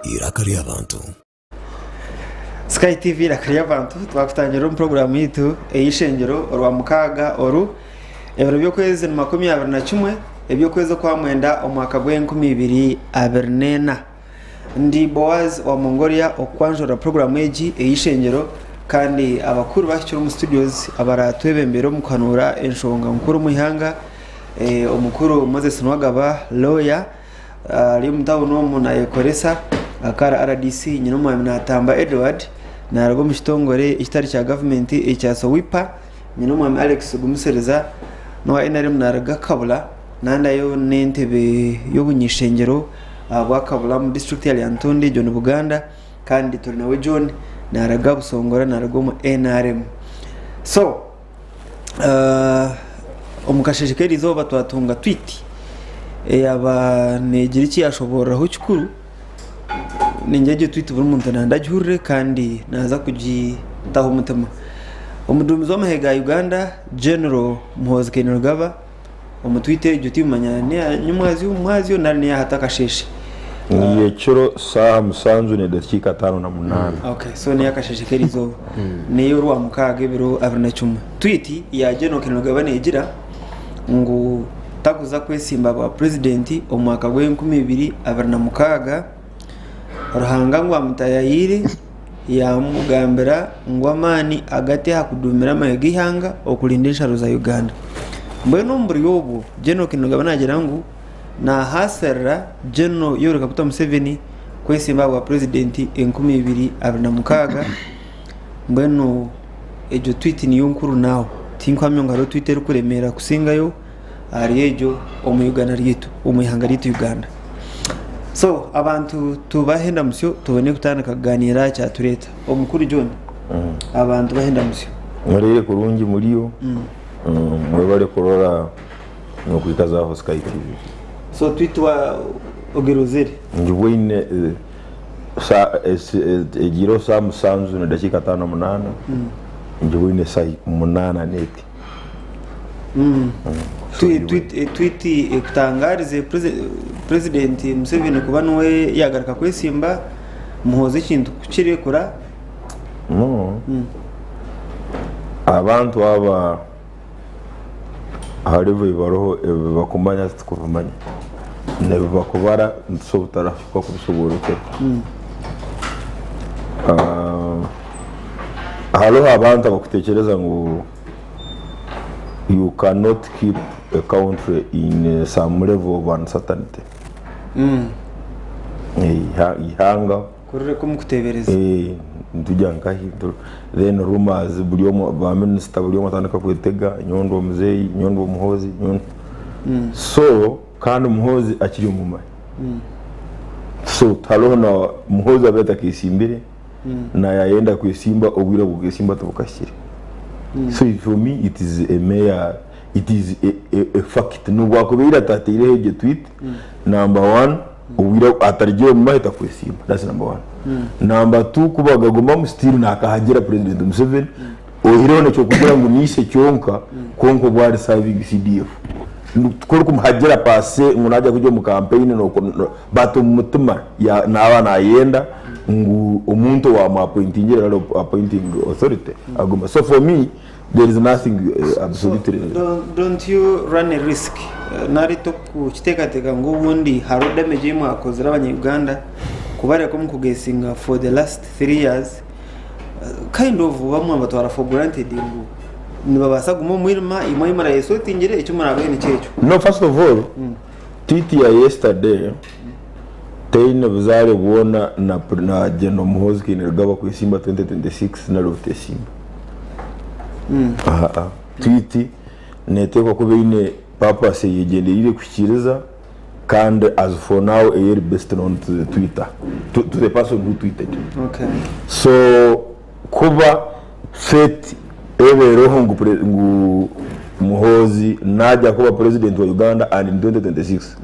Eiraka ry'abantu. Sky TV Eiraka ry'abantu twakutangirira omu puroguraamu yaitu ey'eishengyero orwamukaaga oru ebiro by'okwezi ni 21 eby'okwezi okwamwenda omwaka gw'enkumi ibiri abiri n'ena. Ndi Boaz wa Mongolia okukwanjurira puroguraamu egi ey'eishengyero kandi abakuru bahikire omu studios abaratwebembere omu kuhanuura enshonga nkuru omu ihanga omukuru Moses Nuwagaba lawyer ari omu tawuni omu nayekoresa aka RDC nyine omwami Natamba Edward naruga omu kitongore ekitari kya gavumenti ekya SOWIPA nyine omwami Alex Gumisiriza n'owa NRM naruga Kabula nandayo n'entebe y'obunyishengyero ahabwa Kabula omu disiturikiti ya Lyantonde egyo ni Buganda kandi turi nawe John naruga Busongora naruga omu NRM so Omu kasheeshe k'erizooba twatunga twiti eyaaba neegira eki yaashoboororaho kikuru, ningira egyo twiti buri muntu naayenda agihurire kandi naaza kugitaho omutima. Omuduumizi w'amahe ga Uganda General Muhoozi Kainerugaba omu twiti egyo timanya neya nyomwazyo omumwazyo nari neya hati akasheeshe. Ni ekiro saaha musanju n'edakiika 58. Okay, so niyo akasheshe k'erizooba niyo orwamukaaga ebiro 21. Tweet ya General Kainerugaba negira ngu takuza kwesimba bwa purezidenti omu mwaka gw'enkumi ibiri abiri na mukaaga. Ruhanga ngu amutayayiire yamugambira ngu amaani agate aha kuduumira amahe g'eihanga okurinda ensharo za Uganda. Mbwenu omu buryo obwo General Kainerugaba nagira ngu Nahaasirira General Yoweri Kaguta Museveni kwesimba ahabwa Purezidenti 2026 mbwenu egyo twiti niyo nkuru naawe tinkuhamya ngu hariho twiti erikuremeera kusingayo ahari egyo omu Uganda ryaitu omu ihanga ryaitu Uganda. So abantu tubahe endamutsyo tubone kutandika kugaaniira aha kyatureeta. Omukuru John, abantu bahe endamutsyo. Muriire kurungi muriyo, mwebare kurora. Nokwikazaho Sky TV. So twitwa ogirozere. Ngibweine egiireho saaha musanju nedakiika 58 ngibweine saaha munaana neeti. Twiti ekutangarize president Museveni kuba niwe yagaruka kwesimba Muhoozi ekintu kukirekura. No. Abantu aba. Hariho ebibaruho ebi bakumanya titukubimanya, n'ebi bakubara nitusobola kubishoboorokyerwa. Hariho abantu abakutekyereza ngu you cannot keep a country in some level of uncertainty. Eihanga. Kurireka omu kuteebereza. Nitujya nkahi then rumours buri omwe ba minisita buri omwe atandika kwetega nyowe ndi omuzeeyi nyowe ndi omuhoozi nyowe so kandi muhoozi akiri omu mahe so tihariho na muhoozi abe atakesimbire na yayenda kwesimba obwire bw'okwesimba tibukahikire so for me it is a mere it is a, a, a fact n'obu akubaire atataireho egyo tweet number one Obwire atarugire omu mahe takwesiima that's number one. Number two ku bagagumamu still nakahagira president Museveni oihireho nekyokugira ngu niise kyonka kwonka obu ari serving CDF. Ku orikumuhagira per se ngu nagya kugya omu campaign but omu mutima naaba nayenda ngu omuntu owamu appointingire nari appointing authority agume. So for me there is nothing absolutely. So don't you run a risk nari tokukiteekateeka ngu obundi hariho damage ei mwakozire abanya Uganda kubareka omu kugesinga for the last 3 years kind of bamwe mwabatwara for granted ngu nibabaasa kuguma omu mwirima imwe ahi murayesotingire eki muraabahe nikyo ekyo. No first of all tweet ya yesterday teine buzaare bwona na na General Muhoozi Kainerugaba kwesimba 2026 nari obutesimba. Aa tweet neteekwa kuba eine purpose eyegyendereire kuhikiiriza kandi as for now eyeri best known to the tweeter to, to the person who tweeted. Okay. So kuba fate ebeereho ngu, pre- ngu Muhoozi naija kuba president wa Uganda and in 2026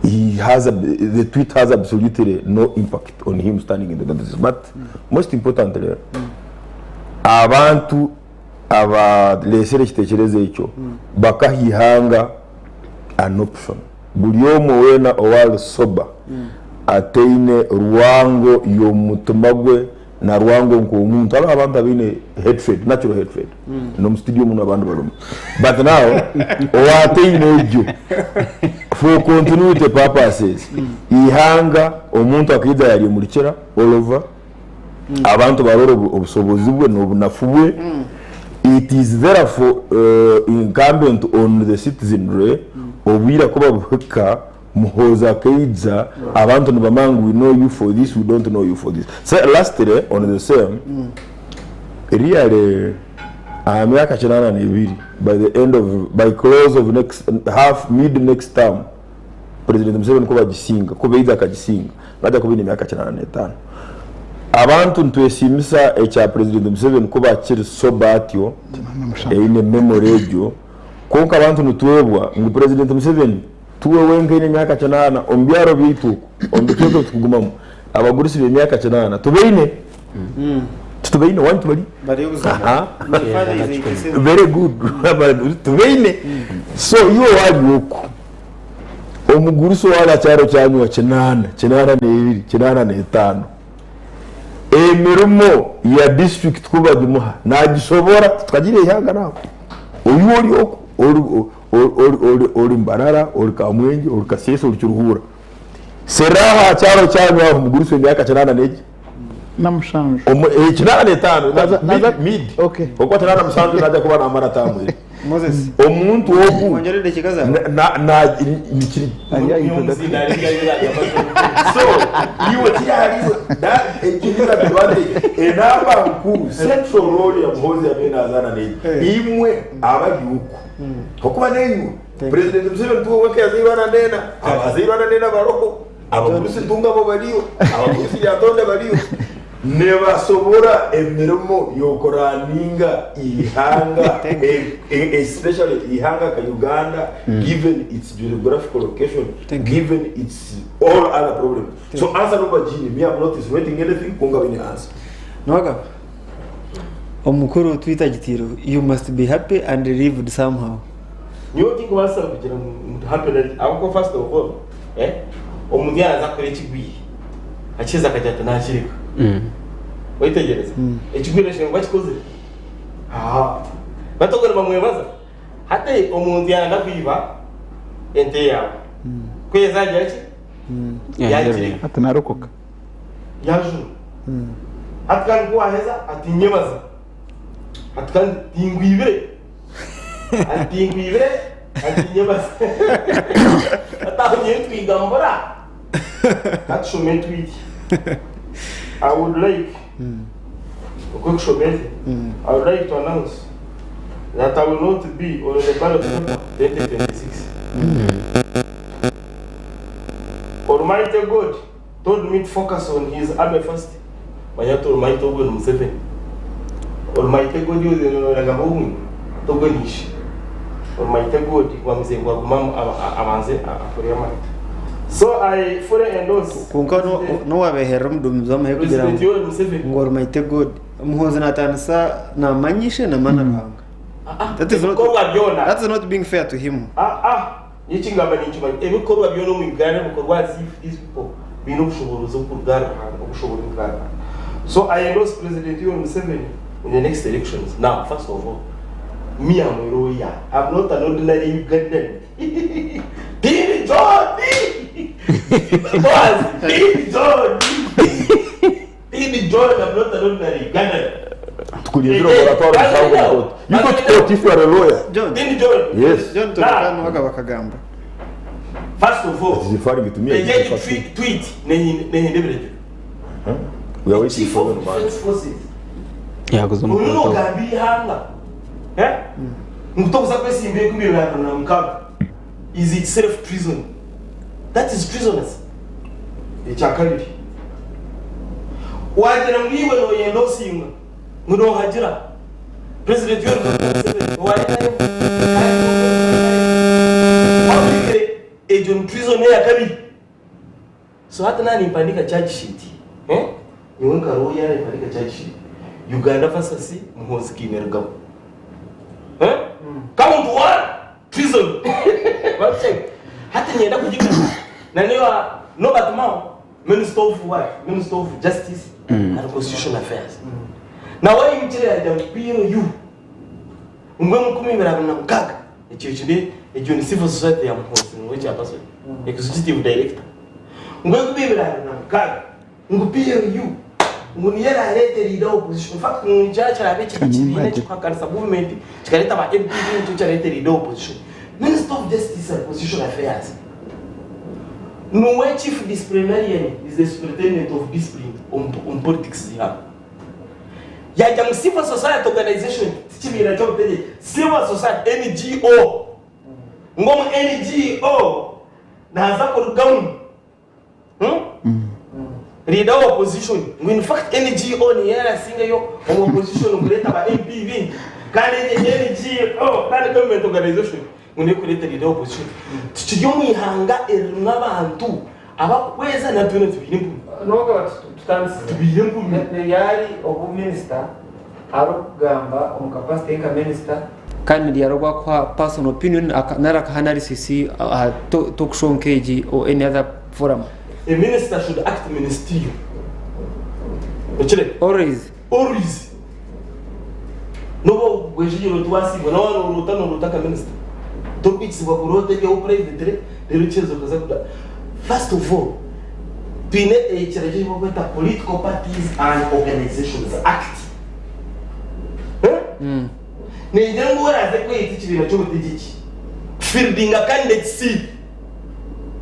he has a, the tweet has absolutely no impact on him standing in 2026 but most importantly abantu abareesire ekiteekyerezo ekyo bakaha eihanga an option buri omwe weena owaari sober. ataine rwango y'omu mutima gwe na rwango nk'omuntu. Hariho abantu abaine hatred, natural hatred. N'omu studio muno abandi barimu. But now, owaataine egyo, for continuity purposes, eihanga omuntu akaija yaryemurikira all over, abantu barora obusobozi bwe n'obunafu bwe. It is therefore incumbent on the citizenry obwire kuba buhika Muhoozi akaija abantu nibamanya ngu we know you for this, we don't know you for this. So lastly on the same, really aha myaka kinaana n'ebiri by the end of by close of next half mid next term President Museveni ku bagisinga ku baija akagisinga naija kuba aine emyaka kinaana n'etaano. Abantu nitwesiimisa ekya President Museveni kuba akiri sober atyo eine memory egyo kwonka abantu nitwebwa ngu President Museveni Tiwe wenka aine emyaka kinaana omu byaro byaitu oku, omu bicweka ebi turikugumamu, abagurusi b'emyaka kinaana tubaine? Titubaine? Wanyu tibari? Bariyo buzima. Aha. My father is 87. Very good. Tubaine. So iwe wari oku, omugurusi owari aha kyaro kyanyu wa kinaana, kinaana n'ebiri, kinaana n'etaano, emirimo ya disiturikiti ku bagimuha nagishobora? Titukagiire eihanga nawe. Oiwe ori oku, ori Ori Mbarara, ori Kamwengye, ori Kasese, ori Kiruhura. Serra aha kyaro kyanyu aho omugurusi w'emyaka kinaana n'egi? Na mushanju. Kinaana n'etaano. Naza- naza- Mid. Okay. Okuba kinaana na mushanju naija kuba naamara taamu eri. Moses, Omuntu ogu wongyere edakiika zaawe. na- na- nikiri Ari aha introduction. So iwe kiri ahari iwe that ekyo is advantage enamba nkuru central role ya Muhoozi yabaire nazaana n'egi imwe abari oku Okuba naiwe President Museveni tiwe wenka yazairwe ana neena, abazairwe ana neena baroho, abagurusi Ntungamo bariyo, abagurusi Lyantonde bariyo. Nibasobora emirimo y'okuraninga eihanga especially eihanga nka Uganda given its geographical location, given its all other problems. So answer nobu bagiine, me am not insinuating anything kwonka baine answer. Niwagaba? Omukuru twita gitiiro you must be happy and relieved somehow. Nyowe tinkubaasa kugira ngu ndi happy nari ahabw'okuba first of all eh, omuntu yaaza kukora ekigwire akiheza akagira ati naakireka Wayetegereza? Ekigwire ekyo ngu akikozire Haa. Bati obwo nibamwebaza. Hati omuntu yaayenda kwiba ente yaawe, ku yaaheza yaagira ki? Yaagireka. Ati narokoka. Yajura. Hati kandi ku waaheza ati nyebaza. Ati kandi tingwibire. Ati tingwibire, ati nyebaza. Hati aho nyowe ntwiga mbura. Ka tushome tweet. I would like, oku erikushoma eti, I would like to announce that I will not be on the ballot paper 2026. Almighty God Told me to focus on his army first manya ati Almighty ogwe ni Museveni. Almighty God oyo oragamba obumwe ati ogwe ni ishe. Almighty God wamuze ngu agume abanze akore amahe. So I fully endorse Kwonka n'owabeherera omuduumizi w'amahe kugira President ngu Yoweri Museveni. ngu Almighty God. Muhoozi naataanisa naamanya ishe namanya na Ruhanga. That is not, Ebikorwa byona. that is not being fair to him. Ah ah. Nikingamba ninkimanya ebikorwa byona omu Uganda nibikorwa as if these people baine obushoboorozi obukuruga ahari Ruhanga, obushoboorozi bwa Ruhanga. So I endorse President Yoweri Museveni in the next elections. Now, first of all, me am a lawyer. I'm not an ordinary Ugandan. Tindi John! Boaz, Tindi John! Tindi John, I'm not an ordinary Ugandan. Tukurinzire oratwara omushango omu kooti. You go to court if you are a lawyer. John, Tindi John. Yes. John Tobekano waga bakagamba. First of all, It is referring to me. Ejeki tweet, tweet nehinde ebiragiro. We are waiting Chief for of one man. Defense Forces. Yaguze Oyu omukoto. nogamba eihanga. Eh? Ngu tokuza kwesimba 2026. Is itself treason. That is treasonous. Ekyakabiri, wagira ngu iwe noyenda osingwa ngu nohagira President Yoweri Kaguta Museveni owa nrm kandi wahurikire egyo ni treason eyakabiri. So hati naaba nimpandiika charge sheet, eh, nyowe nka lawyer nimpandiika charge sheet, Uganda versus Muhoozi Kainerugaba. Eh? Count one, treason. Hati niinyenda kugigaruza. Na niiwe Norbert Mao. Minister of what? Minister of Justice and Constitutional Affairs. Nawe aimukire yaagira ngu PLU ngu 2026 ekyo kiri egyo ni civil society ya Muhoozi niwe chairperson, executive director. Ngu 2026 ngu PLU ngu niyo eraareete leader wa opposition. In fact ngu nikyo kiraabe kiri ekibiina ekirikuhakanisa gavumenti kikareeta ba MP baingi nikyo kirareete leader wa opposition. Minister of Justice and Constitutional Affairs Niwe chief disciplinarian, is the superintendent of discipline omu politics z'eihanga. Yaagira ngu civil society organization ti kibiina ky'obutegyeki, civil society, NGO, ngu omu NGO naaza kurugamu leader wa opposition, ngu in fact NGO niyo erasingayo omu opposition kureeta ba MP baingi kandi egi NGO kandi government organization Ngu n'ekureetereire opposition. Tukiri omu ihanga eririmu abantu abakuhweza na twena tubaire empumi. N'ogaba tutandise. Tubaire empumi. Ryari obu minisita arikugamba omu capacity ye nka minisita kandi ryari obu arikuha personal opinion nari akaha analysis aha talk show nk'egi or any other forum? A minister should act ministerial. Okireba? Always. Always. N'obu ogwejegyera oti waasiibwa na waaba nooroota nooroota nka minisita. Torikwikirizibwa kuroota ebyawe privately reero okiheza okaza kuga. First of all, twine ekiragiro eki barikweta Political Parties and Organisations Act. Ningira ngu oraaze kweyeta ekibiina ky'obutegyeki kufieldinga candidates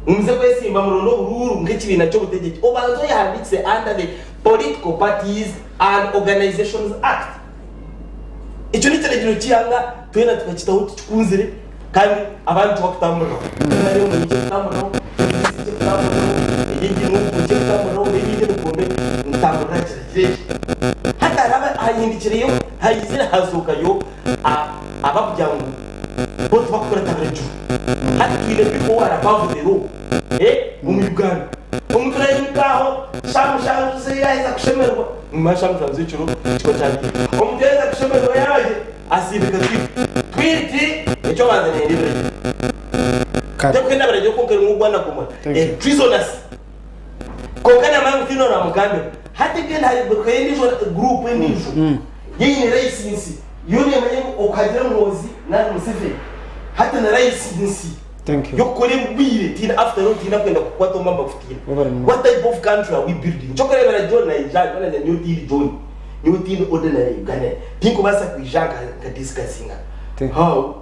ngu muze kwesimba muronde oburuuru nk'ekibiina ky'obutegyeki obanze oyehandiikise under the Political Parties and Organisations Act. Ekyo n'ekiragiro ky'eihanga twena tukakitaho tukikunzire kandi abandi tibakutamburiraho. NRM niija kutamburiraho, FDC niija kutamburiraho, ey'egi nup niija kutamburiraho n'ebindi ebikombe nibitamburira aha kiragiro eki. Hati hariho hahindikireyo haizire hazookayo abakugira ngu bo tibakukurata biragiro. Hati twine people who are above the law omu Uganda. Omuntu naimuka aho shaaha mushanju ze yaaheza kushemererwa, manya shaaha mushanju z'ekiro kiba kyagiire. Omuntu yaaheza kushemererwa yaaba gye, asindika twiti. Twiti eky'obanza neeyenda ebiragiro. Terikwenda biragiro kwonka erimu ogwanagomora, eri treasonous. Kwonka naamanya ngu tihaine oraamugambira. Hati again hariho endiijo guruupu endiijo yo eine layisinsi, yo neemanya ngu okuhagira Muhoozi nari Museveni hati ni layisinsi. Y'okukora ebigwire tihaine after all tihaine akwenda kukukwata omu bakutiina. What type of country are we building? Kyokureebera John naija John naija nyowe tindi John nyowe tindi ordinary Ugandan tinkubaasa kwija nka discussinga how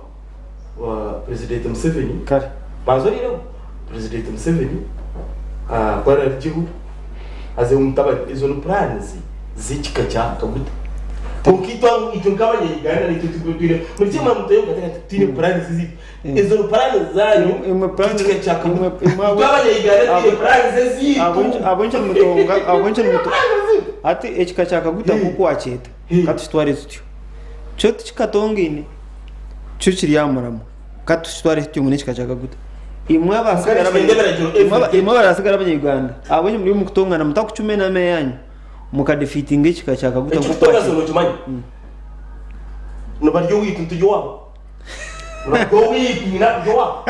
President Museveni banza oreireho President Museveni ku ararugyeho aze omutabani ezo ni plans z'ekika kya Kaguta. Kwonka itwe nk'abanya Uganda naitwe twine twine plans zaitu. Ezo ni puraani zaanyu Imwe puraani kikika kya imwe Kaguta. imwe Itwe Abanyayuganda twine puraani ezaitu. ab'enkye nimutonga ab'enkye Twine nimutonga puraani ezaitu. hati ekika kya Kaguta nk'oku wakyeta ka tukitware tutyo kyo tikikatongaine kyo kiri aha muramwa ka tukitware tutyo ngu n'ekika kya Kaguta imwe abasigara Nikitwenda ebiragiro imwe everyday. imwe abaraasigara Abanyayuganda ahabw'enki muri omu kutongana mutakucuma enaama eyaanyu mukadefeatinga ekika kya Kaguta nk'oku Ekikutonga wakyeta. nokimanya. Nibarya owaitu niturya owaabo. Nibarya owaitu nyina arya owaabo.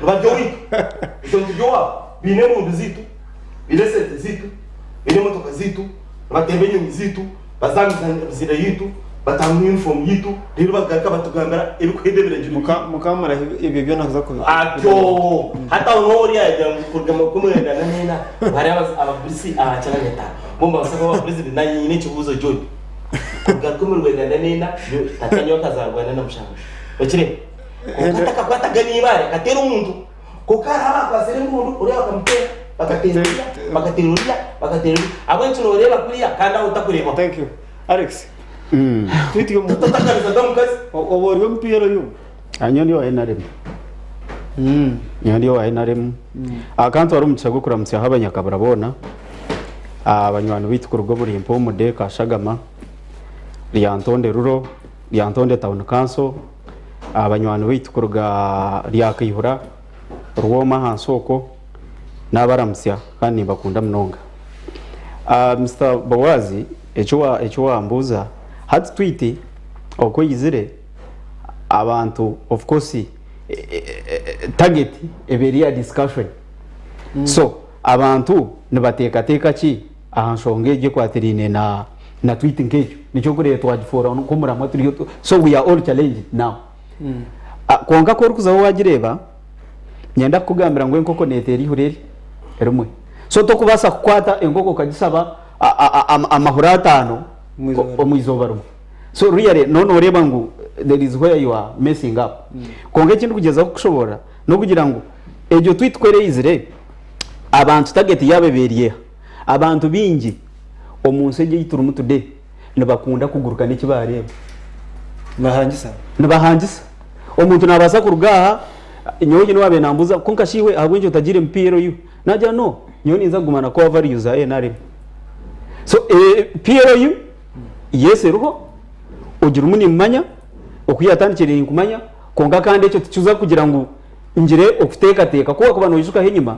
Nibarya owaitu itwe niturya owaabo. Baine embundu zaitu, baine esente zaitu, baine emotoka zaitu, nibatemba enyonyi zaitu, baza aha miziina yaitu, bataaha omu yunifoomu yaitu, reero bagaruka batugambira ebirikuhenda ebiragiro byaitu. Mukamaraho ebyo byona kuza kubi. Atyo! Hati aho niho oriya yaagira ngu kuruga makumi mwenda na mwenda hariho abagurusi abakira nyetaano. Bo nibabaasa kuba ba purezidenti. Naanye nyine ekibuuzo John. Kuruga rukumi rwenda na nena, tata nyowe akazaarwa rwenda na mushanju. Okireeba? Kwonka takakwataga n'eibaare akateera omuntu. Kwonka hariho abaakwasire embundu, oriya bakamuteera, bakateera oriya, bakateera oriya, bakateera oriya. Ahabw'enki nooreeba kuriya kandi aho otakureebaho? Thank you. Alex, twite omu Totakarizaga omukazi. oba ori omu PLU? Nyowe ndi owa NRM. Nyowe ndi owa NRM. Kantware omugisha gw'okuramutsyaho abanyakabura boona. Banywani baitu kuruga omuri Mpumude, Kashagama, Lyantonde Rural, Lyantonde Town Council, banywani baitu kuruga Ryakaihura, Rwoma ahansi okwo, nabaramutsya kandi nimbakunda munonga. Mister Bowazi eki wambuuza, hati twite oku oizire abantu of course target eba eri eya discussion so. Abantu nibateekateeka ki aha nshonga egyo ekwatiraine na na tweet nk'egyo? Nikyo orikureeba twagifoora nk'omuramwa turiyo tu so we are all challenged now. Kwonka ku orikuzaho waagireeba, niinyenda kukugambira ngu enkoko neeteera eihuri eri rimwe. So tokubaasa kukwata enkoko okagishaba amahuri ataano omu izooba rimwe. So really noba nooreeba ngu there is where you are messing up. Kwonka eki ndikugyezaho kukushoboorora n'okugira ngu egyo tweet ku eraizire, abantu target yaabo eba eri eha? Abantu baingi omu nsi egi ei turimu today nibakunda kuguruka n'eki baareeba. Nibahangisa. Nibahangisa. Omuntu naabaasa kuruga aha, nyowe haine owaabaire naambuuza kwonka shi iwe ahabw'enki otagiire mu PLU? Naagira no, nyowe ninza kuguma na core values za NRM. So PLU yes eriho, ogirimu nimmanya, oku yaatandikire ninkumanya, kwonka kandi ekyo tikiza kugira ngu ngire okuteekateeka. Ku waakuba noijukaho enyima,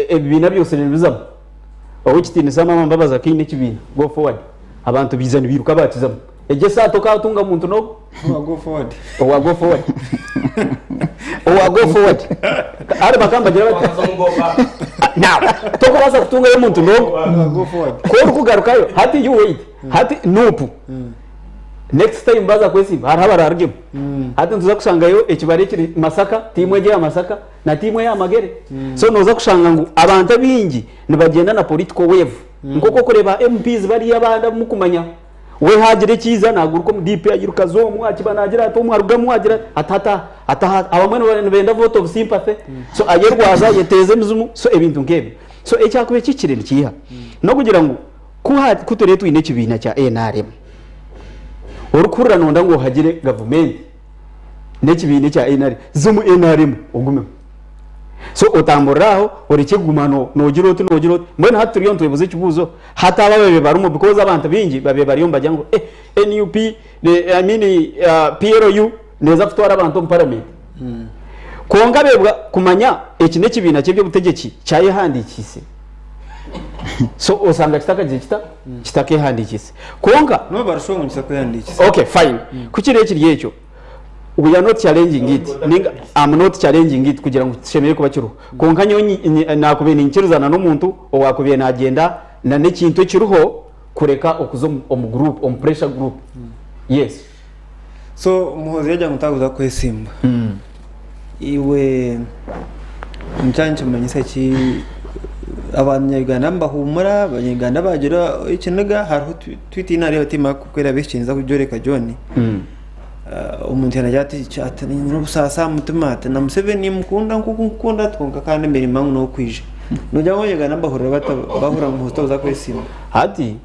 ebibiina byose nibizamu. Ow'ekitiinisa Maama Mbabazi akaine ekibiina, Go Forward, abantu baija nibairuka baakizamu. Egyo esaaha tokaatunga muntu n'ogu Owa Go Forward. Owa Go Forward. Owa Go Forward. Hare bakaba nibagira bati, Wakaza omu Go Back. Now, tokubaasa kutungayo omuntu n'ogu. Owa Go Forward. Ku orikugarukayo, hati you wait, hati Nup. Next time baaza kwesimba hariho abaraarugemu. Hati nituza kushangayo ekibara ekiri Masaka, tiimu egyo eya Masaka na tiimu eya Magere. So nooza kushanga ngu abantu abaingi nibagyenda na political wave. Nk'oku orikureeba MPs bariya abandi abu murikumanya, we haagira ekiiza naaguruka omu DP airuka aza omu, akiba naagira ati omu arugamu agira ati ati ati ati aha. Abamwe nibenda vote of sympathy. So ayerwaza ayeteeza emizimu, so ebintu nk'ebyo. So ekyakubaire kihikire nikiiha? N'okugira ngu Ku ha ku turiyo twine ekibiina kya nrm, orikuhurira noyenda ngu ohagire gavumenti n'ekibiina ekya nrm, za omu nrm ogumemu. So otamburire aho orekye kuguma no nogira oti nogira oti. Mbwenu hati turiyo nitwebuuza ekibuuzo, hati abo ababaire barimu because abantu baingi babaire bariyo nibagira ngu eh nup I mean PLU neeza kutwara abantu omu paramenti. Kwonka beebwa kumanya eki n'ekibiina ky'eby'obutegyeki kyayehandiikiise. So osanga kitakagize kita? Kitakeehandiikiise. Kwonka. N'obu barushaho ngu kitakwehandiikisa. Okay, fine. Ku kiri kiri ekyo, we are not challenging it, ninga am not challenging it kugira ngu kishemereire kuba kiriho. Kwonka nyowe naakubaire ninkirizana n'omuntu owaakubaire naagyenda na n'ekintu ekiriho kureka okuza omu group, omu pressure group. Yes. So Muhoozi yagira ngu takuza kwesimba. Iwe nikyo nikimanyisa ki abanya-Uganda nibahumura, abanya-Uganda bagira ekiniga hariho tweet ei naareeba tihaine ku eraabe ehikire ninza kugyoreka John. Omuntu yaagira ati nyine obusaasi aha mutima ati na Museveni nimukunda nk'oku nkukunda ati kwonka kandi emirimo ngu n'okwija. Noogira ngu abanya-Uganda nibahurira bata bahurira ngu Muhoozi takuza kwesimba? Hati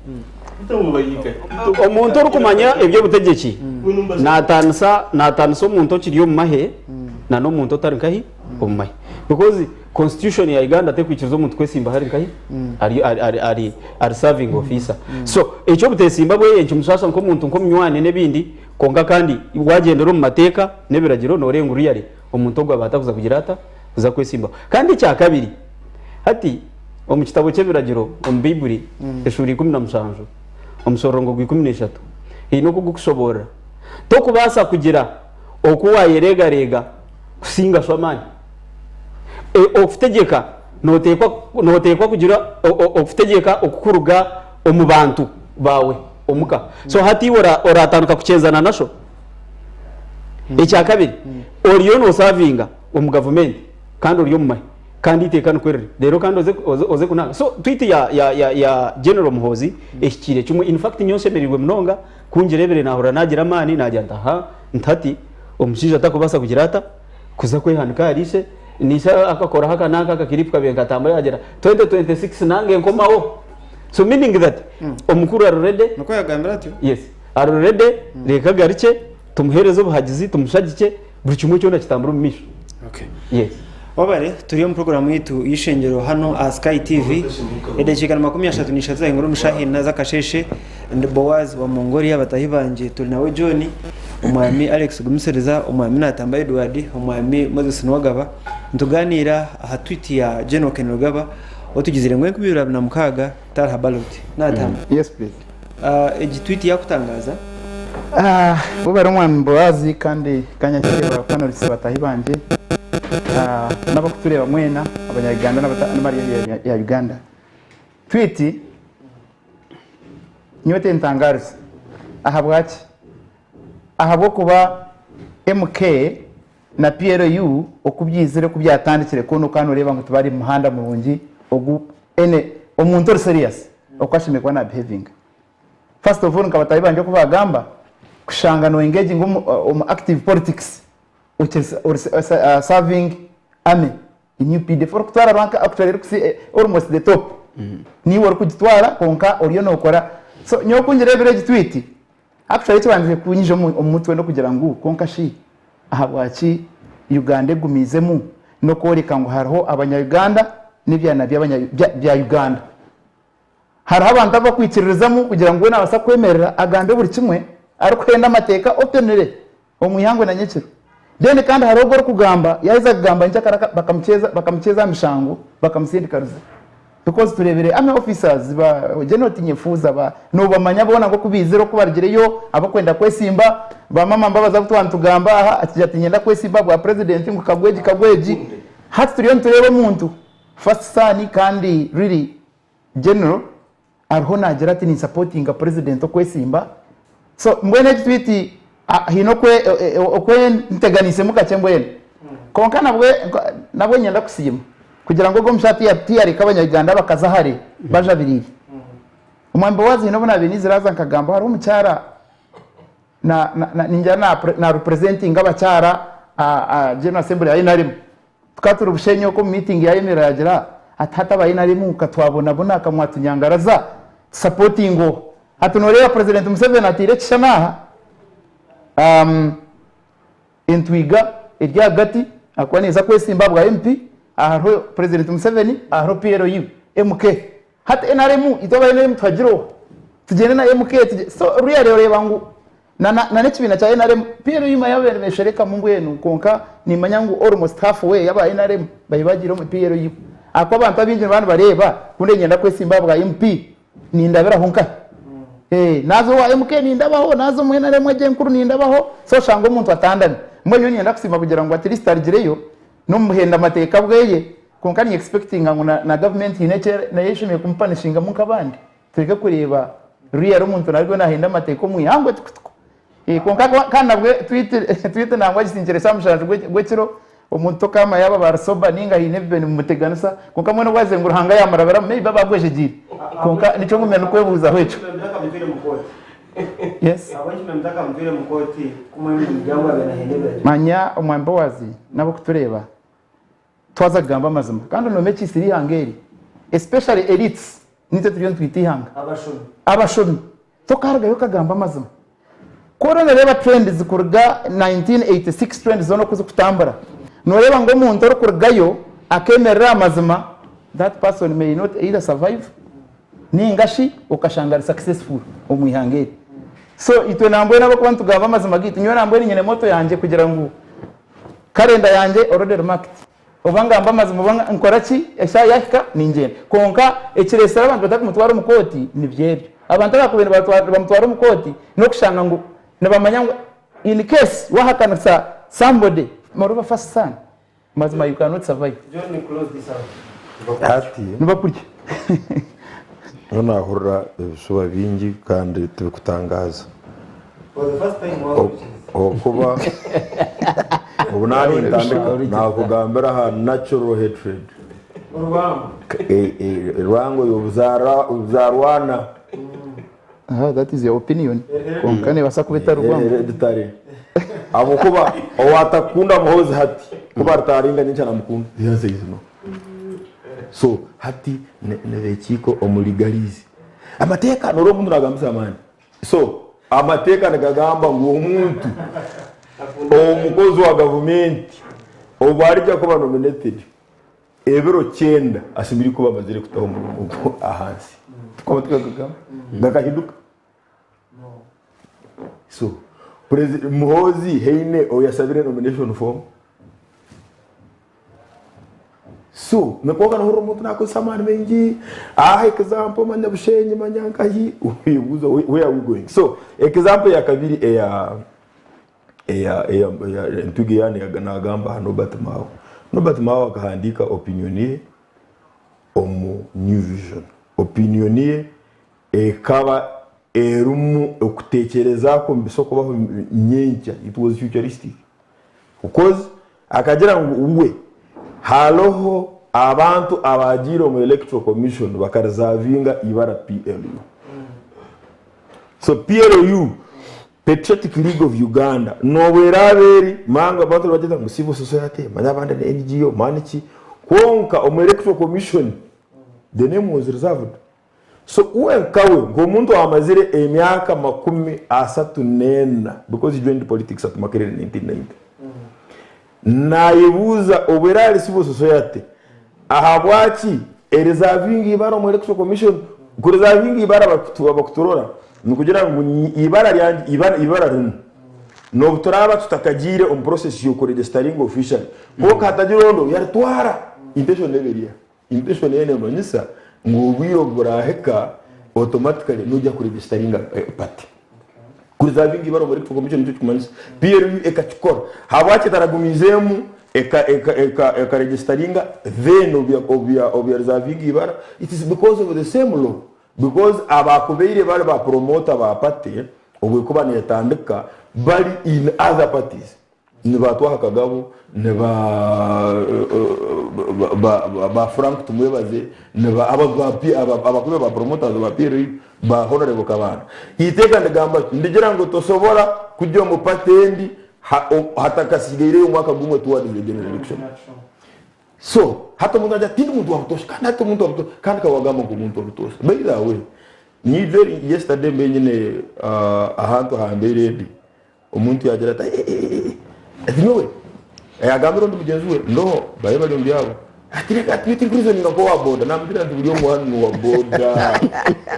Omuntu orikumanya eby'obutegyeki naataanisa naataanisa omuntu okiri omu mahe na n'omuntu otari nkahi omu mahe because constitution ya Uganda terikwikiriza omuntu kwesimbaho ari nkahi ari ari ari ari ari serving officer so eky'obuteesimba bweye nikimushaasha nk'omuntu nk'omunywani n'ebindi kwonka kandi waagyendera omu mateeka n'ebiragiro nooreeba ngu really omuntu ogwo aba atakuza kugira ata kuza kwesimbaho kandi ekyakabiri hati Omu kitabo ky'Ebiragiro omu Baiburi, eshuura 17, omushororongo gwa 13, haine oku gukushoboorora. Tokubaasa kugira oku waayereegareega kusinga sho amaani. E, okutegyeka nooteekwa, nooteekwa kugira okutegyeka okukuruga omu bantu baawe omuka. So hati iwe ora, oratandika kukyenzana na sho? Ekyakabiri, oriyo noosaavinga omu gavumenti kandi ori omu mahe. Kandi eiteeka nikwo riri. Reero kandi oze oze oze kunanga. So tweet ya ya ya ya General Muhoozi ehikiire kimwe. In fact nyowe nshemereirwe munonga ku ngireebire naahurira naagira amaani naagira nti aha nti hati omushaija takubaasa kugira ata kuza kwehanika ahari ishe. N'ishe akakoraho aka n'aka akakiripu kabaire nikatambura yaagira 2026 nange nkomaho. So meaning that omukuru ari ready. Nikwo yagambire atyo? Yes. Ari ready reka agarukye tumuheereze obuhagizi tumushagikye buri kimwe kyona kitambure omu maisho. Okay. Yes. Wabare turi omu puroguramu yaitu y'eishengero hano aha Sky TV. Edakiika ni 33 zahingura omu shaaha ina z'akasheeshe. Ndi Boaz wa Mongolia batahi bangye turi nawe John, omwami Alex Gumisiriza, omwami Natamba Edward, omwami Moses Nuwagaba. Nitugaaniira aha tweet ya General Kainerugaba otugizire ngu 2026 tari aha ballot. Natamba. Yes please. Egi tweet yakutangaaza? Bo bari omwami Boazi kandi kanyakire ba panelists bataahi bangye. N'abakutureeba mwena abanya Uganda n'abari aheeru ya Uganda. Twiti nyowe tentangariza. Ahabwaki? Ahabw'okuba MK na PLU oku byizire oku byatandikire kwona okaba noreeba ngu tibari mumuhanda murungi ogu any omuntu ori serious oku ashemereire kuba na behavinga. First of all nka bataahi bangye oku bagamba, kushanga no engaginga omu active politics okiri ori serving army in UPDF orikutwara rank actually erikusi almost the top niiwe orikugitwara kwonka oriyo nokora so nyowe ku ngireebire egi tweet actually ekibandize kunyija omu mutwe n'okugira ngu kwonka shi ahabwaki Uganda egumiizemu n'okworeka ngu hariho abanya Uganda n'ebyana bya Uganda. Hariho abantu abakwikiririzamu kugira ngu we nabaasa kwemerera agambe buri kimwe arikuhenda amateeka openly omu ihangwe na nyekiro. Then kandi hariho ogu orikugamba yaheza kugamba nyenkyakara bakamukyeza aha mishango bakamusindika ruza. Because tureebire army officers ba General Tinyefuza ba nobamanya boona nk'oku baizire oku barugireyo abakwenda kwesimba ba Mama Mbabazi abu twaba nitugamba aha akija ati niinyenda kwesimba ahabwa president ngu kagwegi kagwegi. Hati turiyo nitureeba omuntu first son kandi really General ariho nagira ati ninsapotinga president okwesimba so mbwenu egi tweet haine oku enteganisemu kakye mbwenu kwonka nabwe nabwe niinyenda kusiima kugira ngu ogu omushaija tiyareka abanya Uganda bakaza hare bajabiriire. Omwami Boaz haine obu nabaire nizire haza nkagamba hariho omukyara ningira na representinga abakyara aha General Assembly ya NRM. Tukaba turi Bushenyi okwo omu meeting yayemerera yagira ati hati aba NRM ka twabonabona ka mwatunyangaraza tu supportinge oha? Hati noreeba president Museveni ateire ekishushani aha entwiga eri ahagati ahakuba neza kwesimba ahabwa MP aha hariho president Museveni aha hariho PLU, MK. Hati NRM itwe aba NRM tuhagire oha? Tugyende na MK tugye so really oreeba ngu na na n'ekibiina kya NRM PLU yaaba neesherekamu mbwenu kwonka niimanya ngu almost half way y'aba NRM baabaire bagiire omu PLU ahakuba abantu abaingi nibaba nibareeba ku niinyenda kwesimba ahabwa MP nindabiraho nkahi? Naaza owa MK nindabaho, naaza omu NRM egyo enkuru nindabaho so oshanga omuntu atandami. Mbwenu nyowe niinyenda kusiima kugira ngu at least arugireyo n'omu buhenda-mateeka bweye kwonka ni expectinga ngu na government haine eki nayo eshemereire kumupanishingamu nk'abandi tureke kureeba real omuntu naryo nahenda amateeka omu ihangwe tukutuku. Kwonka kandi nabwe tweet nangwa agisinkire shaaha mushanju gw'ekiro omuntu tokaamanya yaaba aba ari sober ninga haine ebibaire nibimutegyesa kwonka mbwenu obu agize ngu Ruhanga yaamurabiramu maybe aba agwejegyeire kwonka nikyo ngumire ndikwebuuzaho ekyo. Yes. Manya omwami Boazi n'abarikutureeba twaza kugamba amazima kandi noomanya ekiitsire eihanga eri especially elites nitwe turiyo nitwita eihanga. Abashomi. Tokarugayo okagamba amazima. Ku oriyo nooreeba trends kuruga 1986 trends zoona oku zirikutambura, nooreeba ngu omuntu orikurugayo akeemerera aha mazima, that person may not either survive ninga shi okashanga ari successful omu ihanga eri. So itwe nambwenu ahabw'okuba nitugamba amazima gaitu, nyowe nambwenu nyine motto yangye kugira ngu calendar yangye already eri marked. Oba ngamba amazima oba nkora ki, eshaaha yaahika ningyenda. Kwonka ekireetsire abantu batakumutwara omu kooti nibyo ebyo. Abantu abaakubaire nibamutwara omu kooti n'okushanga ngu nibamanya ngu in case waahakanisa somebody oriba first son, mazima you cannot survive. John close this out. Hati Nibakurya. nyowe naahurira ebishuba bingi kandi tibikutangaaza. For the first time waahurikiza. Okuba obu naaba nintandika naakugambira aha natural hatred. Orwango. Rwango y'obuzaarwana. Aha, that is your opinion. Kwonka neebaasa kuba etari rwango. Hereditary. Ahabw'okuba owaatakukunda Muhoozi hati, ku baritaringa nyenkya namukunda. The answer is no. So hati nibekiika omu legalize. Amateeka noreeba omuntu nagambisa amaani. So amateeka nigagamba ngu omuntu omukozi wa gavumenti obu arija kuba nominated ebiro kyenda ashemereire kuba amazire kutaho omurimo ogwo ahansi. Tikwo amateeka gakugamba? Gakahinduka? So Muhoozi haine ou yashabire nomination form? So kwonka nohurira omuntu nakozesa amaani maingi aha example manya Bushenyi manya nkahi oyebuuza where are we going? So example eya kabiri eya eya eya eya Ntwiga eya nagamba aha Norbert Mao. Norbert Mao akahandiika opinion ye omu New Vision. Opinion ye ekaba erimu okutekyereza kwe omu bisokubaho nyenkya, it was futuristic because akagira ngu we hariho abantu abagiire omu Electoral Commission bakarizavinga ibara PLU. So PLU, Patriotic League of Uganda, n'obu eraabe eri manga abantu nibagyeta ngu civil society, manya abandi ni NGO, manya niki, kwonka omu Electoral Commission the name was reserved. So we nkawe nk'omuntu owamazire emyaka 34 because he joined politics at Makerere in 1990, nayebuuza obu eraari civil society ahabwaki erizavinga ibara omu Electoral Commission? Kurizavinga ibara abakuturora nikugira ngu ibara ryangye ibara rimu n'obu turaaba tutakagiire omu process y'okuregisteringa officially kwonka hatagira ondi oyaritwara intention eba eri eha? Intention eyo nemanyisa ngu obwire obu burahika automatically noija kuregisteringa party. Kurizavinga ibara omu electoral commission nikyo kikumanyisa. PLU ekakikora. Habwaki etaragumizeemu eka eka eka ekaregisteringa then obu obu obu yarizavinga ibara? It is because of the same law. Because abakubaire bari ba promoter ba party obu ekuba netandika bari in other parties. Ni ba Twaha Kagabo, ni ba ba Frank Tumwebaze, ni ba aba ba P aba abakuru ba promoters ba PLU ba Honorable Kabanda. Eiteeka ndigamba ki? Ndigira ngu tosobora kugya omu party endi hatakatsigaireyo omwaka gumwe towards the general election. So hati omuntu agira ati tindi muntu wa butoosha kandi hati omuntu wa butoosha kandi ka wagamba ngu omuntu wa butoosha. By the way, nyija yesterday mbaire nyine ahantu aha mbeera endi. Omuntu yaagira ati, Eeh, ati nyowe, yaagambira ondi mugyenzi we, ndoho, bariyo bari omu byabo. Ati reka, ati nyowe tinkurizoninga nka owa boda. Naamugira nti buri omwe hanu n'owa boda.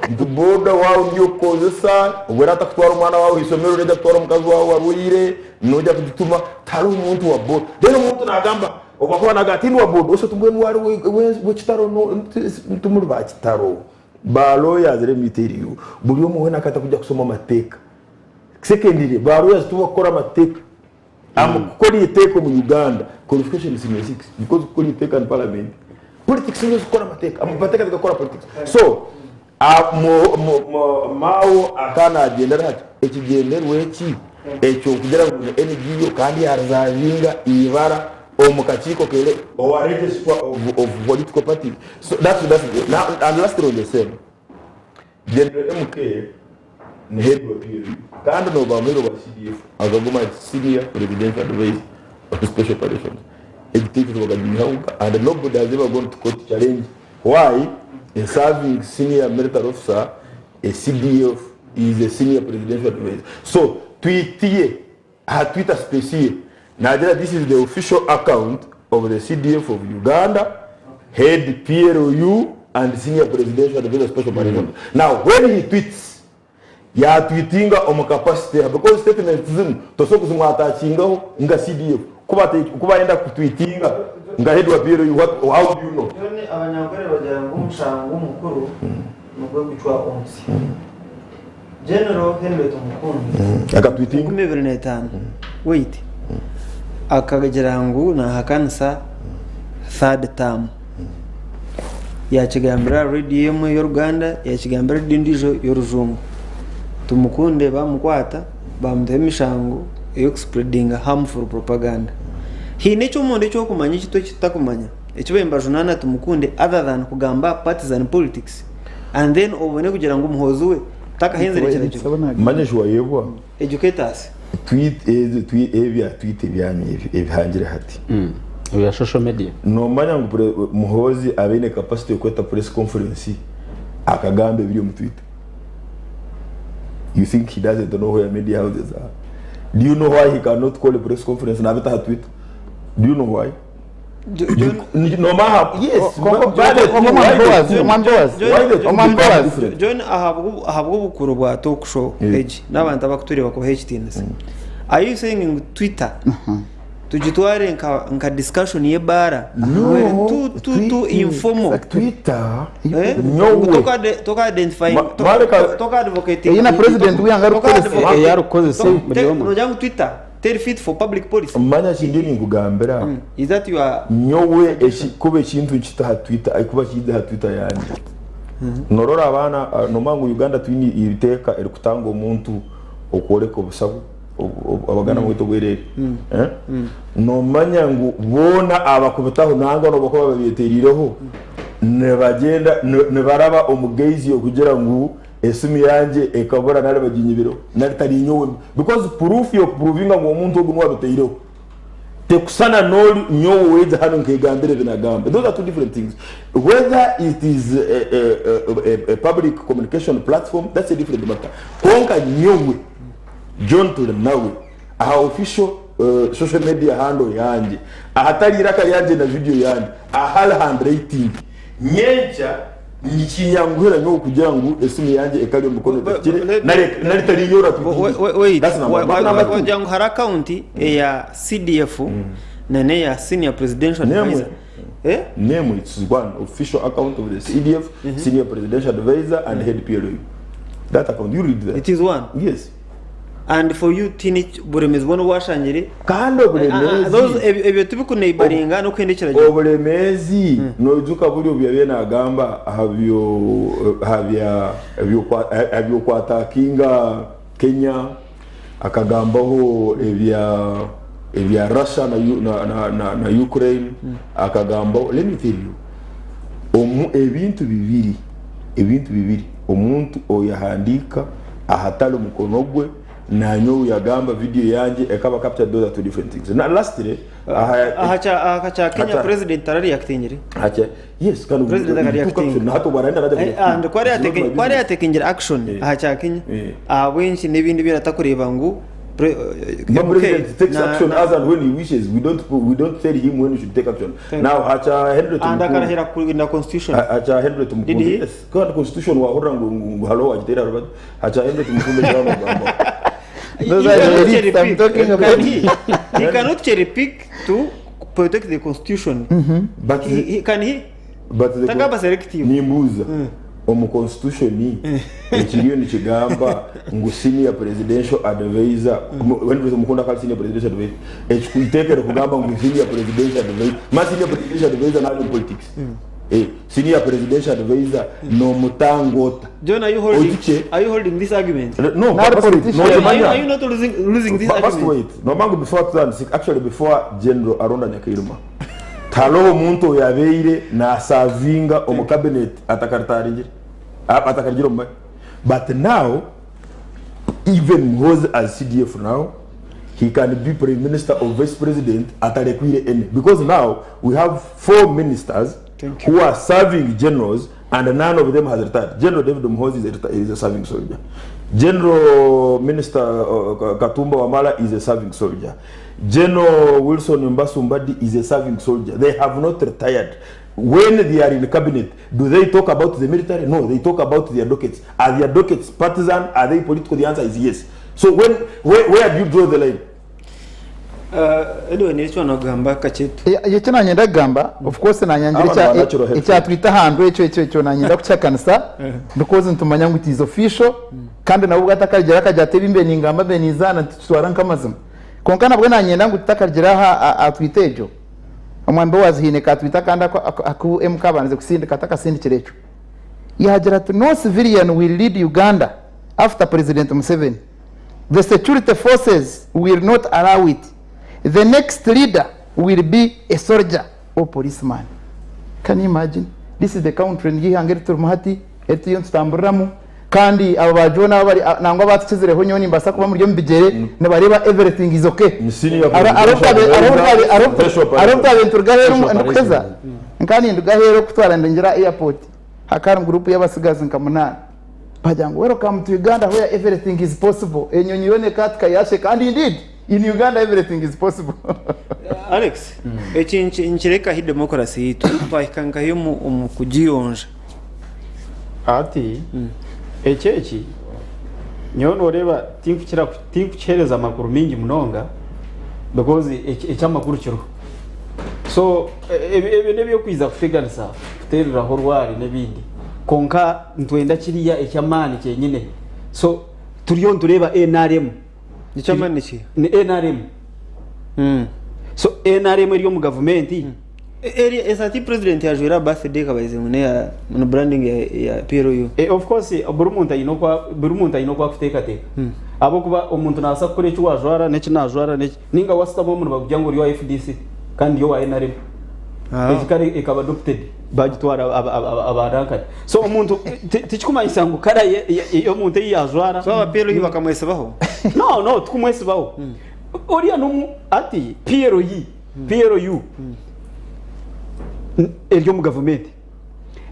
Nti boda waawe niyo okukozesa, obwo eraata kutwara omwana waawe aha ishomero, neija kutwara omukazi waawe arwaire, noija kugituma, tihariho muntu wa boda. Then omuntu naagamba, obu akuba naagamba tindi wa boda, osha oti mbwenu waari w'ekitaro, timuri ba kitaro. Ba lawyers let me tell you, buri omwe weena akata kuja kusoma amateeka. Secondly, ba lawyers tibakukora amateeka. Am kukora eiteeka omu Uganda, qualification senior 6 because kukora eiteeka ni parliament. Politics nizo zikukora amateeka, amateeka tigakukora politics. So, Mao akaba nagyendera aha ki? Ekigyendererwa eki ekyokugira ngu ni NGO kandi yarizavinga ibara omu kakiiko kere owa registrar of political parties. So that's that's now and lastly on the same General MK ni head wa PLU kandi noba muhire wa CDF akaguma ati senior presidential advisor on special operations ebitekerezo bakagimuha and nobody has ever gone to court to challenge why a serving senior military officer a CDF is a senior presidential advisor so tweet ye aha twitter space ye nagira this is the official account of the CDF of Uganda head PLU and senior presidential advisor special operations now when he tweets yatwitinga omu capacity eha because statements zinu tosobola kuzimwatakingaho nga CDF kuba ayenda kutwitinga nka head wa PLU what, how do you know? John Abanyankore bagira ngu omushango omukuru nigwo gucwa omusyo. General Henry Tumukunde Akatwitinga. 2025 wait akagira ngu nahakanisa third term yakigambira aha radio emwe y'oruganda yakigambira radio endiijo y'orujungu Tumukunde bamukwata bamutaho emishango ey'okuspreadinga harmful propaganda haine eky'omuntu eki orikumanya eki itwe eki tutakumanya eki baabaire nibajunaana Tumukunde other than kugamba aha partisan politics and then obone kugira ngu Muhoozi we takahenzire ekiragiro. Manya shi wayebwa Educate us. Tweet ezo twi ebya tweet ebyanyu ebi ebihangire hati. Ebya social media. Nomanya ngu pre Muhoozi abaine capacity yokweta press conference akagamba ebiri omu twitter? You think he doesn't know where media houses are? Do you know why he cannot call a press conference nabita aha twitter? Do you know why? John ahabw'obukuru bwa talk show egi n'abantu abakutureeba kubaha ekitiinisa are you saying ngu twitter tugitware nka discussion y'ebaara too too too informal Twitter Eh? nyowe Toka identifying Ma- mareka- toka advocating Ei na president w'ihanga arikukozesa. Ei arikukozesa buri omwe. Nogira ngu twitter. Teri fit for public policy? Manya eki ndiyo ninkugambira. Is that your Nyowe eki kuba ekintu nkita aha Twitter, ahi kuba kiija aha Twitter yangye. Norora abaana, nomanya ngu Uganda twine eiteeka erikutanga omuntu okworeka obusa bwe, Abaganda nibabweta obwerere. Nomanya ngu boona abakubitaho nangwa n'obu bakuba babyetereireho, nibagyenda nibaraba omu gaizi okugira ngu esimu yangye ekabura nari baginyibireho nari tari nyowe because proof y'okupuruvinga ngu omuntu ogu niwe abitaireho tekusana n'ori nyowe owaija hanu nkegambira ebi nagamba. Those are two different things. Whether it is a, a, a, a public communication platform, that's a different matter. Kwonka nyowe John Turinawe aha official social media handle yangye ahatari iraka ryangye na video yangye ahari handwriting nyenkya nikinyanguhira nyowe kugira ngu esimu yangye ekari omu mikono etahikire nari nari tari nyowe oratwitingire. Wait, That's number one. But number two, wagira ngu hari account eya CDF na neya senior presidential Nemwe. advisor. Eh? Name it's one official account of the CDF, senior presidential advisor and head PLU. That account you read that. It is one. Yes. And for you tine buremezi bwona obwashangire. Kandi oburemeezi Those ebyo tibikuneibaringa n'okuhenda ekiragiro. Oburemeezi noijuka buri obu yabaire nagamba aha byo aha bya aha by'okwatakinga Kenya akagambaho ebya ebya Russia na na na na Ukraine akagambaho let me tell you omu ebintu bibiri ebintu bibiri omuntu oyahandiika ahatari mukono gwe nanye owu yagamba video yangye ekaba captured those are two different things na lastly aha Aha kya aha kya Kenya Hacha- president tarareactingire. hacha yes kandi President took akareactinga. action na hati obu arenda naija Eh, and kureactinga ku it's not my areateking ku business areatekingire action Eh. aha kya Kenya Eh. ahabw'enki n'ebindi byona atakureeba ngu pre- But MK president takes na action na as and when he wishes. We don't tell him when he should take action. Thank Now hacha Henry and Tumukunde. akarahira kurinda constitution. Hacha Henry Did Tumukunde. he? Yes. Kandi constitution wahurira ngu ngu halo wagiteera rubaju. Hacha Henry Tumukunde kyaba nogamba. Those He are the cannot cherry elites I'm pick. talking Can about. he? He cannot cherry pick to protect the constitution. But Can he? but the Takaba selective. Nimbuuza omu constitution ekiriyo nikigamba ngu senior presidential advisor Henry Tumukunde akaba ari senior presidential advisor ekiteeka erikugamba ngu senior presidential advisor ma senior presidential advisor nari omu politics Eh, senior presidential advisor nomutanga ota John, are you holding? Ogikye Are you holding this argument? no Not first wait, politician. Are you, nokimanya are you not losing this First argument? wait, nomanya ngu before 2006, actually before General Aronda Nyakairima, tihariho omuntu oyabaire nasavinga omu cabinet atakaritaringire, atakarugire omu mahe. But now, even Muhoozi as CDF now, he can be Prime Minister or Vice President atarekwire any because now we have 4 ministers Thank you. who are serving generals and none of them has retired. General David Muhoozi is a serving soldier. General Minister Katumba Wamala is a serving soldier. General Wilson Mbasu Mbadi is a serving soldier. They have not retired. When they are in cabinet, do they talk about the military? No, they talk about their dockets. Are their dockets partisan? Are they political? The answer is yes. So where do you draw the line? Anyway, nikyo nagamba kachetu. Ekyo nanyenda kugamba, of course nanyangira Abana ba natural health. ekyatwita ahantu ekyo ekyo ekyo nanyenda kukihakanisa because nitumanya ngu it is official kandi nabwo ubwo atakarigira akagira ati ebi mbe ningamba mbe ninzaana nitukitwara nk'amazima. Kwonka nabwo nanyenda ngu tutakagira aha atwita egyo. Omwambi owazihiine katwita kandi aku MK abandize kusindika atakasindikire ekyo. Yagira ati no civilian will lead Uganda after President Museveni. The security forces will not allow it. The next leader will be a soldier or policeman. Can you imagine? This is the country niryo ihanga eri turimu hati, eri turiyo nitutamburiramu kandi aba ba John aba bari nangwa abatukizireho nyowe nimbaasa kuba muri omu bigyere nibareeba everything is okay. Ni senior Hariho presidential advisor, special hariho operation. twabaire nituruga aheeru Special ndikuheza operation. nkaba ninduga aheeru kutwara ningira airport hakaba harimu group y'abatsigazi nka munaana. Bagira ngu welcome to Uganda where everything is possible. Enyonyi yoona ekaatuka yaasheka and indeed in Uganda everything is possible. Alex, eki nikireka ahi democracy yaitu twahika nkahi omu kugiyonja? Hati eki eki nyowe noreeba tinkukira tinkukiheereza amakuru maingi munonga because eky'amakuru kiriho. So ebyo n'eby'okwija kuteganisa kuteereraho orwari n'ebindi kwonka nitwenda kiriya eky'amaani kyenyine. So turiyo nitureeba nrm. Eky'amaani nikiiha? Ni nrm. So nrm eri omu gavumenti. Eri esaati president yajwaire aha birthday ekaba ngu neya ni branding ya PLU. Of course buri muntu aine oku buri muntu aine oku akuteekateeka ahabw'okuba omuntu nabaasa kukora eki wajwara n'eki najwara n'eki ninga wasitama omu nibakugira ngu ori owa FDC kandi ori owa nrm egi kare ekaba adopted bagitwara aba nankani so omuntu tikikumanyisa ngu kara y'omuntu ei yajwara. So aba PLU bakamwesibaho? No no tikumwesibaho oriya n'omu hati PLU PLU eri omu gavumenti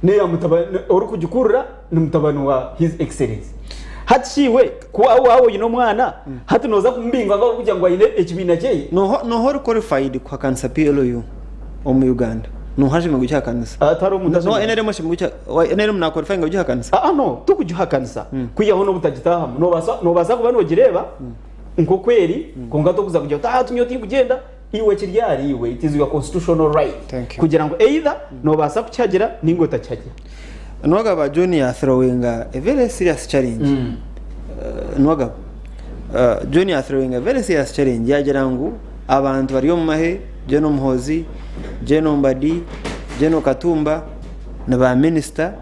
neya mutabani orikugikurira ni mutabani wa his excellence hati shi iwe ku waaba oine omwana hati noza kumubinga ngu ahabw'okugira ngu aine ekibiina kyeye? Noha ori qualified kuhakanisa PLU omu Uganda? Noha ashemereire kugihakanisa? Tihariho omuntu Noha NRM ashemereire kugiha NRM na qualifyinga kugihakanisa? Aa no tikugihakanisa kwihaho n'obutagitaahamu nobaasa nobaasa kuba nogireeba nk'oku eri kwonka tokuza kugira oti aa nyowe tinkugyenda Iwe kiri ahari iwe, it is your constitutional right Thank you. kugira ngu either nobaasa kukihagira ninga otakihagira. Nuwagaba John ya throwinga a very serious challenge. Nuwagaba John ya throwinga a very serious challenge yagira ngu abantu bari omu mahe General Muhoozi, General Mbadi, General Katumba ni ba minister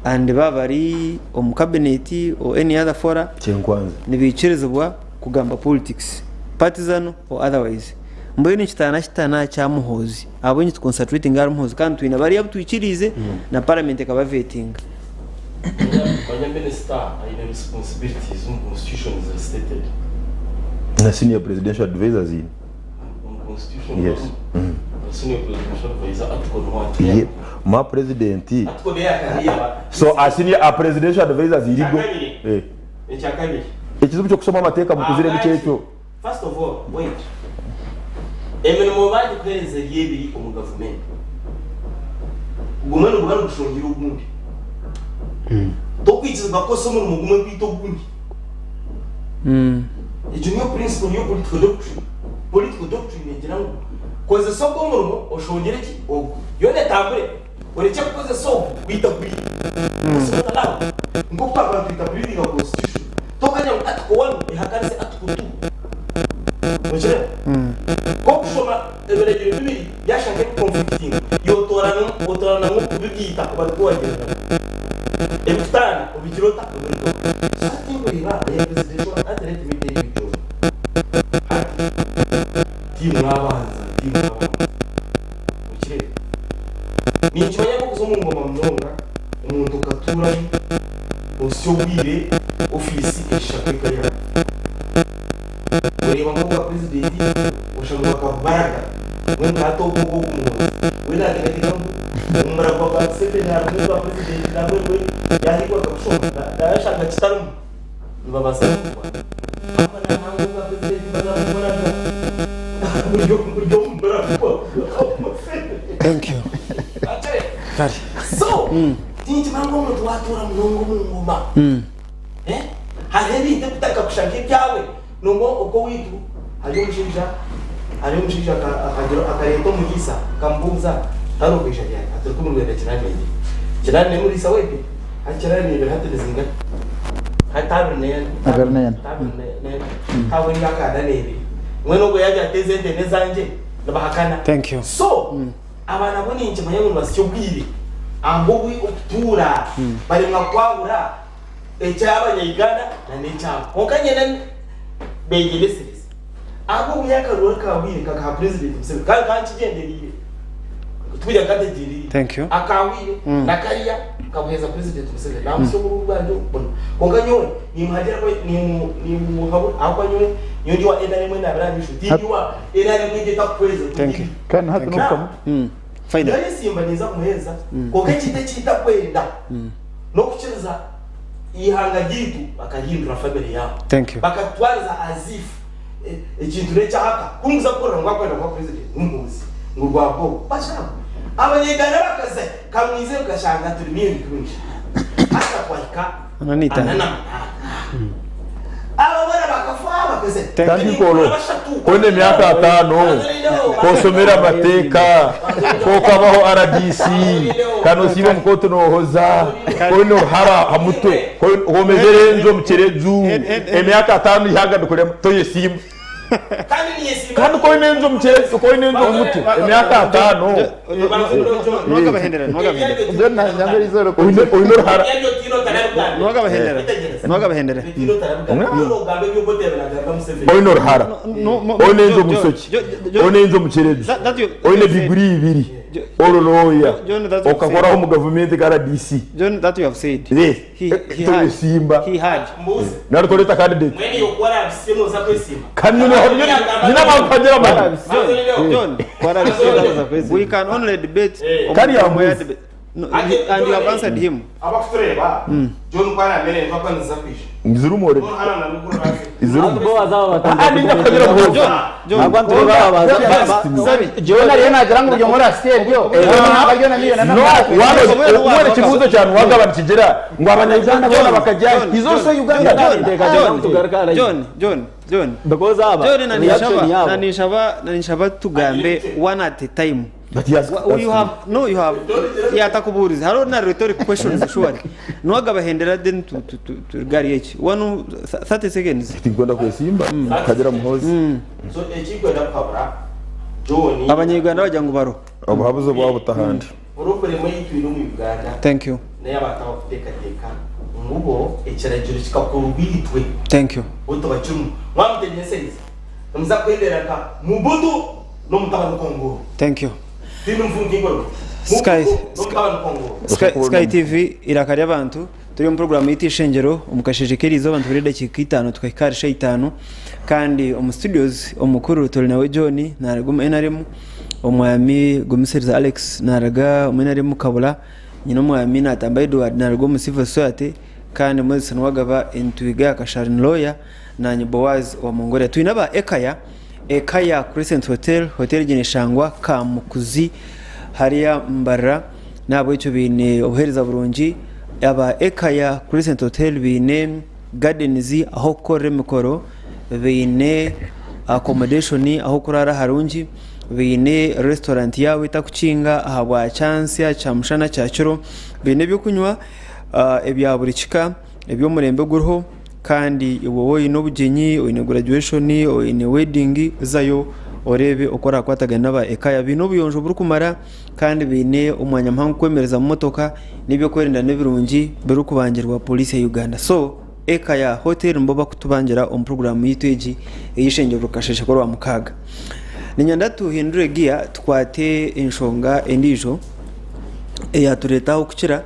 and baba bari omu cabinet or any other fora Kyenkwanzi. nibaikirizibwa kugamba politics partisan or otherwise. Mbwenu ekitaana kitana aha kya Muhoozi ahabw'enki tu concentratinga ahari Muhoozi kandi twine bariya abu twikiriize na parliament ekabavetinga. Manya minisita aine responsibilities omu constitution ziri stated. Na senior presidential advisor aziine. Omu constitution Yes. harimu na senior presidential advisor article ni Ye, what? ma president. Article niyo yakahimba. So a senior a presidential advisor aziirigo. Ekyakabiri. Eh. Ekyakabiri. Ekizibu ky'okushoma amateeka mukuzire nikyo ekyo. First of all, wait. Emirimo bagikuhereza eri ebiri omu gavumenti. Gumwe niguba nigushongyera ogundi. Tokwikirizibwa kukozesa omurimo gumwe kwita ogundi. Egyo niyo principle, niyo political doctrine. Political doctrine negira ngu kozesa ogu omurimo oshongyere ki? Ogu. Yoona etambure. Orekye kukozesa ogu kwita guriya. That's not allowed. Nk'oku twakuba nitwita reading a constitution, tokagira ngu article one ehakanise article two. Nokireeba? Nk'okushoma ebiragiro bibiri byashusha nk'ebi conflicting, yotoorana otooranamu okubigaita obarikuwagirirana. Ebikutaana obigira ota? Obirugaho. So hati nkureeba eya presidential hati let me tell you John. Hati timwabanza, timwabanza. Okireeba? Ninkimanya ngu okuza omu ngoma munonga, omuntu okatuurayo ohitsya obwire ofiisi eshusha nk'eka yaawe. Oreeba nk'obwa purezidenti oshusha ngu bakabubaraga mbwenu hati ogwo ogwo ogumuhoozi we naateekateeka ngu omu muragwa gwa Museveni harimu obwa purezidenti nabwe we yaahigwa akabushoma yaashanga kitarimu nibabaasa kukurwana. Ahakuba naahanga obwa purezidenti baza kumuraga buri omu muragwa gwa Museveni. Thank you. Kare. So, tinkimanya ngu omuntu waatuura munonga omu ngoma, eh, hariho ebintu ebitaka kusha nk'ebyawe. Nonga ok'owaitu hariyo omushaija, hariyo omushaija akagira akareeta omuriisa akamubuuza, Taro okwija ryari? Ati turi kumurwenda kirani nebiri. Kirani n'emuriisa waitu? Hati kirani nebiri hati nizingahi? Hati abiri n'ena. Abiri n'ena. Abiri n'ena. Habwe emyaka ana n'ebiri. Mbwenu ogwo yaagira ati ezi ente n'ezangye, nibahakana. Thank you. So, aba nabo ninkimanya ngu nibasya obwire ahabw'okutuura baremwa kwahura eky'abanya-Uganda na n'ekyabo. Kwonka nyena beegyemesereze ahabw'okumanya akaruuru akaahwire kakaha Purezidenti Museveni kandi nkaba nkigyendereire tikugira ngu nkategyereire. Thank you. Akaahwire na kariya nkabuheereza Purezidenti Museveni naamusya oburuuru bwangye obwo. Kwonka nyowe nimuhagira nimuhabura ahabw'okuba nyowe nyowe ndi owa nrm enaabire aha maisho tindi owa nrm egyo etakuhweza. Thank you. Kandi hati Thank you. n'okukamu. Final. Nyowe esimba ninza kumuheereza kwonka ekintu eki ntakwenda n'okukiriza eihanga ryaitu bakarihindura family yaabo. Thank you. Bakatutwariza as if ekintu n'ekyahaka. Ku nkuza kuhurira ngu akwenda kuba president ngu Muhoozi ngu rwabwogo. Bashaabo abanyayuganda bakaza kamwize mukashanga turi million ikumi n'ishatu. Hati twahika Ana n'itaano. ana na munaana. Abo boona bakafa bakaza. Kandi koro koine emyaka ataano kosomera amateeka kokabaho RDC kandi osiibe omu kooti nohoza koine oruhara aha mutwe komezere enju omu kireju emyaka ataano ihanga ndikurema toyesiima. Kandi ninyesiima. Kandi ku oine enju omu kyezi, ku oine enju omu mutwe, emyaka ataano. Nwagabahendera, nwagabahendera. John nanyamba eriizooba Oine oine oruhara. Nwagabahendera. Nwagabahendera. Oine oruhara. Oine enju omu Ishokye. Oine enju omu Kyerejju. Oine diguri ibiri. Ori lawyer. John, that's what Okakoraho omu gavumenti nka RDC. John, that you have said. Yes. He, he had. Toyesimba. He had. Nari toreeta candidate. Kandi nyine nyine abantu nkagira amani. John, we can only debate. Kari omu- yambuza. debate. No, and you have answered him. Abakutureba John kwaramere ntwakwaniza kwisha. Izirimu already. Izirimu. Bo bazaba batandika Ah, ninja kugira muhoza. John, John. Abantu baba baza John ariyo nagira ngu buri omwe arasiya ebyo ntabwo aryo na miliyoni No, wabona ekibuuzo kyanu wagaba nikigira ngu abanyayuganda boona bakajya he's also Ugandan. John, Tugaruka hariya. John, John, John. Because aba John, reaction nanishaba, yabo. nanishaba, nanishaba tugambe one at a time. But he has You have no, you have yatakubuuriza hariho na rhetoric questions surely nwagabahendera then to to to to gari eki one 30 seconds. Tinkwenda kwesimba kagira muhozi. So ekikwenda kuhabura John Abanyayuganda bagira ngu baro. Obuhabuzi bwabo butahandi. Problem ei twine omu Uganda Thank you. nayo abantu abakuteekateeka ngu bo ekiragiro kikakorwa itwe. Thank you. Bo tibakirimu. Mwamutegyesereza nimuza kuhendera nka Mobutu n'omutabani Kongolo. Thank you. Tiine omufungi nk'orwo. N'omutabani Kongolo. Sky TV iraka ry'abantu turi omu program yaitu Ishengero omu kasheeshe k'eriizooba nituhurira edakiika itaano tukahika ahari shaaha itaano kandi omu studios omukuru turi nawe John naruga omu NRM omwami Gumisiriza Alex naruga omu NRM Kabula nyine omwami Natamba Edward naruga omu Civil Society kandi Moses Niwagaba entwiga ya Kashari ni lawyer nanye Boaz owa Mongolia twine aba Ekaya Ekaya Crescent Hotel hotel egi neshangwa Kamukuzi hariya Mbarara Nahabwekyo baine obuheereza burungi. Aba Ekaya Crescent Hotel baine gardens ah'okukorera emikoro, baine accommodation ah'okuraara harungi, baine restaurant yaabo etakukinga ahabwa kyantsya, kyamushana, kyakiro. Baine ebyokunywa ebya buri kika eby'omurembe oguriho kandi iwe waaba oine obugyenyi, oine graduation, oine wedding zayo oreebe oku orakwatagana n'aba Ekaya. Baine obuyonjo burikumara. Kandi baine omwanya muhango kwemerezamu motoka n'ebyokwerinda n'ebirungi birikubangirwa poliisi ya Uganda. So Ekaya Hotel nibo bakutubangira omu puroguraamu yaitu egi ey'eishengyero rukasheeshe k'orwamukaaga. Niinyenda tuhindure giya tukwate enshonga endiijo eyatureeta kukira.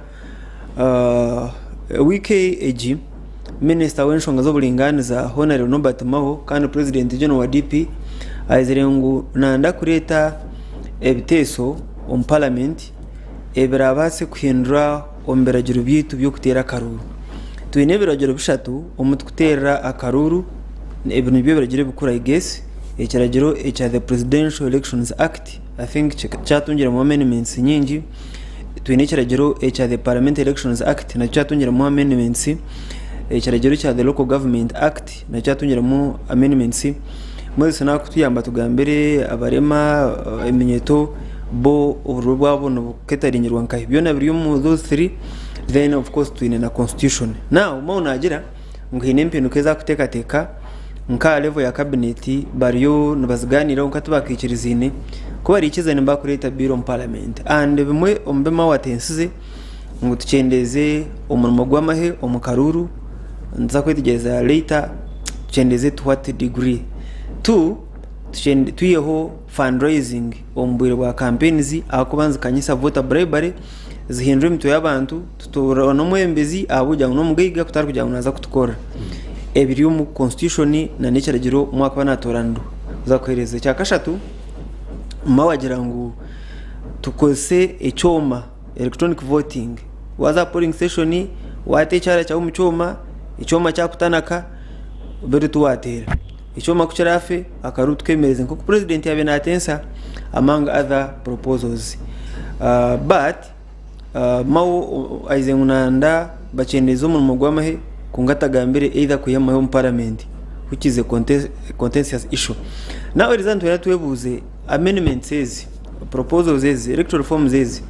Wiiki egi minisita w'enshonga z'oburingaaniza Hon. Norbert Mao kandi Purezidenti General wa DP aizire ngu nayenda kureeta ebiteeso omu paramenti ebirabaase kuhindura omu biragiro byaitu by'okuteera akaruuru. Twine ebiragiro bishatu omu tukuteerera akaruuru, ebi nibyo biragiro ebikuru I guess, ekiragiro ekya the Presidential Elections Act I think kyatungiremu amendments nyingi, Twine ekiragiro ekya the Parliamentary Elections Act nakyo kyatungiremu amendments, ekiragiro ekya the Local Government Act nakyo kyatungiremu amendments. Moses nakutuyamba atugambire abarema, eminyeto bo obururu bwabo nibuketaringirwa nkahi. Byona biri omu those three then of course twine na constitution. Now Mao nagira ngu haine empinduka ezi arikuteekateeka nka aha level ya cabinet bariyo nibazigaaniiraho kwonka tibakaikirizaine. Ku bariikiriza nibaija kureeta bill omu parliament and bimwe omu bi Mao atensize ngu tukyendeeze omurimo gw'amahe omu karuuru, nituza kwetegyereza later tukyendeeze to what degree. Two, twiheho fundraising omu bwire bwa campaigns ahakuba nizikanyisa voter bribery, zihindura emitwe y'abantu, tutoorana omwebembezi ahabw'okugira ngu n'omugaiga kutari kugira ngu naaza kutukorera. Ebiri omu constitution nana ekiragiro omwe akuba naatooranirwa kuza kuheereza. Ekya kashatu, Mao agira ngu tukozese ekyoma electronic voting, waaza aha polling station waata ekyara kyawe omu kyoma, ekyoma kyakutanaka beitu tiwaateera. Ekyoma ku kiraafe akaruuru tukeemereze nk'oku purezidenti yaabaire naatensa among other proposals. But Mao aizire ngu nayenda bakyendeeze omurimo gw'amahe kwonka atagambire either kwiha amahe omu paramenti which is a contentious issue. Now eriizooba nitwenda twebuuze amendments ezi, proposals ezi, electoral reforms ezi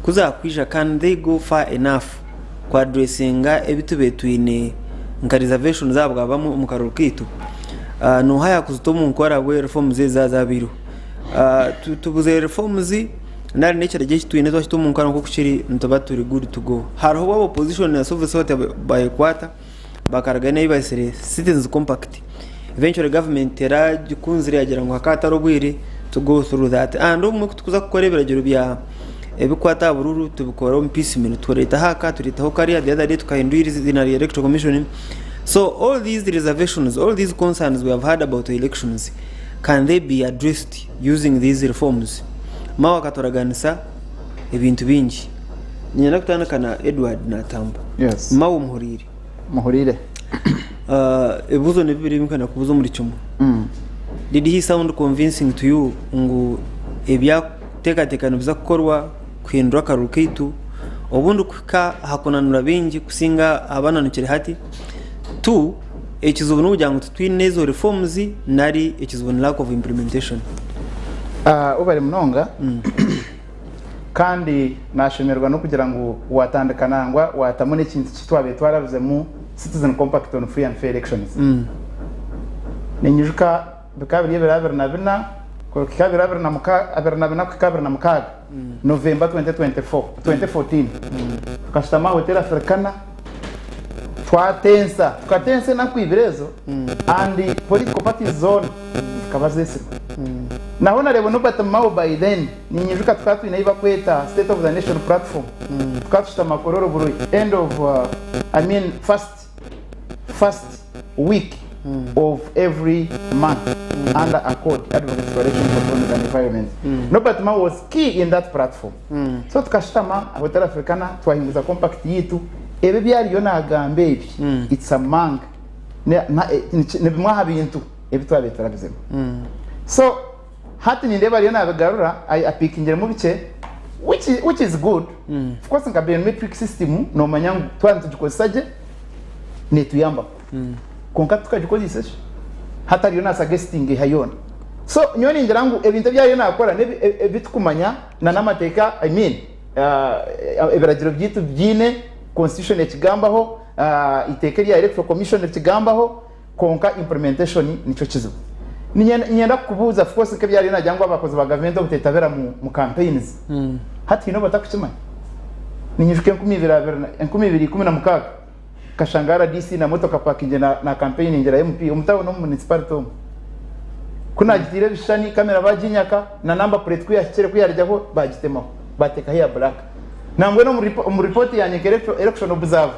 ku zaakwija can they go far enough ku addressinga ebi tubaire twine nka reservations ahabwa bamwe omu karuuru kaitu? Nooha yaakuzita omu nkora bwe reforms ezi zaaba zaabaireho? Tubuzire reforms nari n'ekiragiro eki twine twakita omu nkora nk'oku kiri nituba turi good to go. Hariho obu aba opposition na civil society bayekwata bakarugayo n'ebi bayetsire citizens compact. Eventually government eragikunzire yagira ngu hakaba hatari obwire to go through that. And obumwe ku turikuza kukora ebiragiro bya ebikukwata aha buruuru tubikora omu piecemeal. Tureetaho aka, tureetaho kariya, the other day tukahindura eiziina rya electoral commission. So all these reservations, all these concerns we have heard about the elections, can they be addressed using these reforms? Mao akaturaganisa ebintu bingi. Niinyenda kutandika na Edward Natamba. Yes. Mao omuhuriire. Muhuriire. Ebibuuzo ni bibiri ebi ndikwenda kubuuza omuri kimwe. Did he sound convincing to you ngu ebi arikuteekateeka nibiza kukorwa kuhindura akaruru kaitu obundi kuhika aha kunanura baingi kusinga abananukire hati? Tu, ekizibu n'okugira ngu titwine ezo reforms nari ekizibu ni lack of implementation? Webare munonga kandi nashemererwa n'okugira ngu watandika nangwa watamu n'ekintu ki twabaire twarabizemu Citizen Compact on Free and Fair Elections. Ninyijuka bikaba biri ebiro 24 kuhika ebiro 24 kuhika 26 November 2024, 2014 tukashutama aha Hotel Africana twatensa, tukatensa enaku ibiri ezo and political parties zoona zikaba zesirwe. Naho nareeba Norbert Mao by then ninyijuka tukaba twine ei bakweta State of the Nation platform tukaba tushutama Kololo buri end of I mean first first week of every month under Accord, Advocates Coalition for Autonomy and Environment. Norbert Mao was key in that platform. So tukashutama aha Hotel Africana twahinguza compact yitu ebi ebi ariyo nagamba ebi it's among ne- na- eh, ni bimwe aha bintu ebi twabaire turabizemu. So hati nindeeba ariyo nabigarura ai- apikingiremu bikye which, which is good. Of course nka biometric system nomanya ngu twaba nitugikozesa gye netuyambaho. Kwonka tukagikozesa shi hati ariyo na suggesting eha yoona. So nyowe ningira ngu ebintu ebi ariyo nakora nebi ebi tukumanya na n'amateeka I mean uh, ebiragiro byaitu byine constitution ekigambaho uh, iteeka erya electoral commission rikigambaho Kwonka implementation nikyo kizibu. Niinyenda kukubuuza of course nk'ebi ariyo naagira ngu abakozi ba gavumenti obuteetabira mu campaigns hati haine obatakukimanya? Ninyijuka 2016 nkashanga rdc na motoka apakingire na campaigningira MP omu town omu municipality omu. Ku naagitiire ebishushani kamera baaginyaka na number plate ku yaahikire ku yaarugyaho baagitemaho baateekaho eya black. Nambwenu omu report yangye nka election observer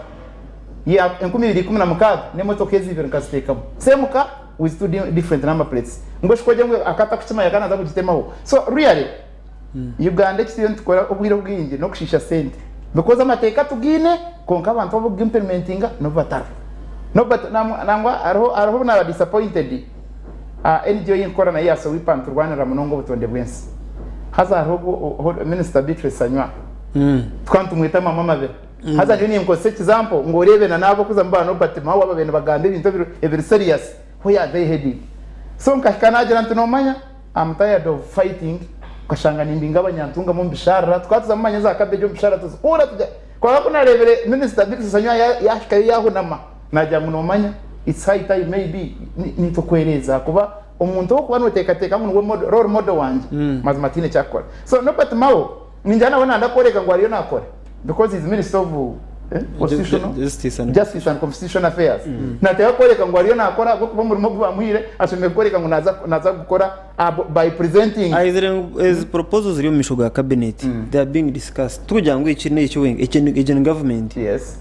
ya 2016 n'emotoka ezi ibiri nkaziteekamu same car with two different number plates ngu shi kwogira ngu aka atakukimanya aka naaza kugitemaho so really Uganda eki turiyo nitukora obwire obwingi n'okushiisha sente because amateeka tugaine kwonka abantu abu kugimplementinga nibo batariho Nobu nangwa hariho hariho obu naaba disappointed NGO ei nkukora nayo ya Sowipa niturwanirira munonga obutonde bw'ensi haza hariho obu Minisita Beatrice Anywa tukaba nitumweta Mama Mabira Haza nyowe ninkozesa ekizampo ngu oreebe na n'abokuza mu ba Norbert Mao aba babaire nibagamba ebintu ebiri serious, where are they heading? So nkahika nagira nti nomanya I'm tired of fighting, okashanga nimbinga abanyantungamu omu bisharara, tukaba tuzamu manya eza cabbage omu bisharara tuzikuura tugya, kwonka ku nareebire Minister Beatrice Anywa yahikayo yahunama, nagira ngu nomanya it's high time maybe nitwe kwereeza ahakuba omuntu ow'okuba noteekateeka ngu niwe role model wangye, mazima tihaine eki arikukora. So Norbert Mao Ningira nawe nayenda kworeka ngu ariyo nakora because he's minister of constitutional Justice and- justice and constitution affairs. Nateekwa kworeka ngu ariyo nakora ahabw'okuba omurimo ogu bamuhaire ashemereire kworeka ngu naza naza kugukora by presenting. Aizire ngu ezi proposals ziri omu maisho ga cabinet they are being discussed tikugira ngu eki n'eki wenka eki ni egi ni government. Yes.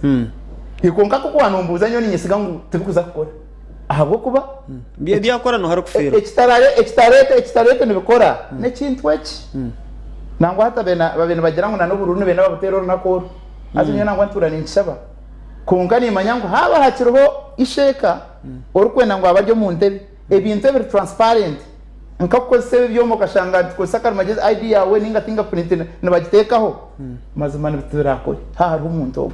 Kwonka nk'oku wanombuuza nyowe ninyesiga ngu tibikuza kukora ahabw'okuba Byakora noha arikufeerwa? Ekitarete ekitarete nibikora n'ekintu eki. Nangwa hati babaire nibagira ngu n'obururu nibenda babuteere orunaku oru. Haza nyowe nangwa ntuura ninkishaba. Kwonka nimanya ngu haaba hakiriho isheeka orikwenda ngu abe ari omu ntebe, ebintu ebiri transparent nk'okukozesa ebi ebyoma okashanga nitukozesa karimagyezi ID yaawe ninga fingerprint nibagiteekaho, mazima tibiraakore haaba hariho omuntu ogwo.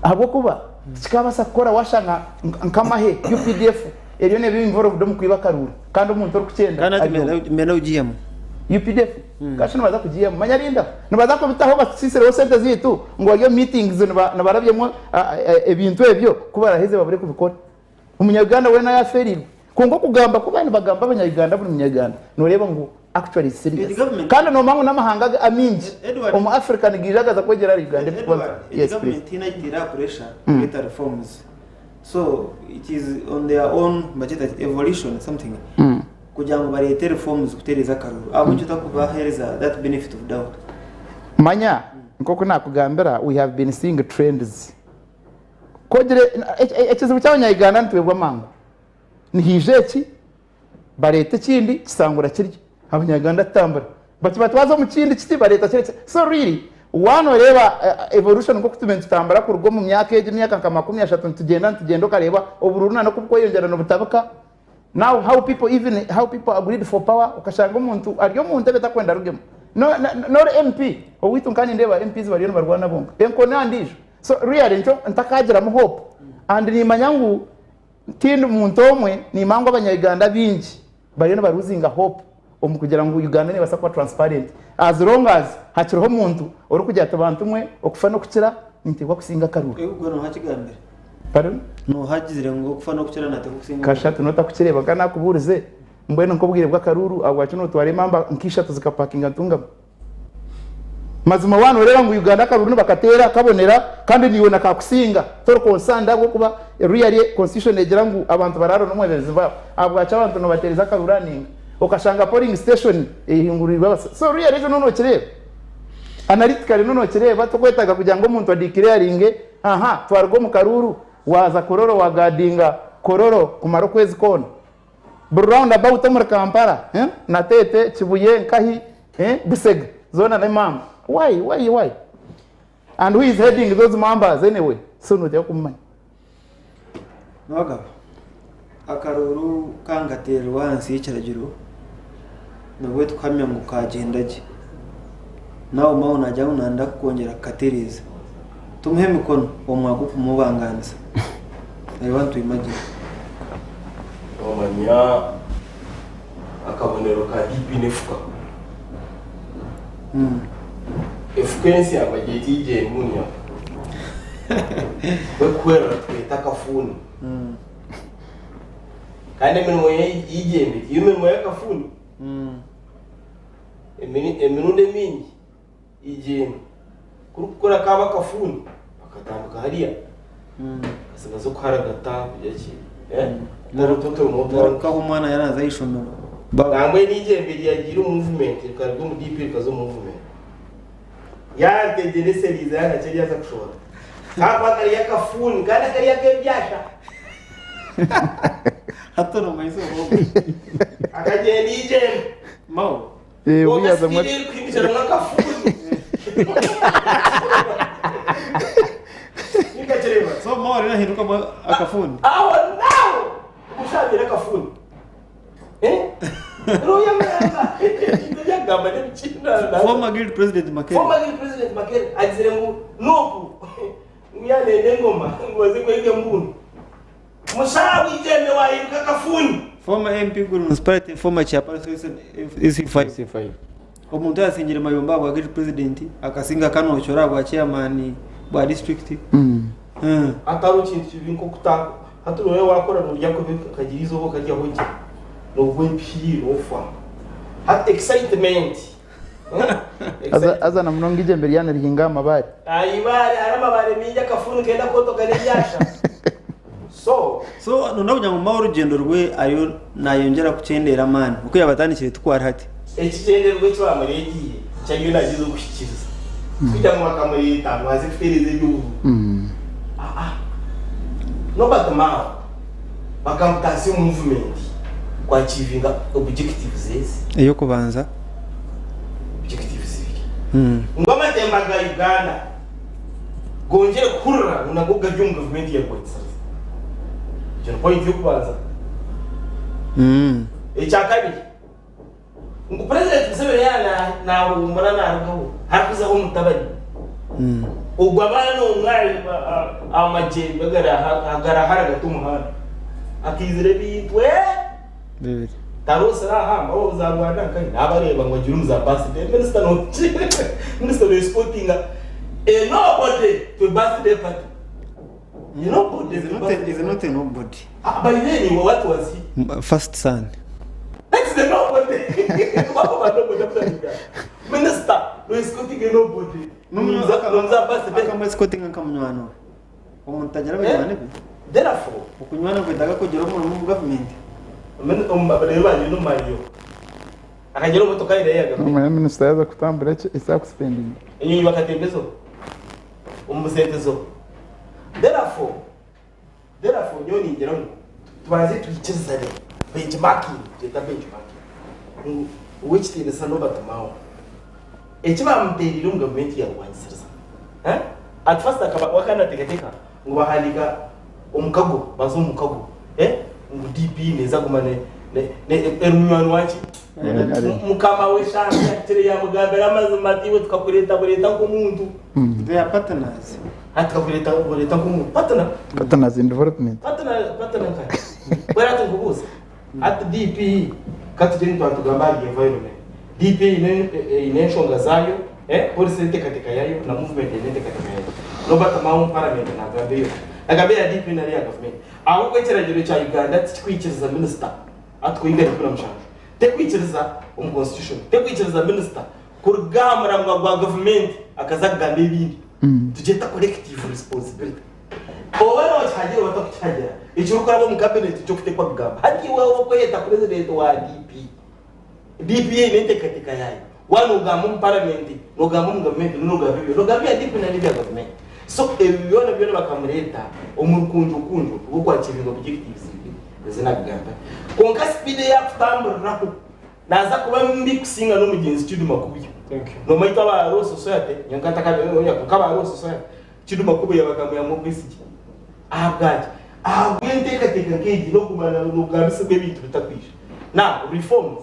Ahabw'okuba tikikaabaasa kukora waashanga nk'amahe UPDF eriyo neeba involved omu kwiba akaruuru kandi omuntu orikukyenda Kandi hati ari ogwo. mbenda ogiihamu. UPDF kashi nibaza kugiihamu manya rinda nibaza kubitaho batusiisireho sente zaitu ngu bari omu meetings nibarabyemu ebintu ebyo ku baraheze babure kubikora. Omunya Uganda weena yaafeereirwe. Kwonka okugamba ku baba nibagamba abanya-Uganda buri munya-Uganda noreeba ngu actually is serious. Egi government- Kandi nomanya ngu n'amahanga aga amaingi Edward- omu Africa nigaija gaza kwegyera ahari Uganda ebirikuba Edward, Yes, please. government tihaine agiteire aha pressure kureeta reforms. So it is on their own bakyeta ki evolution something kugira ngu bareete reforms kutereeza akaruru. Ahabw'enki otakubaheereza that benefit of doubt? Manya nk'oku nakugambira we have been seeing trends. Ku ogire ekizibu ky'abanya-Uganda nitwebwa mangu. Nihaija eki, bareeta ekindi kisangura kirya. Abanya-Uganda tutambura. Bati batwaza omu kindi kiti bareeta kiri So really waaba nooreeba evolution nk'oku tubaire nitutambura kuruga omu myaka egi emyaka nka 30 nitugyenda nitugyenda okareeba obururu na n'oku burikweyongyera nibutabika. Now how people even how people agreed for power okashanga omuntu ari omu ntebe takwenda arugemu. No, no, n'ori MP owaitu nka nindeeba MPs bariyo nibarwana bonka. Enkoni aha ndiijo. So really nikyo ntakagiramu hope and nimanya ngu tindi muntu omwe nimanya ngu abanya Uganda baingi bariyo niba losinga hope omu kugira ngu Uganda nebaasa kuba transparent as long as hakiriho omuntu orikugira ati bantu mwe okufa n'okukira ninteekwa kusinga akaruru. Ogwo nooha akigambire? Pardon? Nooha agizire ngu okufa n'okukira nateekwa kusinga akaruru? Kashatu notakukireeba nka nakubuurize mbwenu nk'obwire bw'akaruru ahabwaki notwara emamba nk'ishatu zikapakinga Ntungamo? Mazima waaba nooreeba ngu Uganda akaruru nibakateera kabonera kandi naiwe na kakusinga tori concerned ahabw'okuba really constitution neegira ngu abantu baraare n'omwebembezi baabo ahabwaki abantu noobateereza akaruru aha ninga okashanga polling station ehinguriirwe abashaija so really ekyo nookireeba analytically nookireeba tokwetaaga kugira ngu omuntu adeclaringe aha twaruga omu karuuru waaza Kololo wagadinga Kololo kumara okwezi kwona. Buri round about omuri Kampala, eh, Nateete, Kibuye, Nkahi, eh, Busega, zoona n'emamba. Why, why, why? And who is heading those mambas anyway? So noteekwa kumumanya. Nabagabo, akaruuru kankateererwa ahansi y'ekiragiro nabwo tukuhamya ngu kagyenda gye. Nawe Mao naagira ngu nayenda kukwongyera kukatereeza. Tumuhe emikono omu mwanya gw'okumubangaanisa. Reeba nitwimagye. Noomanya akabonero ka DP n'efuka. Efuka ensya bagyeta eijemunya. Bwekuhwerera tukeeta akafuuni. Kandi emirimo y'eigyembe tiyo mirimo y'akafuuni. Emirundi emingi Eigyembe ku rikukura kaaba akafuuni bakatandika hariya kasigaza okuharagata kugira ki Nkaho omwana yaraza aha ishomero. Nangwa n'eigyembe ryagiire omu movement rikaruga omu DP rikaza omu movement yantegyereseriize yanakye ryaza kushohora kakuba kari akafuuni kandi kari ak'ebyasha Hati nomanyisa obwongo. Akagyenda eigyembe. Mao. Eh, Kwonka buyaza sipiidi erikuhindukira nk'akafuuni. Ninkakireeba. So Mao ariyo nahindukamu akafuuni. Aho naaho omushaija akafuuni. Eh? Roya muramba. Ebyagamba n'ebiki. Former guild president Makerere. Former guild president Makerere agizire ngu nupu ngu yanenda engoma ngu baze kwega embundu. Mushaija w'igyembe wahinduka akafuuni. Former MP Gulu Municipality, former chairperson EC5. EC5. Omuntu ayasingire Mayombo ahabwa guild president, akasinga Kanochora ahabwa chairman bwa district. Hatariho kintu kibi nk'okuta hati nooreeba waakora noorya kubi okagira eizooba okaryaho gye noogwa empihi noofa hati excitement Haza haza na munonga eigyembe ryaba nirihinga aha mabaare. Aha ibaare hariho amabaare maingi akafuuni kenda kwotoka n'ebyasha so. So noona kugira ngu Mao orugyendo rwe ariyo nayongyera kukyendeera amaani oku yaaba atandikire tikwo ari hati. Ekigyendererwa eki baamureeteire nikyo ariyo nagyezaho kuhikiiriza. Tikugira ngu bakamureeta ngu aze kutereeza eby'obubi. Aa. Norbert Mao bakamutaasya omu movement ku achievinga objectives ezi. Ey'okubanza. Objectives ibiri. Ngu amatemba ga Uganda gongyere kuhurira ngu nago gari omu gavumenti ya Rwakisazi. Egyo ni point y'okubanza. Ekyakabiri, ngu Purezidenti Museveni yaaba naahuumura naarugaho, harikuzaho omutabani. Ogwo abaana omwe aha magyembe agaraharagata omuhanda akaizire ebintu Bibiri. Taroosire aha mbaho obu za Rwanda nkahi naabareeba ngu agiire omu za birthday minister noki minister noesipotinga a nobody to a birthday party. Nobody. Is not a, is not a nobody. Ah, by then, what was he? First son. That's the nobody. What about nobody after that? Minister, no escorting a nobody. Nomza ambassador. Akamwesikotinga nka munywani we. Omuntu tagira abanywani be. Therefore, Okunywana kwetaga kugira omurimo omu gavumenti. rero banyu no Mario. Akagira omotoka ye yaga. Omanya minisita yaza kutambura ekyakupendinga. Enyonyi bakatembezo. Omusentezo. Therefore, therefore nyo ningira ngu tubanze twikirizane benchmarking, tuyeta benchmarking. Ngu owekitiinisa Norbert Mao eki bamuteerire omu gavumenti yarwangisiriza. Eh? At first akaba wakanateekateeka ngu bahandiika omukago, baza omu mukago. Eh? Ngu DP neeza kuguma ne ne ne eri munywani waki? Mukama w'eshaaha yakire yamugambira amazima ati iwe tukakureeta bureeta nk'omuntu. They are partners. Hati tukakureeta bureeta nk'omuntu. Partner. Partners in development. Partner partner nka. Bwera ati nkubuuze. Hati DP katugire nitwatugamba ahari environment. DP eine eine enshonga zaayo, eh, policy enteekateeka yaayo na movement eine enteekateeka yaayo. Norbert Mao omu parliament nagamba eyo. Nagamba eya DP nari eya gavumenti. Ahabw'okuba ekiragiro kya Uganda tikikwikiriza minisita Article y'igana 17 tekwikiriza omu constitution tekwikiriza minisita kuruga aha muramwa gwa gavumenti akaza kugamba ebindi. Tugyeta collective responsibility. Oba nokihagira oba tokukihagira, ekirikuraba omu cabinet nikyo orikuteekwa kugamba. Hati iwe orikweyeta president wa DP, DP eine enteekateeka yaayo. Waaba nogamba omu paramenti, nogamba omu gavumenti, nogamba ebyo, nogamba ebya DP nari ebya gavumenti. So ebyo byona byona bakamureeta omu rukunjokunjo rw'okwakiiringa objectives ezi naakugamba. Kwonka sipiidi ei arikutamburiraho naaza kuba mbi kusinga n'omugyenzi Chiduma Kubuya. Noomanya itwe aba Law Society, nyowe nkaba ntakabire kwonka aba Law Society, Chiduma Kubuya bakamwihamu obwesigye. Ahabwaki? Ahabw'enteekateeka nk'egi n'okuguma noogambisibwa ebintu bitakwija. Now, reforms,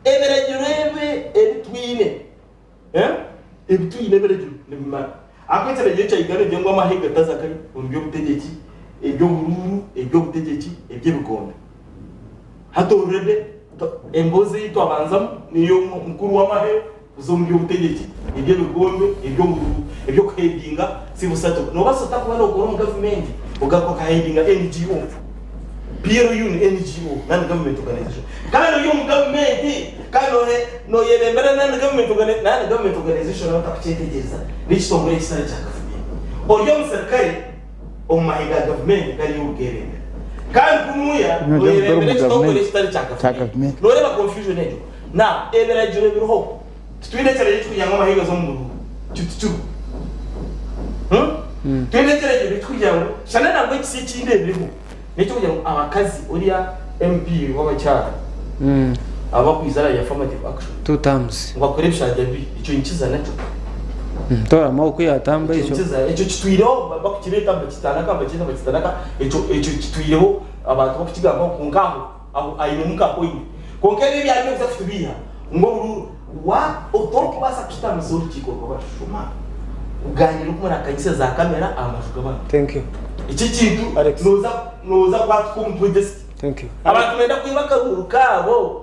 ebiragiro ebi ebi twine, ebi twine ebiragiro nibimara. Ahabw'okuba ekiragiro kya Uganda nikigira ngu amahe gataza kare omu by'obutegyeki, eby'oburuuru, eby'obutegyeki, eby'ebigombe. Hati already emboozi ei twabanzamu n'ey'omukuru w'amahe kuza omu by'obutegyeki, eby'ebigombe, eby'oburuuru, eby'okuhedinga civil servant. Noobaasa ota kuba nookora omu gavumenti ogaruka okahedinga NGO? PLU ni NGO, Non Government Organization. Kandi ori omu gavumenti kandi nooyebembera Non Government Non Government Organization abatakukyetegyereza n'ekitongore ekitari kya gavumenti. Ori omuserikare omu mahe ga gavumenti gariyo orikugeebembera. Kandi kunuya nooyebembera ekitongore ekitari kya gavumenti. Nooreeba confusion egyo? Now, ebiragiro ebiriho, titwine ekiragiro ekirikugira ngu amahe gaze omu buruuru. Ekyo tikiriho. Twine ekiragiro ekirikugira ngu shana nangwa ekisya ekindi ebiriho n'ekyokugira ngu abakazi oriya MP w'abakyara abakwija ahari affirmative action Two terms. ngu akore ebishanja bibi, ekyo nikiza nakyo. Toramu oku yatamba Ekyo ekyo. nikiza, ekyo kitwireho bakukireeta nibakitandaka nibakireeta nibakitandaka, ekyo ekyo kitwireho abantu bakukigambaho kwonka aho aho ainemu ka point. Kwonka ebi ebyari by'okuza kutubiiha ngu oburuuru wa otorikubaasa kushutamisa orukiiko rw'abashuma kugaaniira oku muraakanyise za kamera aha maju g'abantu. Thank you. Eki ekintu Alex. nooza nooza kwatuka omutwe just. Thank you. Abantu nibenda kwiba akaruuru kaabo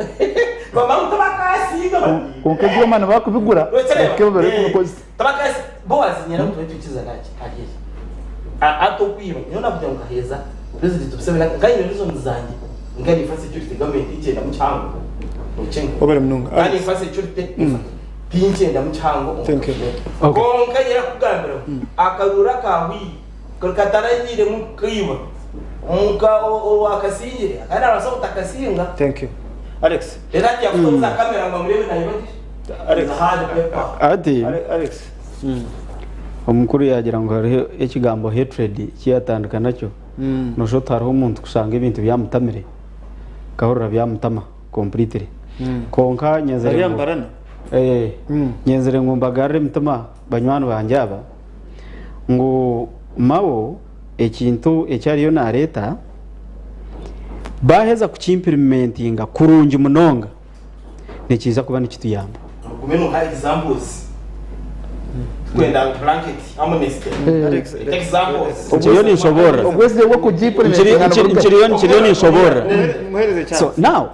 bamara ngu tibakaasinga bati. Kwonka ebyoma nibakubigura Nokireeba? bakaba barikubikozesa. Tibakaasi Boaz nyina ngu tube twikiriza naki ahari eki. Hati okwiba nyowe nakugira ngu nkaheeza President Museveni nka nyine reasons zangye nka ninfa security government tinkyendamu kihango nokyenga. Webale munonga. Nka Alex. ninfa security tinkyendamu kihango omu Thank you. government. Okay. Kwonka nyine kukugambira ngu akaruuru akahwire kuri kataragiiremu kukaiba nka owakasingire akaba nabaasa obutakasinga. Thank you. Alex. Reero hati yakuta za kamera ngu amureebe naiba ki? Alex. Is hard paper. Ati Alex. omukuru yagira ngu hariho ekigambo hatred eki yatandika nakyo noshusha oti hariho omuntu kushanga ebintu byamutamire akahurira byamutama completely kwonka nyenzire Ariya ngu Mbarana? Eh, nyenzire ngu mbagarure emitima banywani bangye aba ngu Mao ekintu eki ariyo nareeta baheza kukimpirimentinga kurungi munonga nikiija kuba nikituyamba. Ogume noha examples tikwenda ngu blanket amnesty Alex, Take examples. Nkiriyo ninshoboorora. Obwesigye bw'okugiimpurimentinga niburuga hi? Nkiriyo ninshoboorora. Muhereze chance. So now,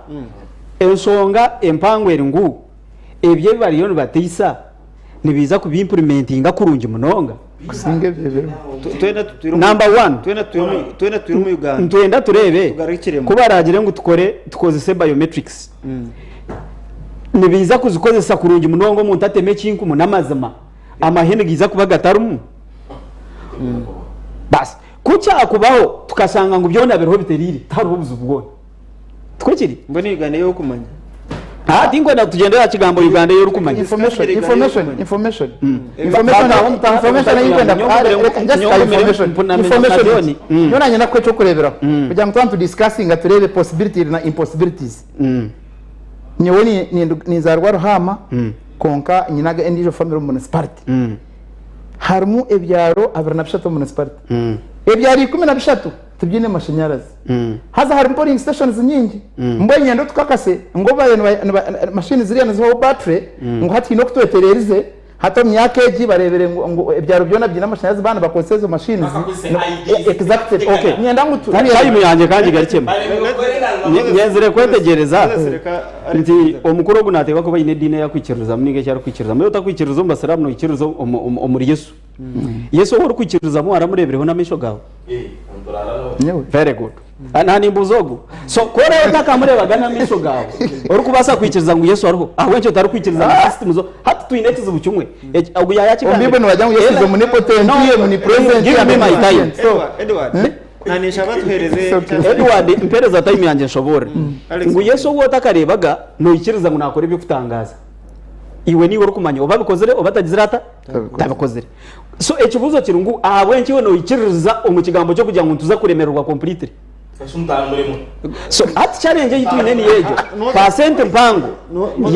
enshonga empango eri ngu ebyo ebi bariyo nibateisa nibaija kubiimpurimentinga kurungi munonga. Kusinga ebyo ebiriho. Twena tutwire omu- Number one. Twena tutwire omu- twena tutwire omu Uganda. Nitwenda tureebe Tugarukiremu. ku baraagire ngu tukore tukozese biometrics. Nibaija kuzikozesa kurungi munonga omuntu ateme ekinkumu n'amazima amahe nigaija kuba gatarimu. Basi ku kyakubaho tukashanga ngu byona biriho bitereire tihariho buzibu bwona. Tikwo kiri? Mbwenu Uganda ei orikumanya. Aha tinkwenda ngu tugyendere aha kigambo Uganda ei orikumanya. Information, information, information. Information, Bataho mutaho information ei nkwenda nyowe ngumire- just nyowe ngumire information. mpunamire Information. na John. Nyowe nanye nakuha ekyokureeberaho. Kugira ngu twaba nitudiscussinga tureebe possibility na impossibilities. Nyowe ni- ni- ninzaarwa Ruhaama kwonka nyine aga- endiijo family omu municipality. Harimu ebyaro 23 omu municipality. Ebyaro 13 tibyine mashanyarazi. Haza harimu polling stations nyingi. Mbwenu nyenda otukakase ngu obu bariyo niba machine ziriya nizibaho battery ngu hati haine okutwetererize hati omu myaka egi bareebire ngu ngu ebyaro byona byine amashanyarazi baaba nibakozesa ezo machines. Bakakozesa IDs. Exactly. Okay. Nyenda ngu tu Time yangye ka ngigarukyemu. Nyenzire kwetegyereza nti omukuru ogu nateekwa kuba aine ediini ei arikwikiririzamu nainga eki arikwikiririzamu. Yaaba otakwikiririza omu basiraamu noikiririza omuri Yesu. Yesu ou orikwikiririzamu waramureebireho n'amaisho gaawe? Nyowe. Very good. Na nimbuuza ogu. So ku oraabe otakamureebaga n'amaisho gaawe, orikubaasa kwikiriza ngu Yesu ariho, ahabw'enki otarikwikiriza ngu system zo hati twine ekizibu kimwe. Eki- Ogu Omu yaayakigambire. Bible nibagira ngu Yesu is omnipotent, No, omnipresent, give me my time. So, Edward, Edward, na ninshaba tuhereze It's okay. Edward, mpereza time yangye nshoboorore. Alex. Ngu Yesu ou otakareebaga, noikiriza ngu naakora eby'okutangaaza. Iwe niiwe orikumanya oba abikozire oba atagizire ata? Tabikozire. So ekibuuzo kiri ngu ahabw'enki iwe noikiririza omu kigambo ky'okugira ngu nituza kuremererwa completely? So hati challenge ei twine niyo egyo. Percent mpango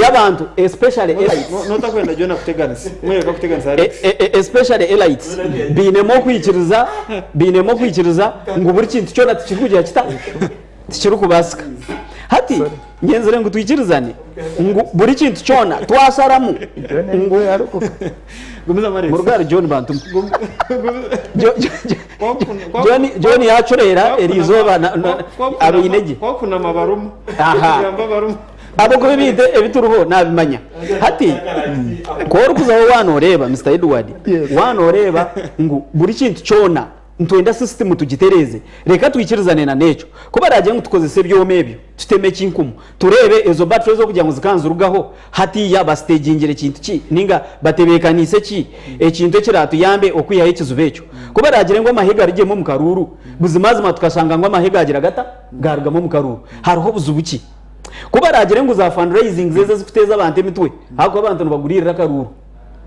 y'abantu especially elites. Notakwenda John akuteganise. Mwereka akuteganisa Alex. Especially elites bainemu okwikiriza bainemu okwikiriza ngu buri kintu kyona tikirikugira kita? Tikirikubaasika. Hati nyenzire ngu twikirizane ngu buri kintu kyona twasharamu ngu Gumizamu Alex. Murugari John bantuma. John John yacureera eri izooba abaine gye. Kwakunama barumu. Aha. Kugamba barumu. Ahabw'okuba ebintu ebi turiho nabimanya. Hati ku orikuzaho waaba nooreeba Mister Edward, waaba nooreeba ngu buri kintu kyona Nitwenda sisitimu tugitereeze. Reka twikirizane na n'ekyo. Ku baraagire ngu tukozese ebyoma ebyo, tuteme ekinkumu, tureebe ezo battery ez'okugira ngu zikaba nizirugaho hatiiya basiteegingire kintu ki nainga batebeekaniise ki ekintu ekiraatuyambe okwihaho ekizibu ekyo. Ku baraagire ngu amahe garugyemu omu karuuru, buzimazima tukashanga ngu amahe gaagira gata? Gaarugamu omu karuuru. Hariho buzibu ki? Ku baraagire ngu za fundraisings ezi ezikuteeza abantu emitwe ahabw'okuba abantu nibaguriirira akaruuru,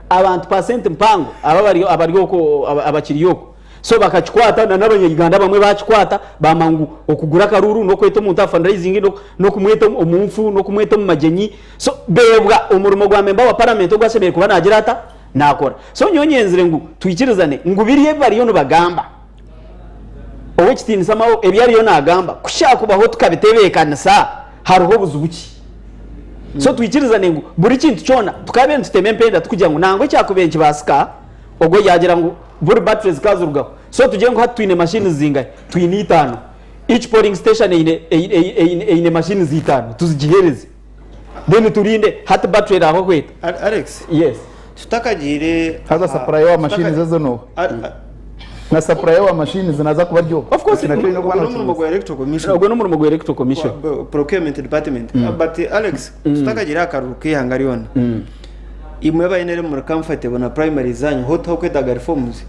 abantu pasenti mpango aba abari abari okwo abakiri okwo so bakakikwata na n'abanyayuganda abamwe bakikwata bamanya ngu okugura akaruuru n'okweta omuntu aha fundraising n'okumweta omu nfu n'okumweta omu magyenyi so beebwa omurimo gwa memba wa paramenti ogu ashemereire kuba naagira ata naakora so nyowe nyenzire ngu twikirizane ngu biriya ebi bariyo nibagamba Ow'ekitiinisa Mao ebi ariyo naagamba ku kyakubaho tukabitebeekanisa hariho obuzibu ki? So twikirizane ngu buri kintu kyona tukabe nitutema empenda tukugira ngu nangwa ekyakubaire nikibaasika ogwo yaagira ngu buri battery zikaba zirugaho so tugire ngu hati twine machines zingahi? Twine itaano each polling station eine eine machines itaano tuzigiheereze then turinde hati battery eraabe ahweta. Alex, Yes. tutakagiire Haza supplier wa machines ezo n'oha? Na supplier wa machines naza kuba ari oha? Of course, Ekyo nakyo oine kuba ogwo n'omurimo nokibuuza. gwa electoral commission. Ogwo n'omurimo gwa electoral commission. Procurement department. But Alex, tutakagiire aha karuru k'eihanga ryona, imwe aba NRM muri comfortable na primaries zanyu, ho tihakwetaaga reforms?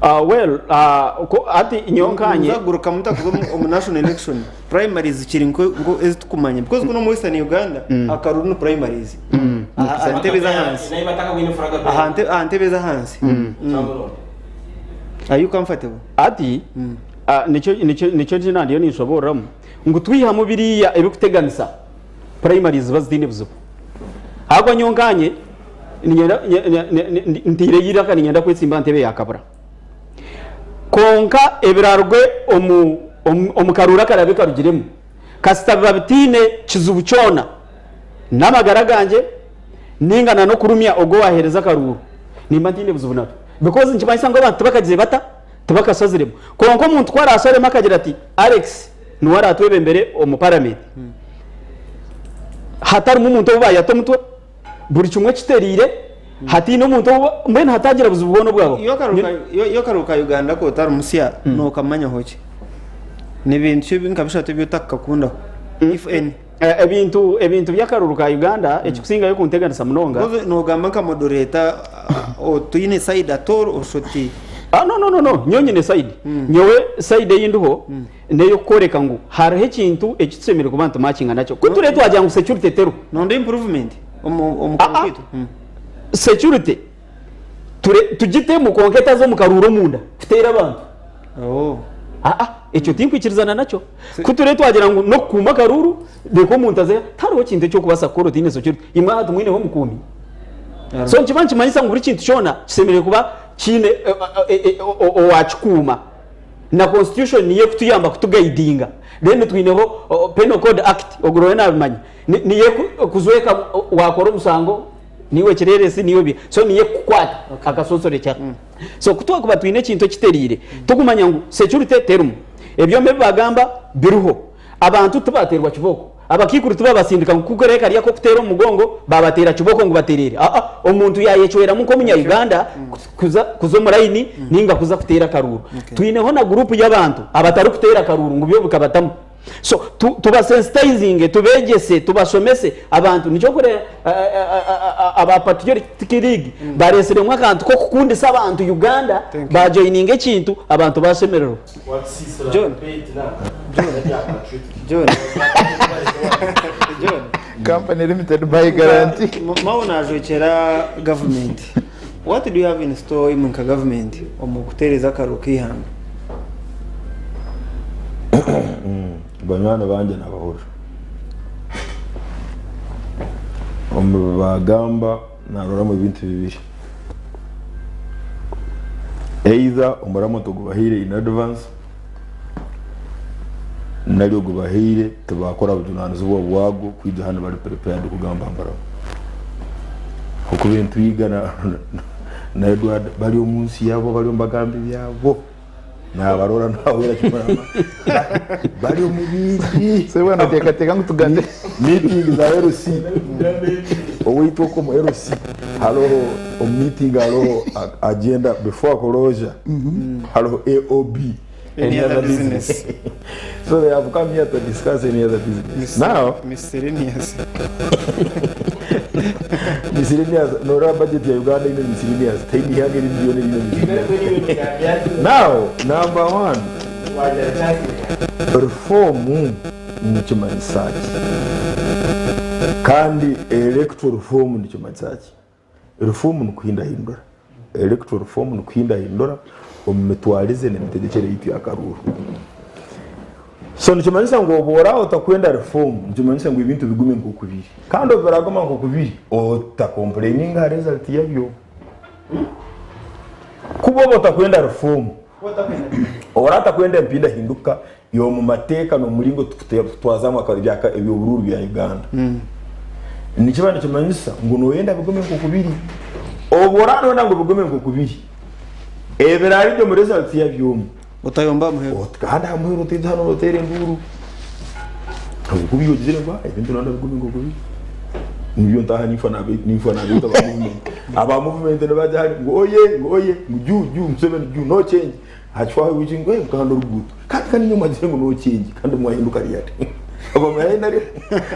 Well, ku hati nyowe nkanye. Nimuza kuguruka muta kuza omu national election? Primaries zikiri nko ezi tukumanya because kuno omu Western Uganda akaruru ni primaries. Aha ntebe ez'ahansi. Aha nte- aha ntebe ez'ahansi. Are you comfortable? Hati nikyo nikyo nikyo eki nandiyo ninshoboororamu ngu twihamu biriya ebikuteganisa primaries ziba zitaine buzibu. Ahabw'okuba nyowe nkanye niinyenda ntiireyo eiraka niinyenda kwetsimba aha ntebe ya Kabura. Kwonka ebiraaruge omu karuuru akaraabe karugiremu, kasita biba bitaine kizibu kyona n'amagara gangye nainga n'okurumya ogwo owaaheereza akaruuru, nimba ntaine buzibu nabyo. Because nikimanyisa ngu abantu tibakagize bata? Tibakashaziremu. Kwonka omuntu ku araasharemu akagira ati Alex niwe araatwebembere omu paramenti, hatarimu muntu ou baayata omutwe, buri kimwe kitereire. Hataine omuntu ou mbwenu hatagira buzibu bwona obwabaho. Iwe akaruka iwe akaruka Uganda ku otari musya nokamanyaho ki? Ni bintu ki nka bishatu ebi otakakundaho if any? Ebintu ebintu by'akaruru ka Uganda ekikusingayo kunteganisa munonga. Because nogamba nka moderator otaine side at all oshusha oti. Ah no no no no nyowe nyine side. Nyowe side ei ndiho n'ey'okukworeka ngu hariho ekintu eki tushemereire kuba nitumakinga nakyo. Ku turiyo twagira ngu security teriho. Noronda improvement omu omu Ah karuru ah kaitu? Security ture tugitemu kwonka etaza omu karuuru omunda kuteera abantu. Oh. Aa ekyo tinkwikirizana nakyo. Ku turiyo twagira ngu n'okukuuma akaruuru reka omuntu aze, tihariho kintu eki orikubaasa kukora otaine security. Imwe aha timwineho omukuumi? So nikiba nikimanyisa ngu buri kintu kyona kishemereire kuba kiine owaakikuuma. Na constitution niyo erikutuyamba kutugaidinga. Then twineho Penal Code Act, ogwo nawe naabimanya. Niyo erikujweka waakora omushango niiwe kireeresi niiwe bi so niyo erikukukwata akasonsorekyera. So ku twakuba twine ekintu ekitereire tukumanya ngu security terimu, ebyoma ebi bagamba biriho, abantu tibateerwa kibooko, abakaikuru tibabasindika ngu kukora kariya ak'okuteera omu mugongo babateera kibooko ngu batereere. Aa, omuntu yayecweramu nk'omunya Uganda kuza kuza omu layini ninga kuza kuteera akaruuru. Twineho na guruupu y'abantu abatarikuteera akaruuru ngu byo bikabatamu. So tu tubasensitizinge, tubeegyese, tubashomese abantu. Nikyo orikureeba aba Patriotic League bareetsiremu akantu k'okukundisa abantu Uganda, bajoyininga ekintu abantu bashemererwa. John. John. John. Company limited by guarantee. Mao najwekyera government. What do you have in store imwe nka government omu kuteereza akaruru k'eihanga? Banywani bangye nabahurira. Omu bi baagamba naroramu ebintu bibiri. Either omuramwa tugubahaire in advance nari ogubahaire tibaakora bujunanizibwa bwagwo kwija hanu bari prepared kugamba aha muramo. Ahabw'okuba entwiga na Edward bari omu nsi yaabo bariyo nibagamba ebyabo. Nabarora nahwera kimwe bari omu bingi. So bwana oteekateeka ngu tugambe. Meeting za LC owaitu okwo omu LC hariho omu meeting hariho agenda before closure hariho AOB Any other business. So they have come here to discuss any other business. Now Miscellaneous. Miscellaneous noreba budget ya Uganda eine miscellaneous teine ihanga erindi ryona eriine miscellaneous. Now number one reform nikimanyisa ki? Kandi electoral reform nikimanyisa ki? Reform nikuhindahindura. Electoral reform nikuhindahindura omu mitwarize n'emitegyekyere yaitu ya karuuru. So nikimanyisa ngu obu oraba otakwenda reform nikimanyisa ngu ebintu bigume nk'oku biri. Kandi obu biraguma nk'oku biri ota complaininga aha result yabyo. Kuba oba otakwenda reform, oraba otakwenda empindahinduka y'omu mateeka n'omuringo tukutwazamu eby'oburuuru bya Uganda, nikiba nikimanyisa ngu noyenda bigume nk'oku biri. Obu oraba noyenda ngu bigume nk'oku biri, ebirarugye omu results yabyo omu, Otayomba aha muheru. Kandi aha muheru otaija hanu noteera enduuru ahabw'okuba iwe ogizire ngu ebintu noyenda bigume nk'oku biri. Nibyo ntaaha ninfa ninfa nabeeta aba movement. Aba movement nibaija hanu ngu oye ngu oye ngu juu juu Museveni juu no change. Hacwaho wiiki ngu eh mukahanda oruguuto. Kandi kandi inywe mwagizire ngu no change kandi mwahinduka ryari? Aba NRM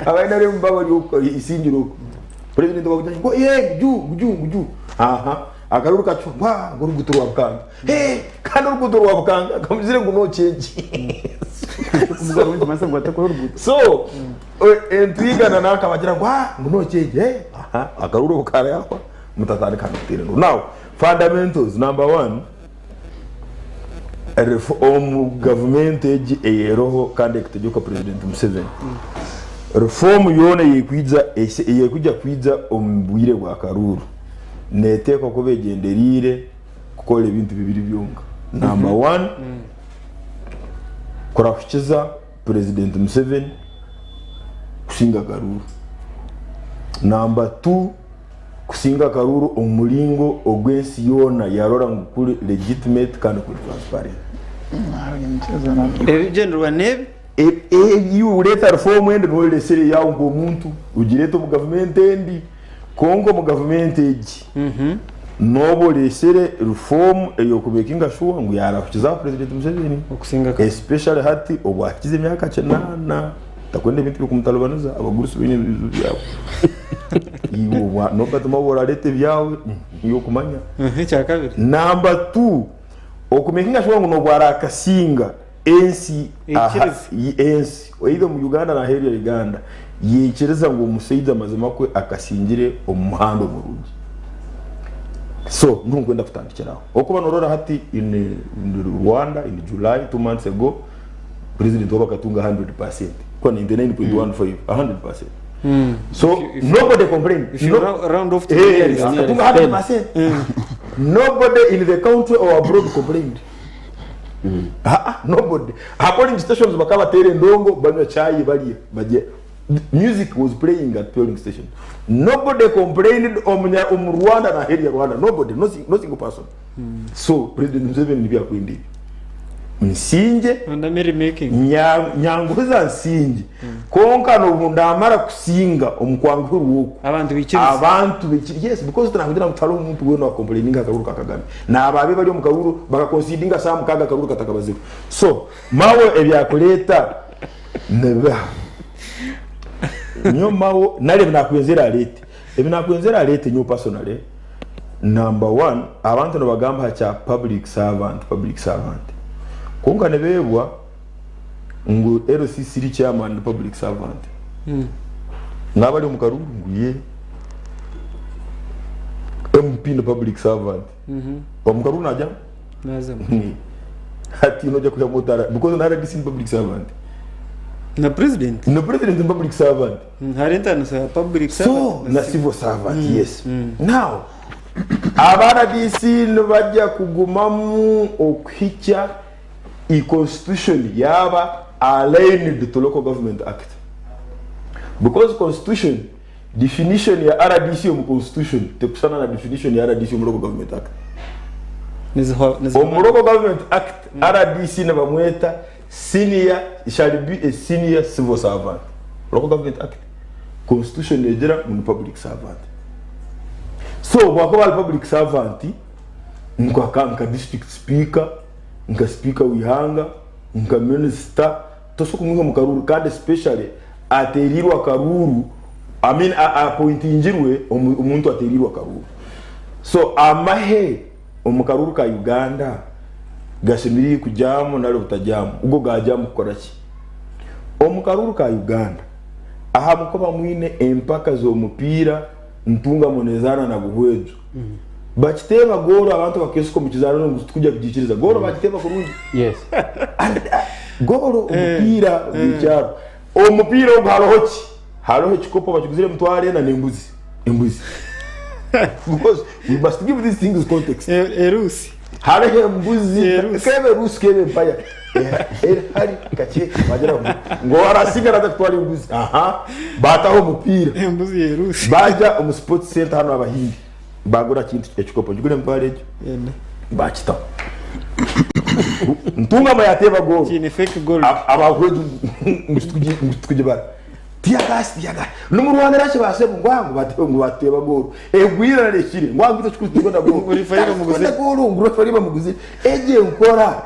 aba NRM baba bari oku Isingiro oku. President bakugira ngu oye ngu juu ngu juu ngu juu. Aha akaruru kacwa ngu ah ngu oruguuto rwa Bukanga. Hee kandi oruguuto rwa Bukanga kamugizire ngu no change. So entwiga na nanka bagira ngu ah ngu no change eh aha akaruru obu karahwa mutatandika kuteera enduru. Now fundamentals number one Omu gavumenti egi eyeriho kandi erikutegyekwa Purezidenti Museveni, rifoomu yoona eyerikwija kwija omu bwire bwa karuuru neteekwa kuba egyendereire kukora ebintu bibiri byonka. Namba wani, kurahukiza Purezidenti Museveni kusinga akaruuru. Namba tu, Kusinga akaruuru omu muringo ogu ensi yoona yarora ngu kuri legitimate kandi kuri transparent. Ebigyendererwa n'ebi. Iwe oreeta reform endi noresera eyaawe nk'omuntu, ogireete omu gavumenti endi. Kwonka omu gavumenti egi nooba oreetsire reform ey'okumekinga sure ngu yaarahukiza aha President Museveni Okusinga kare. especially hati obu ahikize emyaka kinaana takwenda ebintu birikumutalubanisa abagurusi baine ebizibu byabo. Iwe obwa Norbert Mao orareeta ebyawe niiwe okumanya. Ekyakabiri. Number two, okumekinga sure ngu noobu araakasinga Ensi aha Eikiriza. ensi either omu Uganda na aheeru ya Uganda yaikiriza ngu omusaija mazima kwe akasingire omu muhanda omurungi. So niho nkwenda kutandikira aho. Okuba norora hati in, in Rwanda in July 2 months ago president wabo akatunga 100% kwa 99.15 100%. So If you- nobody complained. If you No, round off to the Eh, nearest. akatunga 100%. Nobody in the country or abroad complained. Ah, nobody. Aha polling stations bakaba bateera endongo banywa chai barya bagye. Music was playing at polling station. Nobody complained omunya omu Rwanda na aheeru ya Rwanda. Nobody, no, no single person. So President Museveni nibyo akwenda ebyo. Nsingye Rwanda merry making. Nyanguhiza nsingye. Kwonka n'obu ndamara kusinga omu kwanguhirwa oku, Abantu baikirize. abantu baikirize. Yes, because tinakugira ngu tihariho omuntu weena owakomplaininga aha karuuru ka Kagame. N'abaabe bari omu karuuru bakakonsidinga shaaha mukaaga akaruuru katakabazirwe. So, Mao ebyakureeta nibiha? Nyowe Mao nari ebi nakwenzire areete. Ebi nakwenzire areete nyowe personally, number one, abantu nibagamba aha kya public servant, public servant. Kwonka nibeebwa ngu LC ri chairman ni public servant. Naaba ari omu karuuru ngu ye. MP ni public servant. Omu karuuru naagyamu? Nazamu. Hati noija kwihamu ota because na RDC ni public servant. Na president. Na president ni public servant. Hariho entaaniso ya public servant So na civil servant yes. Now aba RDC nibajya kugumamu okuhikya i constitution yaaba aligned to local government act because constitution definition ya rdc omu constitution tekushushana na definition ya rdc omu local government act. Omu local government act rdc nibamweta senior shall be a senior civil servant local government act constitution negira ngu ni public servant so obu akuba ari public servant nka nka district speaker nka sipiika w'eihanga, nka minisita, tosobola kumwiha omu karuuru kandi especially ateereirwe akaruuru, I mean apointingirwe omuntu ateereirwe akaruuru. So amahe omu karuuru ka Uganda gashemereire kugyamu nari obutagyamu? Go gaagyamu kukora ki? Omu karuuru ka Uganda ahabw'okuba mwine empaka z'omupiira Ntungamo nezaana na Buhweju. Bakiteeba goolo abantu bakesuka omu kizaarano ngu titukujya kugiikiriza. Goolo bakiteeba kurungi. Yes. And goolo omupiira gw'ekyaro. Omupiira ogu hariho ki? Hariho ekikopo bakiguzire emitwaro ena n'embuzi. Embuzi. Because we must give these things context. Erusi. Hariho embuzi Erusi. kebe erusi kebe empaya. Erihari kakye bagira ngu ngu arasigara aza kutwara embuzi. Aha. Bataho omupiira. Embuzi y'erusi. Baja omu sports center hanu abahindi bagura kintu ekikopo ngigura emitwaro egyo Ena. bakitaho. Ntungamo yateeba goolo. Kiine fake gold. Abahweju ngu titukugibara. Tiyagasi tiyagasi. N'omu Rwanda nakibase ngu ngu bateeba ngu bateeba goolo. Egwire na rekire ngu ngu itwe tikwenda goolo. Ngu referee bamuguzire. Tikwenda goolo ngu referee bamuguzire. Egyo enkora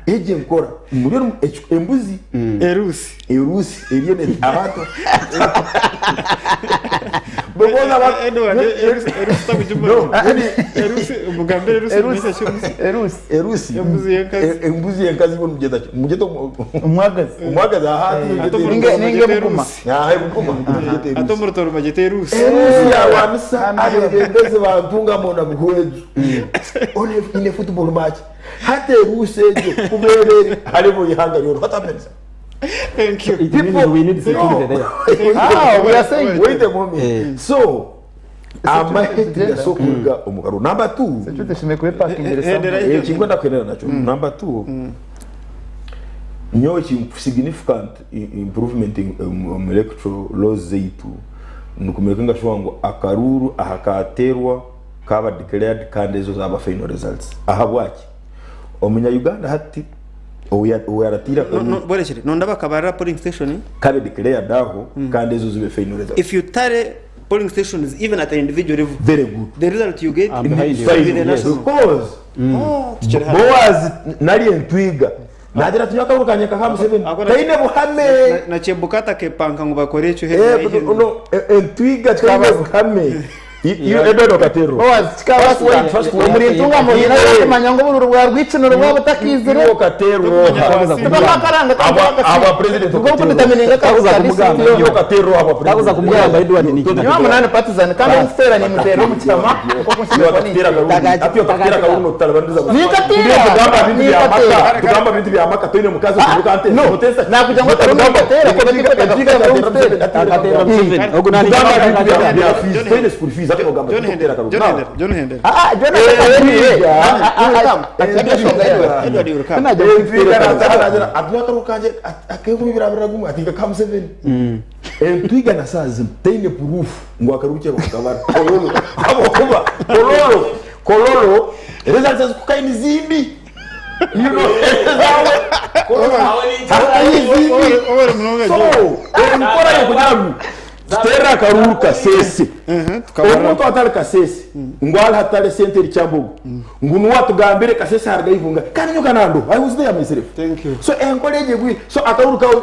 egyo enkora muri embuzi Erusi. erusi eriyo ne abantu because abantu Edward, Erusi Erusi takugimanya. No, Erusi omugambire Erusi Erusi. nimanyisa ki embuzi? Erusi. erusi Embuzi y'enkazi. Embuzi y'enkazi bo nimugyeta ki? Nimugyeta Omwagazi. Omwagazi aha Ate nimugyeta omu erusi. Ninga- ninga Rutooro ebuguma. Erusi. Aha ebuguma nimugyeta Ate erusi. omu Rutooro bagyeta Erusi. Erusi yarwanisa abebembezi ba Ntungamo na Buhweju on a, in a football match. Hati erusi egyo kubeera eri harimu eihanga ryona. What happens? Thank you. It means we need security there. Ah, we are saying. Wait a moment. Eh. So, amahe Security tigasobola kuruga omu karuuru. Number two, Security tushemereire kuba epakingire Hendera somewhere. ekinkwenda kuhendera nakyo. Number two, nyowe significant improvement omu electoral laws zaitu nikumakinga sure ngu akaruuru aha kateerwa kaaba declared kandi ezo zaaba final results. Ahabwaki? Omunya Uganda hati owuyaratiire No, no, akaruuru borekire nonda bakabarira polling station kabe declared aho kandi ezo zibe final results. if you tally. polling stations even at an individual level. Very good. The result you get I'm behind you. will be the Yes. national. Because Ah, tukiri hano. Boaz nari entwiga nagira ati nyowe akaruru kangye nkaha Museveni Ako- taine buhame. Na- Na Chebukati akepanka ngu bakore ekyo Eh, heri nayo no, entwiga taine buhame. You Edward Okaterwa. Boaz First wait, first wait. omuri ntungamo Yeah. hine kumanya ngu obururu bwa rwikiniro bwaba butakiizire Iwe Okaterwa oha. Tibakakaranga Aba president ubwo kudetamininga Kabuza kabisa kumugamba. district Iwe yona. Okaterwa aba president. Kabuza kumugamba Edward ni Niwe munani partizan kandi omukiteera nimuteera omukitama kuko Iwe akatera nshimekwa akaruru. Ati akatera akaruru nokutalabaniza. Ninkatera. Tugamba bintu bya Ninkatera. maka. Tugamba bintu bya maka toine mukazi okuruka ante. No. Mutesa. Nakugira ngu atari omukatera, kuba tikwe Akatera Museveni. Ogu nani Tugamba bintu bya bya fees. Toine school fees. Ati ogamba. John Hendera, Now, John Hendera, John Hendera. Ah, John Edward you will come. atwakaru kanje akekubibirabira gumwe ati ka Museveni entwiga na saa zino taine proof ngu akaruki ako kakabara kololo ahabwokuba kololo kololo results ezikukaini zimbi you know zawe kololo hakayi zimbi Obere munonga so enkora yokugira ngu tuteerere akaruru kasese omuntu atari kasese ngu ari hatari sente eri kyambogo ngu niwe atugambire kasese hariga ihunga kandi nyoka nando I was there myself. Thank you. So enkora egyo egwire so akaruru kawe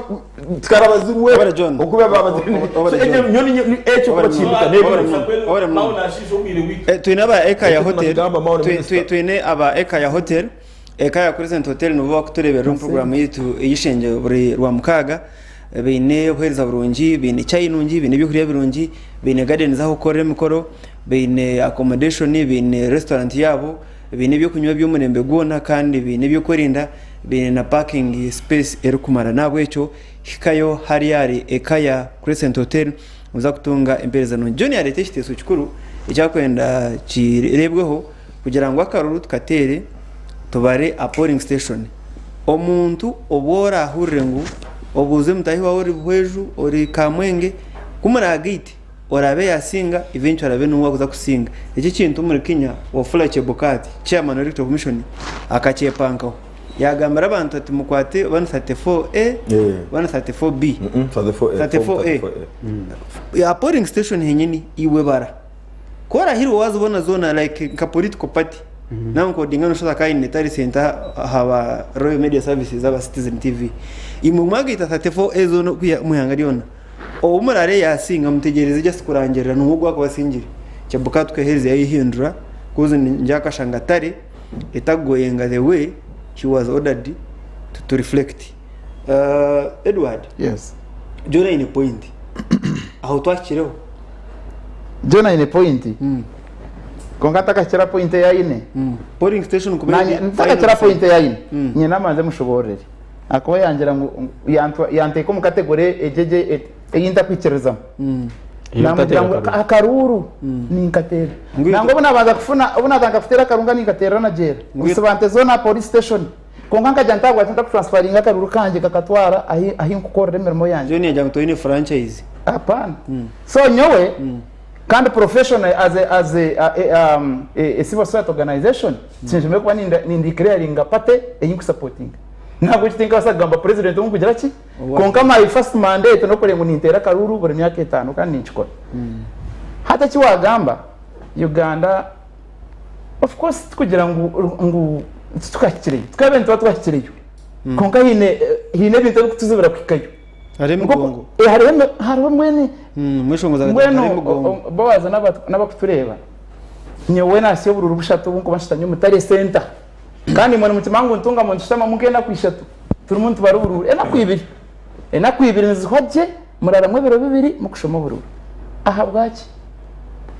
tikarabazirwe Obere John. okuba babazirwe Obere so egyo John. nyoni ekyo kuba Obere kihinduka John. n'ebindi Obere munonga. Eh, twine aba Ekaya Ekyo Hotel tunagamba maoni minister. twine aba Ekaya Hotel Ekaya Crescent Hotel nibo bakutureberera omu program yitu ey'ishengye buri rwamukaaga baine obuheereza burungi baine chai nungi baine ebyokurya birungi baine gardens ahu kukorera emikoro baine accommodation baine restaurant yaabo baine ebyokunywa by'omurembe gwona kandi baine ebyokwerinda baine na parking space erikumara nahabwekyo hikayo hariya ahari Ekaya Crescent Hotel noza kutunga empeereza nungi. John yareeta ekiteeso kikuru ekyakwenda kireebweho kugira ngu akaruru tukateere tubare aha polling station. Omuntu obu orahurire ngu obuuze mutaahi waawe ori Buhweju, ori Kamwenge, ku muragaite oraabe yaasinga eventually abe niwe waakuza kusinga. Eki ekintu omuri Kenya Wafula Chebukati, chairman wa Electoral Commission akakyepankaho. Yaagambira abantu ati mukwate oba ni 34A oba ni 34B. 34A. 34A. Aha polling station henyini iwe bara. Ku orahirwe wazibona zoona like nka political party nawe nka Odinga noshusha oti akaba aine tari sente aha ba Royal Media Services aba Citizen TV. Imwe mwagaita 34A zoona okwiha omu ihanga ryona ou murareebe yaasinga mutegyereze just kurangirira niwe ogwo akuba asingire. Chebukati kuherize yayehindura coz ningira akashanga tare etagoyinga the way he was ordered to reflect. Edward, Yes. John aine point aho twahikireho. John aine point kwonka atakahikire aha point ei aine. Polling station kuba Nanye eri ntakakira final point say. ei aine nyine amanze mushoboororere ahakuba yangira ngu yanteeka omu category egyo egyo ei ntakwikirizamu. Namugira ngu akaruuru ninkateera. Nangwa obu nabanza kufuna obu natandika kuteera akaruuru nka ninkateerera na gyera. Nsibante zoona aha police station. Kwonka nkagira nti ahabwaki ntakutransfaringa akaruuru kangye kakatwara ahi ahi nkukorera emirimo yangye. John yagira ngu toine franchise. Hapana. So nyowe kandi professionally as a as a a um a civil society organization tinshemereire kuba ninda nindeclaringa party ei nkusapotinga. Nahabwekyo tinkabaasa kugamba president ou nkugira ki? Kwonka my first mandate n'okureeba ngu ninteera akaruuru buri myaka etaano kandi ninkikora. Hati eki waagamba, Uganda of course tikugira ngu ngu titukahikireyo, twaba nituba twahikireyo kwonka haine haine ebintu ebirikutuzibira kuhikayo. Hariho Nk'oku- emigongo. Eh, hariho emi- hariho mbwenu Mweshongoza mbwenu hariho emigongo. Boaz n'abakutureeba nyowe nahitsya obururu bushatu obu nkuba nshutami omu tare center. Kandi imwe nimukimanya ngu Ntungamo nitushutamamu nk'enaku ishatu turimu nitubara oburuuru. Enaku ibiri. Enaku ibiri nizihwa gye, muraramu ebiro bibiri murikushoma oburuuru. Ahabwaki?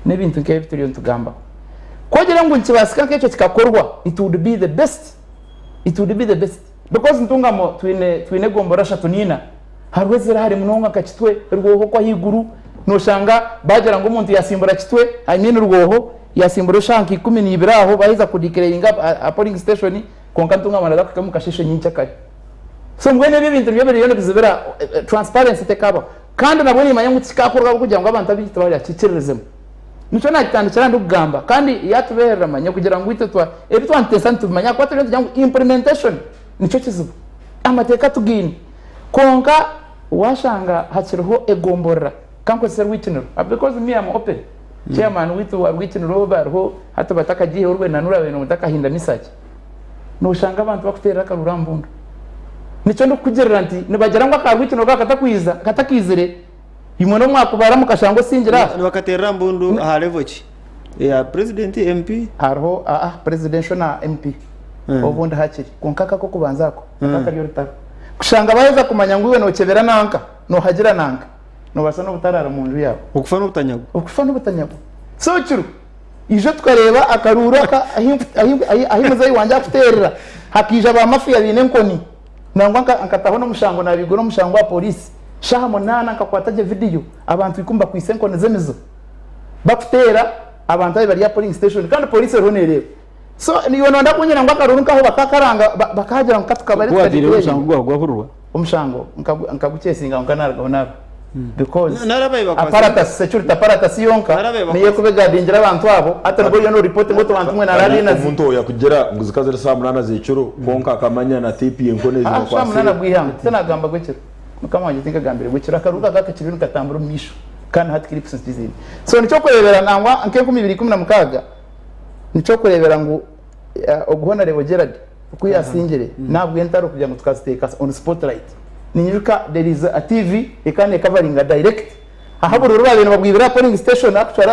N'ebintu nk'ebi ebi turiyo nitugambaho. Ku ogire ngu nikibaasika nk'ekyo kikakorwa, it would be the best. It would be the best. Because Ntungamo twine twine egomborora ashatu n'ina. Hariho eziri hare munonga nka Kitwe, Rwoho okwo ahaiguru, noshanga bagira ngu omuntu yasimbura Kitwe, I mean Rwoho, yasimbura eshaaha nka 12 aho baheza ku declaringa aha polling station, kwonka Ntungamo araza kuhika omu kasheeshe nyenkyakare. So mbwenu ebyo ebintu nibyo biriyo nibizibira transparency tekabaho. Kandi nabwo nimanya ngu tikikakorwa ahabw'okugira ngu abantu abaingi tibarakikiririzemu. Nikyo naakitandikira ndikugamba kandi yaatubeerera manya kugira ngu itwe twa ebi twanituteesa nitubimanya ahakuba turiyo nitugira ngu implementation nikyo kizibu. Amateeka tugaine kwonka waashanga hakiriho egomborora. Kankozese Rwikiniro because me am open. Chairman waitu wa Rwikiniro obu ariho hati batakagiiheho orwenanura baine ngu ntakahinda misaki. Noshanga abantu bakuteerera akaruru aha mbundu. Nikyo ndikukugirira nti nibagira ngu aka Rwikiniro kaaba katakwiza katakiizire imwe n'obu mwakubara mukashanga osingire aha. Nibakateerera aha mbundu aha level ki? Eya president, MP? Hariho aa presidential na MP obundi hakiri kwonka aka ak'okubanza ako nako kari orutaro. Kushanga baaheza kumanya ngu iwe nokyebera nanka, nohagira nanka. Noobaasa n'obutaraara mu nju yaawe. Okufa n'obutanyagwa. Okufa n'obutanyagwa. So kiro, ijo tukareeba akaruuru aka ahi muzeeyi wangye arikuteerera, hakaija ba mafiya baine enkoni. Nangwa nkataho n'omushango naabaigura omushango aha pooriisi. Shaaha munaana nkakwata gye vidiyo, abantu ikumi bakwaitse enkoni z'emizo bakuteera abantu abu bari aha polling station kandi pooriisi eriho neereeba. So iwe nooyenda kungira ngu akaruuru nkaho bakakaranga bakagira ngu katukabare Ku wateire omushango gwawe gwahurirwa? Omushango nkagukyesinga kwonka narugaho naruha because Narabaye bakwase. apparatus, security apparatus yonka Narabaye bakwase. niyo ekuba egadingira abantu abo hati nibwo oriyo noreportinga oti abantu mbwenu Kandi arabeinazi. omuntu oyo yakugira ngu zikaba ziri saaha munaana z'ekiro kwonka akamanya na tipu y'enkoni ezi Ah, shaaha bakwasire. munaana gw'eihangwe tinagamba gw'ekiro mukama wangye tinkagambire gw'ekiro akaruuru kaka kakiriyo nikatambura omu maisho kandi hati clips ntiziine so nikyo kureebera nangwa nk'enkumi ibiri ikumi na mukaaga nikyo kureebera ngu ogu Honarebo Gerald Ku yasingire nabwo entaro kugira ngu tukaziteeka on spotlight. Ninyijuka there is a TV ekaba necoveringa direct ahu obururu babaire nibabwibira aha polling station actually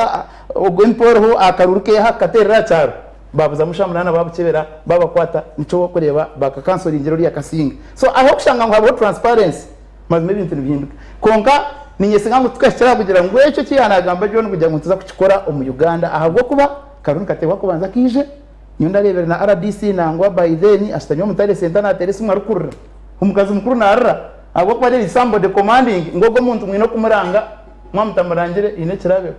ogwo MP oriho aha karuru keye akaterera aha kyaro babuzamu shaaha munaana babukyebera babakwata nikyo orikureeba bakakansoringira oriya akasinga. So ahu orikushanga ngu hariho transparency mazima ebintu nibihinduka. Kwonka ninyesiga ngu tukahikire aha kugira ngu ekyo eki yaanagamba John kugira ngu nituza kukikora omu Uganda ahabw'okuba akaruru nikateebwa kubanza kaije. Nyowe ndareebire na rdc nangwa by then ashutami omu ntare senta nateera esimu arikurira. Omukazi mukuru narira ahabw'okuba there is somebody commanding ngu ogu omuntu mwine okumuranga mwaba mutamurangire haine ekirabeho.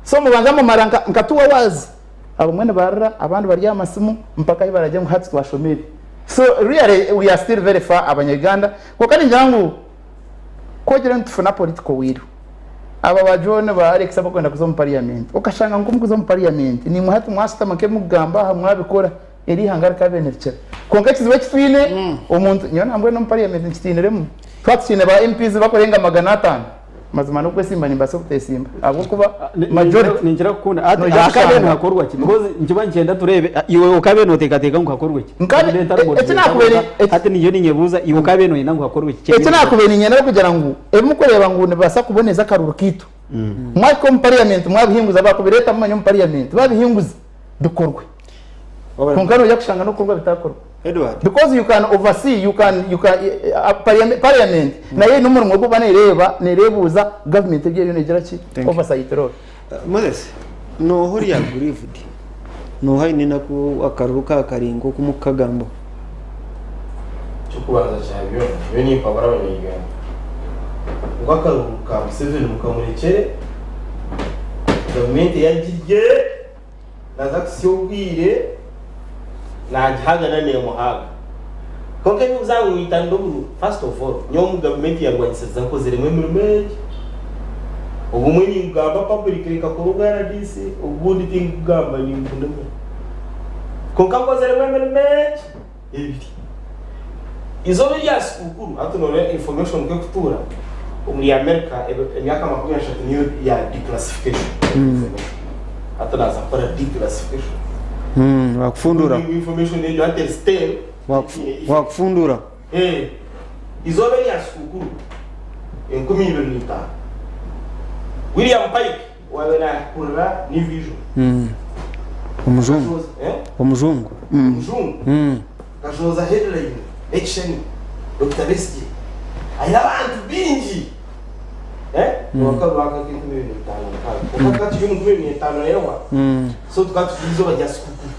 So mubanza mumara nka 2 hours abamwe nibarira abandi bari aha masimu mpaka ahi baragire ngu hati twashoma ebi. So really we are still very far abanya Uganda kwonka ningira ngu ku ogire ngu nitufuna political will. Aba ba John ba Alex abakwenda kuza omu parliament okashanga ngu kumukuza omu parliament nimwe hati mwashutama nk'ebimukugamba aha mwabikora eri ihanga rikabaire nirikira kwonka ekizibu eki twine omuntu nyowe nambwenu omu parliament nkitiiniremu twaba tukiine ba MPs bakurenga 500 mazima n'okwesimba nimbaasa obutesimba ahabw'okuba majority Ninkira kukunda ati Noija akabe kushanga. nihakorwa ki because nikiba nikyenda tureebe iwe okabe noteekateeka ngu hakorwe ki Nkabe- Nkabe ntari eki nakubaire- eki- hati niyo ninyebuuza iwe okabe noyenda ngu hakorwe ki Eki nakubaire niinyenda n'okugira ngu ebi murikureeba ngu nibibaasa kuboneza akaruru kaitu, mwahika omu parliament mwabihinguza, baakubireeta mumanye omu parliament baabihinguza bikorwe. Kwonka noija kushanga n'okukorwa bitaakorwa. Edward. Because you can oversee, you can, you can, parliament nayo eine omurimo gw'okuba nereeba, nereebuuza government ebi eriyo negira ki? Thank you. Oversight role. Moses, nooha ori aggrieved? Nooha aine enaku akaruru ka kari nk'oku murikukagambaho? Eky'okubanza kya byona, nyowe nimpabura abanya-Uganda ngu akaruru ka Museveni mukamurekyere, gavumenti ei agirye naaza kuhitsya obwire naagihaga nari neemuhaaga. Kwonka ebi ngu nyitanire obururu, first of all, nyowe omu gavumenti ya Rwanyisiriza nkoziremu emirimo egi. Obumwe ningugamba publicly nkakora obwa rdc, obundi tingugamba ningundemera. Kwonka nkoziremu emirimo egi ebiri. Eizooba erya sikuukuru, hati noreeba information ku ekutuura, omuri America emyaka 30 niyo ya declassification of information. Hati naaza kukora declassification. Wakufundura. Information egyo hati eri stale. Wakufundura. Eizooba erya sikuukuru 2005, William Pike owaabaire naakurira New Vision, Omujungu. Omujungu. Omujungu akashohoza headline n'ekishushani Dokita Besigye aine abantu baingi omwaka 2056 kwonka tukaba turi omu 2005 yehwa so tukaba turi eizooba rya sikuukuru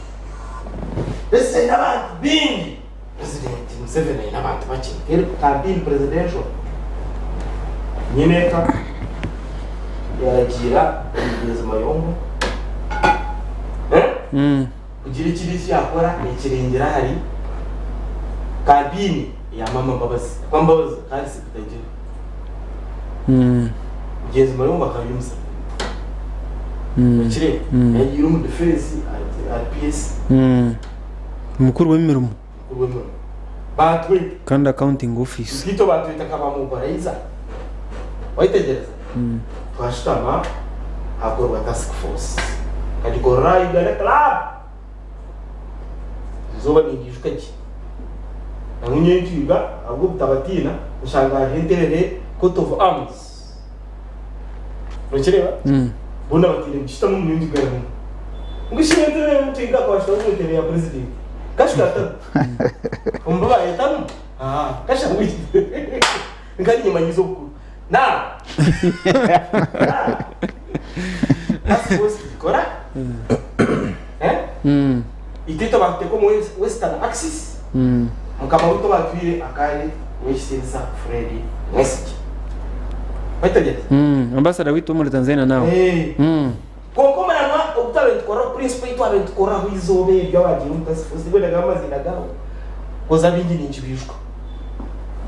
Besigye aine abantu baingi. President Museveni aine abantu bakye teri campaign presidential nyineeka yaragiira omugyenzi Mayombo kugira ekiri eki yakora nekirengyera ahari campaign ya mama Mbabazi ahakuba Mbabazi akaba ari secretary general Mugyenzi Mayombo akaba ari omusirikare okireeba yagiire omu defense ari PS. Mukuru w'emirimo. Mukuru w'emirimo. Baatweta. Kandi accounting officer. Beitu baatweta nka ba mobilizer. Wayetegereza? Twashutama hakorwa task force nkagikorera aha Uganda club eizooba nindiijuka gye nangwa nyowe ntwiga ahabw'obutabatiina nshanga hariho entebe coat of arms nokireeba boona bataire nigishutama omu nyungu garimu ngu shi entebe ntwiga akaba ashutami omu ntebe ya president kashika atamu omu bayetamu kasha ngu Nkari nyimanyize obukuru. Na na task force tugikora eh itwe twabatuteka omu western axis mukama witu obatwire akari owekitiinisa Fred Mwesigye. Waitebya ati? Ambassador witu omuri Tanzania nawe. Eh. Kwonka omuranwa ogu twabaire nitukoreraho principle ei twabaire nitukoreraho eizooba eryo abagiire omu task force tibwenda kugamba amaziina gaabo coz abaingi ninkibiijuka.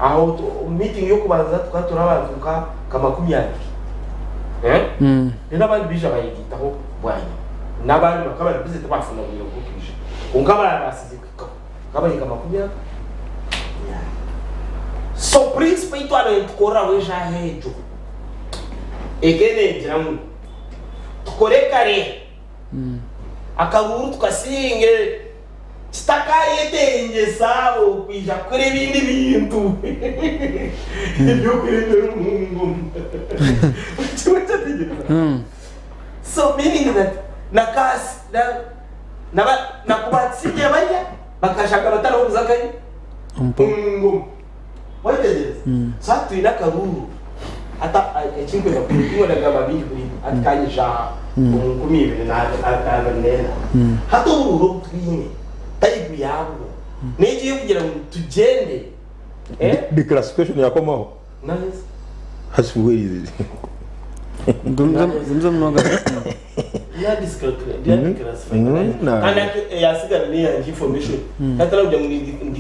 Aho omu meeting y'okubanza tukaba turi abantu nka 20. Reero abandi baija bayegaitaho bwanyima. N'abandi bakaba bari busy tibafuna bwire bw'okwija. Kwonka abaabaasize kuhikaho bakaba bari nka 40. So principle ei twabaire nitukoreraho eshaaha egyo ekaba neegira ngu tukore kare akaruuru tukasinge. Kitakayetengyesa okwija kukora ebindi bintu eby'okuremera omu ngoma. Kimwe kyategyereza. So meaning that na kasi na na na kubatsibye barya bakashanga batariho kuza nkahi omu ngoma. Wayetegereza? So hati twine akaruuru hati ekinkwenda tinkwenda kugamba bingi kuri ibyo hati kanyija aha omu 2024. Hati oburuuru obu twine tayipu yabwo n'egyo ey'okugira ngu tugyende eh. Declassification yakomaho? Naheza. Hati where is it? Gumizamu munonga.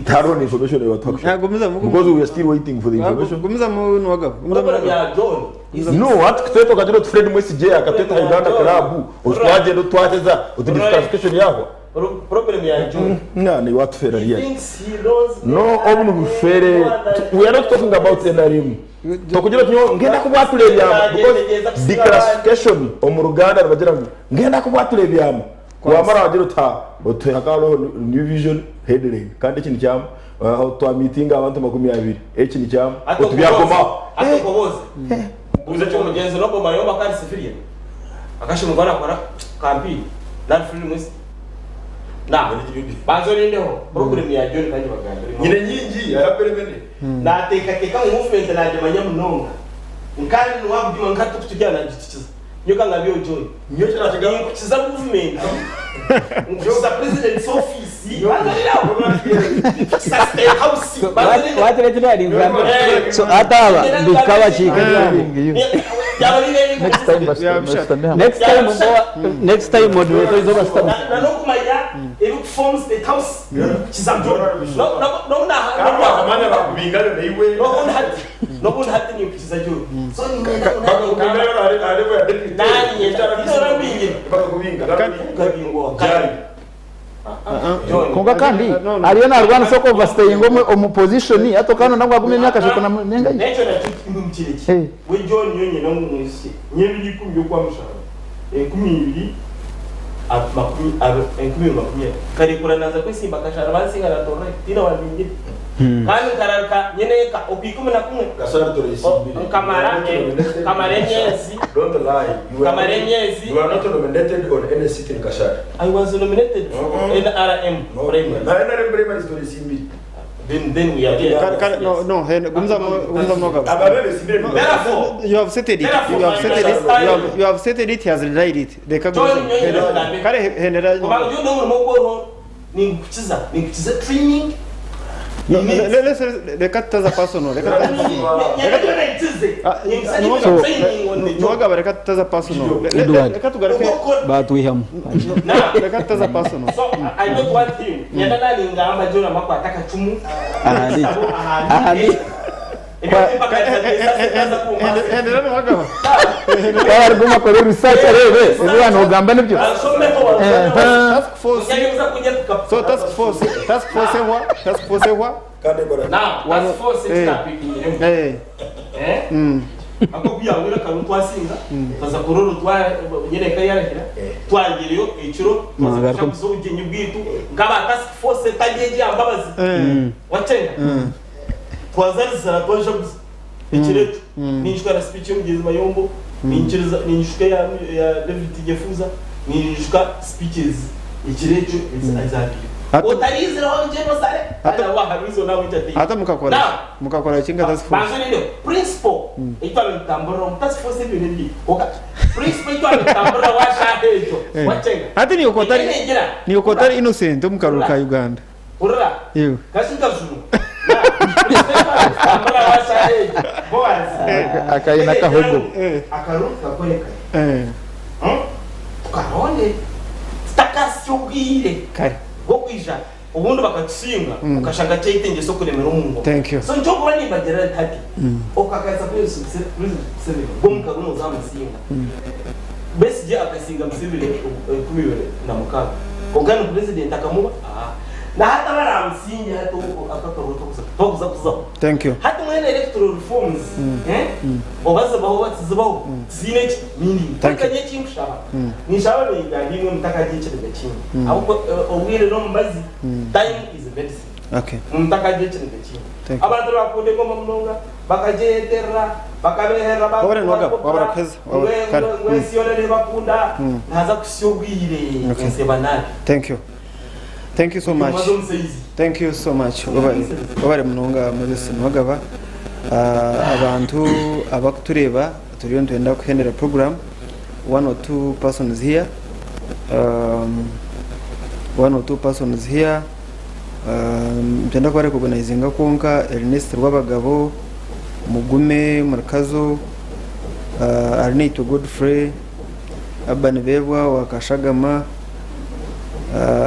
Hariho na information ebatwakisha. Because we are still waiting for the information. Gumizamu Nuwagaba. No, hati kutweta okagira oti Fred Mwesigye akatweta aha Uganda Club, oti twagyenda oti twaheza, oti disqualification yahwa. Nah, watufeera really. No, obu nibufeere. We are not talking about NRM. Tokugira oti nyowe ngenda kubwatura ebyama because declassification omu Ruganda nibagira ngu ngenda kubwatura ebyama wamara wagira oti ha oti hakaba hariho new vision headline kandi eki nikyama aho twamitinga abantu 20 eki nikyama oti byakomaho. Mbuuze ki omugyenzi Noble Mayombo akaba ari civilian akashemererwa nakora campaign nari free mwesi na banza orindeho problem ya John kandi bagambire Nyine nyingi I have very many. Nateekateeka ngu movement naagimanya munonga kandi niwabugima nka hati oku turi aha naagitukiza. Nyowe ka ngambe iwe John, Nyowe eki naakigamba. ninkukiza movement, nkukiza president's office, banza orinde aho, nkukiza state house, banza orinde aho. Wagira eki naringambira. So hati aba ndikuka abakiika Byaba biri Next time bashutame hamwe. Next time next time moderator oize obashutame. Na n'okumanya ebikuform state house nkukiza John. N'obu Kandi wakamanya bakubingayo naiwe. N'obundi hati ninkukiza John. So Bakakubingayo aha level ya deputy. Nanye ndabingire. Bakakubinga. Nkabingwa. Jari. Kwonka kandi ariyo narwanisa oku overstayinga omu position hati okaba noyenda ngu agume emyaka ashatu na nengahi? N'ekyo nakyo nkirekye. Eh. We John nyowe nyine ngu mwishiki nyowe ebiro ikumi by'okwa mushanju enkumi ibiri makumi enkumi ibiri makumi abiri nkarekura naaza kwesimba kashara bansinga natorora tihaine owambingire kandi nkararuka nyine eka okwa ikumi na kumwe Gasore turayisimbire. nkamara nkamara emyezi Don't lie. You are nkamara not- emyezi You are not nominated on any seat in Kashari. I was nominated for NRM No. primary. Na NRM primary turayisimbire. Then then we are there. Kare no no hen gumizamu gumizamu Nuwagaba. Ababe besimbire ni Therefore, You have stated it. Therefore, You have my stated it. understanding- You have stated it. He has denied it. Reka John gumizamu. Nyonyi Henera- Nuwagaba. Kare henera. Kubanga John n'omurimo gw'oruho ningukukiza ninkukiza training. No, le- Reka tutaza personal. Reka tutaza Nuwagaba reka tutaza personal. Edward. Reka tugaruke. Batwihamu. Reka tutaza personal. So I don't want him. Nyenda nalingamba John amakwata akacumu. Ahandi. Ahandi. Henera Nuwagaba. Kwaba ariguma akore research areebe ebi waaba nogamba nibyo. Task force. So task force. Task force ehwa. Task force ehwa. Kandi bora. Now, task force Eh. ekitapikingiremu. Eh. Eh? Ako ku yahwire akaruru twasinga, twaza kurora twa nyine eka yarahira, twagireyo ekiro twaza Mwagaruka. kushakuza obugyenyi bwitu nk'aba task force etari egi ya Mbabazi. Wakyenga? Twaza Rizara twashakuza ekiro ekyo. Ninyijuka na speech y'omugyenzi Mayombo, ninkiriza ninyijuka eya eya David Tinyefuza, ninyijuka speeches ekiro ekyo ezabaireho. Hati- Otariiziraho genocide, Hati- kandi abo aharizo nabo entertain. Hati mukakora Now, mukakora ki nka task force? Banza orindeho. Principle ei twaba nitutamburira omu task force ebyo n'ebyo. Kwonka principle ei twaba nitutamburira washaaha egyo, wakyenga. Hati niiwe k'otari Ekyo neegira. niiwe k'otari innocent omu karuru ka Uganda. Hurira. Iwe. Kashi nkajunwa. Now, principle ei twaba nitutamburira washaaha egyo, Boaz. Akaine akahogo. Akaruru tukakore kare. Eh, Tukaronde. Tutakasya obwire. Kare. Bw'okwija obundi bakatusinga okashanga kyetengyesa okuremera omu ngoma. Thank you. So nikyo nkuba nimbagira nti hati okakaisa President Museveni gwe omukago nozamusinga. Besigye akasinga Museveni 2006 kwonka ni president akamuba aah na hati abaramusinge hati aka akaruru tokuza kuzaho. Thank you. Hati mwena electoral reforms oba zibaho oba tizibaho tiziine ki meaning. Thank Kwonka you. nyowe ekinkushaba ninshaba abanyayuganda imwe mutakagya ekiniga kingi ahabw'okuba obwire n'omubazi time is medicine. Okay. Mutakagya ekiniga kingi. Thank you. Abantu nibakunda engoma munonga bakagyeyeterera bakabeherera Wabura niwagaba, wabura kuheza, wabura, kare. ngu ensi yoona nebakunda naza kuhitsya obwire Okay. ensi eba nabi. Thank you. Thank you so much. Omubazi omusaizi. Thank you so much. Wabare wabare munonga Moses Niwagaba. Ah, abantu abakutureeba turiyo nitwenda kuhendera program one or two persons here um, one or two persons here um, nitwenda kuba recognizinga kwonka Ernest Rwabagabo Mugume Murikazo uh, Arinaitwe Godfrey Urban Bebwa wa Kashagama,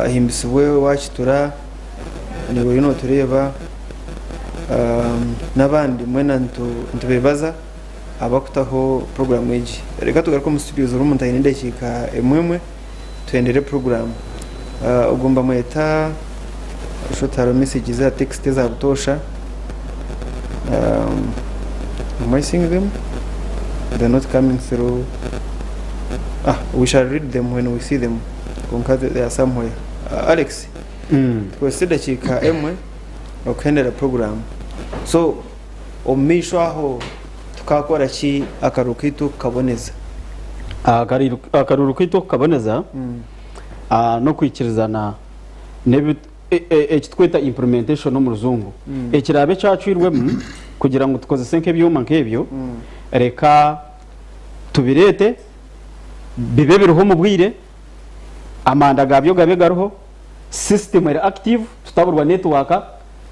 Ahimbisibwe owa Kitura, naiwe oriyo notureeba, n'abandi mwena nitubeebaza abakutaho puroguraamu egi. Reka tugaruke omu studios buri muntu aine edakiika emwe emwe tuhendere puroguraamu. Ogwo nibamweta short hariho messages aha text eza butoosha. Am I seeing them? They're not coming through. Ah, we shall read them when we see them. Kwonka they are somewhere. Alex, tukozese edakiika emwe okuhendera program. So, omu maisho aho tukakora ki akaruru kaitu kukaboneza? Akaruru kaitu okukaboneza n'okwikirizana n'ebi eki turikweta implementation omu rujungu. Ekiraabe kyacwirwemu kugira ngu tukozese nk'ebyoma nk'ebyo, reka tubireete bibe biriho omu bwire, amanda gaabyo gabe gariho, system eri active, tutaburwa network,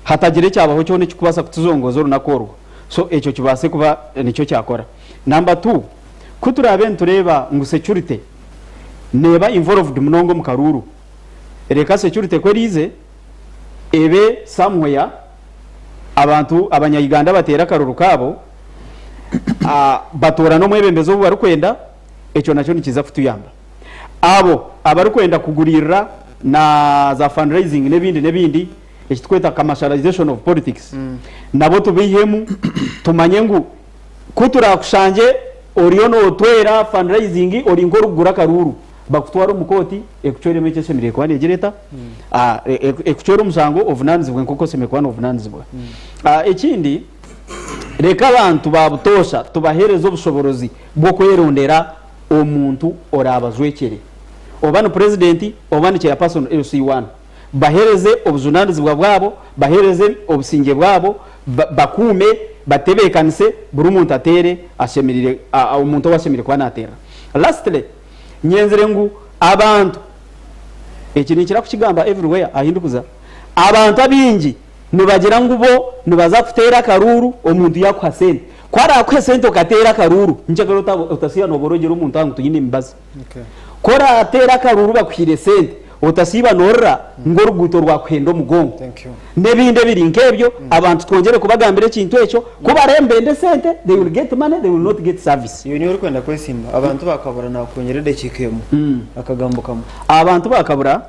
hatagira ekyabaho kyona ekirikubaasa kutuzongooza orunaku orwo. So ekyo kibaase kuba nikyo kyakora. Number two, ku turaabe nitureeba ngu security neeba involved munonga omu karuuru, Reka security ku eriize ebe somewhere abantu abanya Uganda bateere akaruru kaabo batoorane omwebembezi ou barikwenda ekyo nakyo nikiza kutuyamba. Abo abarikwenda kuguriirira na za fundraising n'ebindi n'ebindi eki turikweta commercialization of politics nabo tubaihemu tumanye ngu ku turaakushangye oriyo nootwera fundraising ori nk'orikugura akaruuru Bakutware omu kooti ekucweremu eki eshemereire kuba neegira eta, ekucwere omushango ovunaanizibwe nk'oku oshemereire kuba noovunaanizibwa. Ekindi, reka abantu ba butoosha tubaheereze obushoboorozi bw'okwerondera omuntu oraabajwekyere, oba ni purezidenti oba ni chairperson LC1. Baheereze obujunaanizibwa bwabo, baheereze obusingye bwabo, bakuume, batebeekanise, buri muntu ateere ashemereire, omuntu ou ashemereire kuba naateerera. Lastly, Nyenzire ngu abantu, eki ninkira kukigamba everywhere ahi ndikuza, abantu abaingi nibagira ngu bo nibaza kuteera akaruuru omuntu yaakuha sente. Ku araakuhe sente okateera akaruuru, ninkyagara otasiiba nooborogyera omuntu aha ngu tinyine mibazi. Ku oraateere akaruuru bakuhaire sente, otasiiba noorira ngu oruguuto rwakuhenda omugongo. N'ebindi ebiri nk'ebyo, abantu twongyere kubagambira ekintu ekyo, ku barebe nibenda esente, they will get money, they will not get service. Iwe niiwe orikwenda kwesimba, abantu bakabura naakwongyera edakiika emwe, akagambo kamwe. Abantu bakabura,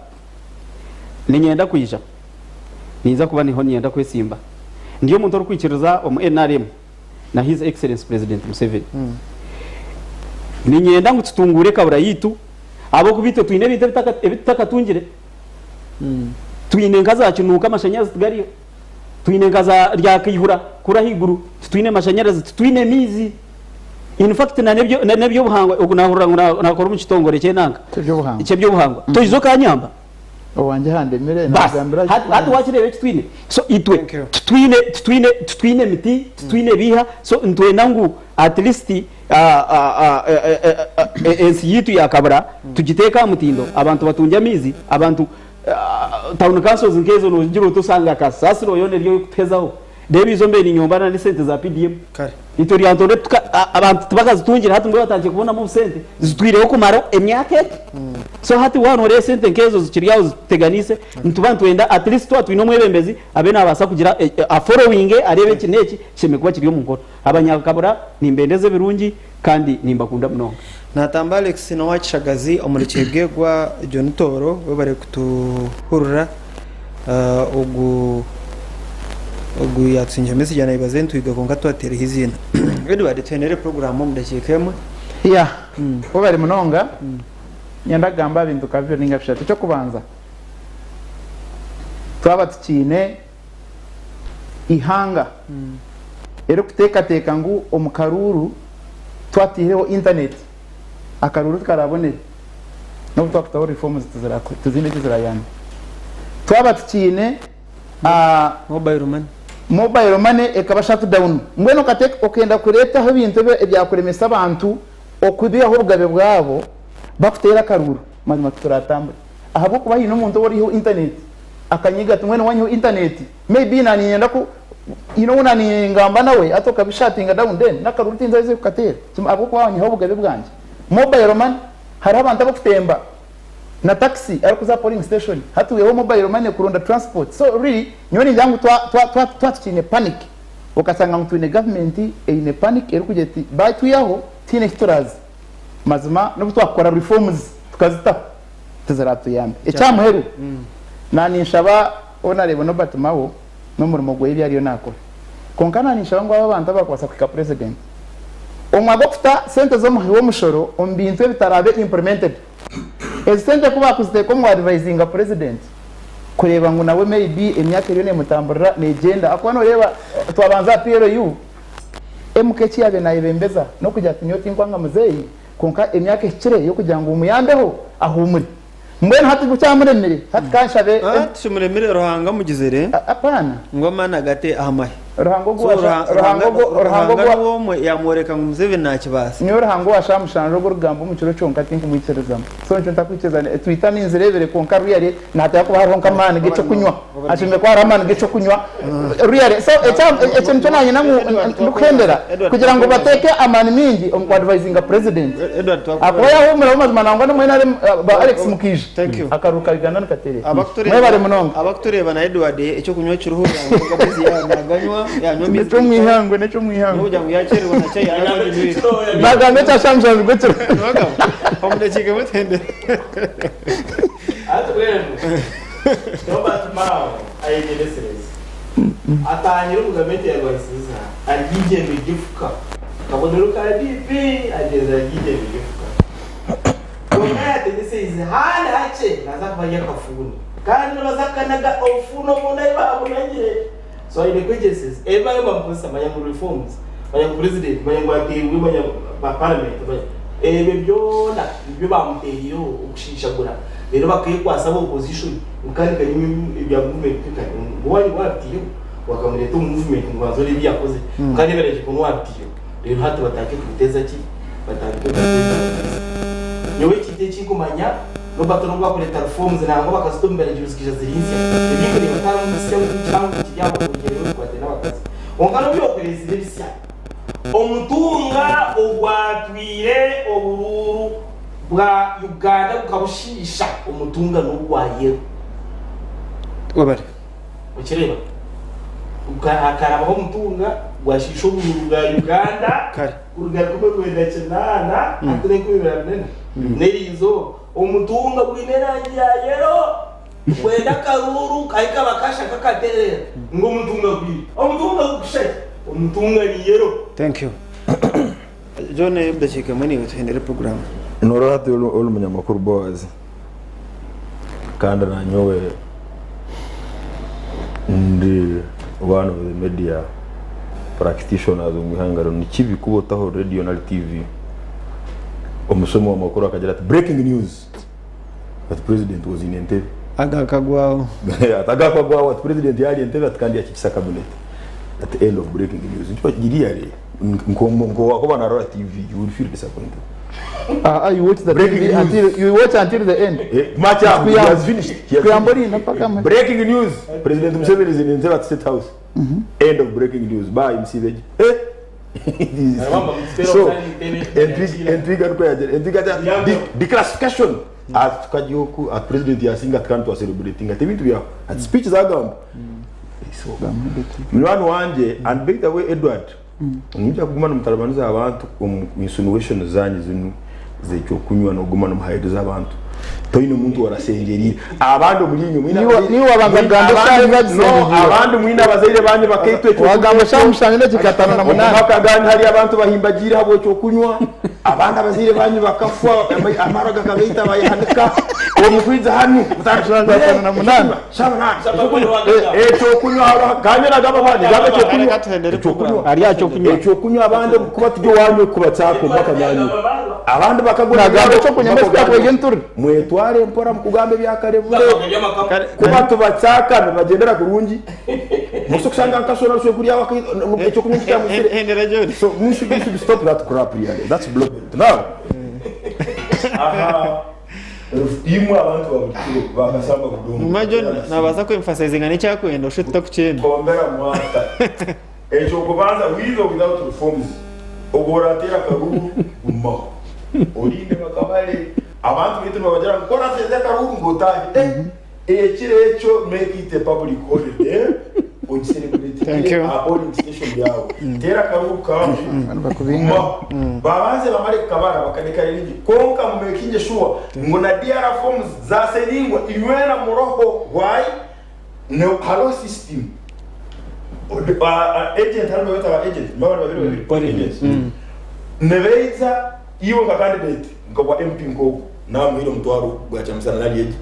niinyenda kwija, ninza kuba niho niinyenda kwesimba. Ndi omuntu orikwikiriza omu nrm. na His Excellency President Museveni. Niinyenda ngu tutunguure ekabura yaitu ahabw'okuba itwe twine ebintu ebi tutakatungire. Twine nka za Kinuuka amashanyarazi tigariyo, twine nka za Ryakaihura kuri ahaiguru titwine mashanyarazi, titwine maizi. In fact na n'eby'obuhangwa ogu naahurira ngu naakora omu kitongore ky'enanka Ky'eby'obuhangwa. ky'eby'obuhangwa. Toija okanyamba? Owangye handemire Basi, nagambira hati hati wakireeba eki twine. So itwe Thank you. titwine titwine titwine miti, titwine biiha, so nitwenda ngu at least ensi yaitu ya Kabura tugiteeke aha mutindo, abantu batungye amaizi, abantu town councils nk'ezo nogira oti osanga kasasiro yoona eri erikutuhezaho. Reeba eizo mbaire ninyomba na n'esente za PDM. Kare. Itwe Lyantonde tuka abantu tibakazitungire hati nibwo batandikire kubonamu obusente zitwireho kumara emyaka egi. So hati waaba nooreeba esente nk'ezo zikiri aho zituteganiise, nituba nitwenda at least twaba twine omwebembezi abe naabaasa kugira aforowinge areebe eki n'eki kishemereire kuba kiri omu nkora. Abanyakabura nimbendeza ebirungi kandi nimbakunda munonga. Natamba Alex n'owa Kishagazi omuri Kyegegwa John Tooro webare kutuhurira ogu ogu yatusingira message nayebaza entwiga kwonka twatereho eiziina. Edward tuhendere program omu dakiika emwe. Yeah, webare munonga. Niinyenda kugamba aha bintu nka bibiri ninga bishatu. Eky'okubanza, twaba tukiine eihanga erikuteekateeka ngu omu karuuru twataireho intaneti akaruuru tikarabonere n'obu twakutaho reforms tiziine eki zirayambe. Twaba tukiine Mobile money. Mobile money ekaba shut down mbwenu okenda kureetaho ebintu ebyakuremesa abantu okubihaho obugabe bwabo bakuteera akaruuru mazima tituratambure ahabw'okuba haine omuntu ou oriiheho intaneti Akanyiga ati mbwenu wanyihaho internet may be naninyenda ku you know naningamba nawe hati okabishatinga down then nakaruru tinzaize kukateera ahabwokuba wanyihaho obugabe bwangye. Mobile money hariho abantu abakutemba na taxi arikuza aha polling station hati wiheho mobile money kuronda transport so really nyowe ningira ngu twa twa twa twaba tukiine panic okashanga ngu twine government eine panic erikugira eti batwihaho tihaine eki turaze mazima nobu twakukora reforms tukazitaho tiziratuyambe. Ekya muheru, naninshaba Honarebo Norbert Mao n'omurimo gweye ebi ariyo nakora. Kwonka naninshaba ngu abo abantu abakubaasa kuhika President, omwa gw'okuta sente z'omuhi w'omushoro omu bintu ebitarabe implemented, ezi sente ku bakuziteeka omu advisinga President kureeba ngu nawe may be emyaka eriyo nemutamburira negyenda ahakuba noreeba twabanza aha PLU, MK eki yabaire nayebembeza n'okugira ati nyowe tinkwanga muzeeyi, Kwonka emyaka ehikire y'okugira ngu omuyambeho ahuumure. Mbwenu hati ku kyamuremire, hati ka nshabe. Tikimuremire Ruhanga amugizire Apana. ngu amaani agate aha mahe. Ruhanga ogu So washa, Ruhanga Ruhanga ogu, Ruhanga Ruhanga ogu wa. niwe omwe yamworeka ngu Museveni nakibaasa. Nyowe Ruhanga owa shaaha mushanju ogu orikugamba omu kiro kyonka tinkumwikirizamu. So nikyo ntakwikiriza. Twitter ninzireebire kwonka really nihateekwa kuba hariho nk'amaani g'eky'okunywa. Hashemereire kuba hariho amaani g'eky'okunywa really. So ekyo nikyo naanye ndikuhendera kugira ngu bateeke amaani maingi omu ku advisinga president. Ahakuba yaahuumuraho mazima nangwa n'omu NRM ba Alex Mukaija akaruuru ka Uganda nikatereera. Mwebare munonga. Abakutureeba na Edward eky'okunywa kiriho yangwa yanywa amaizi. N'eky'omu ihangwe n'eky'omu ihangwe. N'okugira ngu yakyererwa na chai araba aginywire. Naagamba ekya shaaha mushanju gw'ekiro. Omu dakiika emwe tuhendere. Hati mbwenu Robert Mao ayegyeresereze atahire omu gavumenti ya Rwaisiriza ari eigyembe ry'efuka akabonero ka DP agyenzire ari eigyembe ry'efuka kwonka yategyesereize handi hakye naaza kuba ari akafuuni kandi nibaza kukanaga obufuuni obundi ahu baabunagire so aine kwegyeresereza ebi bariyo nibamukozesa manya ngu reforms manya ngu president manya ngu ateirwe manya ba parliament manya ebyo byona nibyo baamutereireho okushiishagura reero bakeekwasa aba opposition ngu kandi kanyima ebya movement ngu waaba waabiteireho wakamureeta omu movement ngu banza oreebe ebi yakozire kandi ebiragiro ngu waabiteireho reero hati batandike kubiteeza ki batandike kubiteeza nyowe ekintu eki nkumanya Robert n'obu bakureeta reforms nangwa bakazita omu biragiro zikaija ziri nsya ebi nkureeba tiharimu bisya ngu kihango kiri aho okwongyeraho ebikwataine n'abakazi kwonka n'obu yokureetsire ebisya Omutunga ogwatwire oburuuru bwa Uganda gukabushiisha omutunga n'ogwa yellow. Webare. Okireeba? Hakarabaho omutunga gwashiisha oburuuru bwa Uganda Kare. kuruga 1980 hati n'enkumi ibiri abiri n'ena n'eriizooba. Omutunga gwine erangi ya yellow. Kwenda akaruuru ahi kaba kasha kakaterera ngu omutunga gwire. Omutunga gukushusha ki? Omutungani yero. Thank you. John edakiika emwe naiwe tuhendere program. Norora hati ori munyamakuru Boaz kandi nanyowe ndi one of the media practitioners omu ihanga rinu. Nikibi kuba otaho radio nari TV omushomi w'amakuru akagira ati breaking news ati president was in Entebbe. Agakagwaho. Ati agakagwaho ati president yari Entebbe ati kandi yakikisa cabinet ati end of breaking news. Nikyo really nkowakuba narora TV you will feel disappointed. You watch the Breaking TV news. until you watch until the end. Match up, he has finished. He has Kuyamba finished. orinda mpaka mwe. Breaking news. President Museveni is in Entebbe at State House. End of breaking news. Bye, Msiveji. Eh? So, entwiga niko yagera. Entwiga ati declassification. Ati tukagihuku at president yasinga ati kandi twacelebrating ati ebintu byaho. Ati speech zagamba. So, munywani wangye and by the way Edward nijja kuguma nomutalabaniza abantu omu insinuation zanyu zinu zekyokunywa noguma nomuhairiza abantu toine omuntu warasengerire abandi omuri inywe mwine Niwe wabanza kugamba eshaaha no abandi mwine abazaire banyu bakaitwa ekyokunywa Wagamba eshaaha mushanju n'edakika ataano na munaana. omumaka ganyu hari abantu bahimbagiire habw'ekyokunywa abandi abazaire banyu bakafwa amara gakabaita bayahanika omukwija hanu 58. Ekyokunywa kanye nagamba bani gamba ekyokunywa ekyokunywa Ari ekyokunywa. Ekyokunywa abandi kuba tujye wanyu kuba cyako mpaka ganyu abandi bakagura Nagamba ekyokunywa mbese twakwega enturi. Mwetware mpora mukugamba ebyakarebure kuba tubacyaka nibagendera kurungi muso kusanga nkasona ruswe kuri awa ekyokunywa kyamusire. Hendera John. So we should stop that crap, really. That's blocked now. Aha, imwe abantu babukiro bakasamba kudongo. Muma John nabaasa kwemphasizinga n'ekyakwenda osho tutakukyenda. Kombera mwata ekyo kubanza with or without reforms obwo oratera akaruru gumaho orinde bakabare abantu bitu nibabagira ngo kora seze akaruru ngo utahe ekiro ekyo make it a public holiday. Thank you. Polling station yawe tera akaruru kawe Bakubinga. Babanze bamare kukabara bakaneka ringi konka mumekinge sure ngo na DR forms zaseringwa inywera muroho. Why no halo system agent hano beta ba agent mbabana babiri babiri agents nebeiza iwe nka candidate nka wa MP nkogo namuhire omutwaro gwa kyamusana nari egi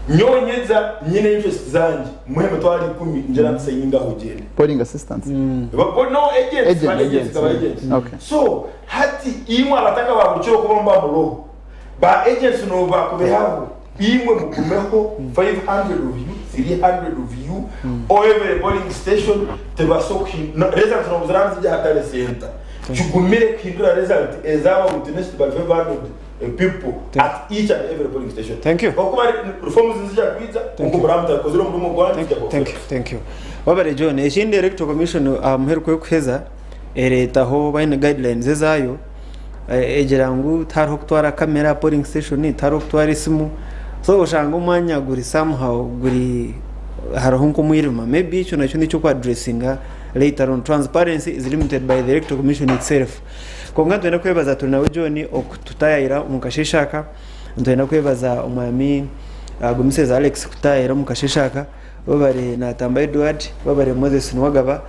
nyonyeza nyine interest zanje muhe emitwaro 10 njera ntisayinga aho ugende. Polling assistants. No agents. Agent, ba agents, agents. ba agents. Okay. So hati imwe abataka ba bukiro kuba mba muroho ba agents no bakubehaho imwe mugumeho 500 of you, 300 of you or every polling station tebaso no result no ziranzi zijya hatari center kigumire kuhindura result ezaba witnessed by 500 people at each and every polling station. Thank you. Okuba reforms zija kwiza nko muramuta kozero murumo gwanyu. Thank you, thank you. Wabare John. Ekindi, Electoral Commission aha muheru kwekuheza eretaho baine guidelines ezayo egira ngu tihariho kutwara kamera polling station, tihariho kutwara esimu, so oshanga omwanya guri somehow guri hariho nk'omwirima. Maybe ekyo nakyo nikyo addressinga later on. Transparency is limited by the Electoral Commission itself. Konka nitwenda kwebaza turi nawe John okututayayira omu kasheshe aka. Nitwenda kwebaza omwami Gumiseza Alex kutayayira omu kasheshe aka. Babare Natamba Edward, babare Moses Niwagaba.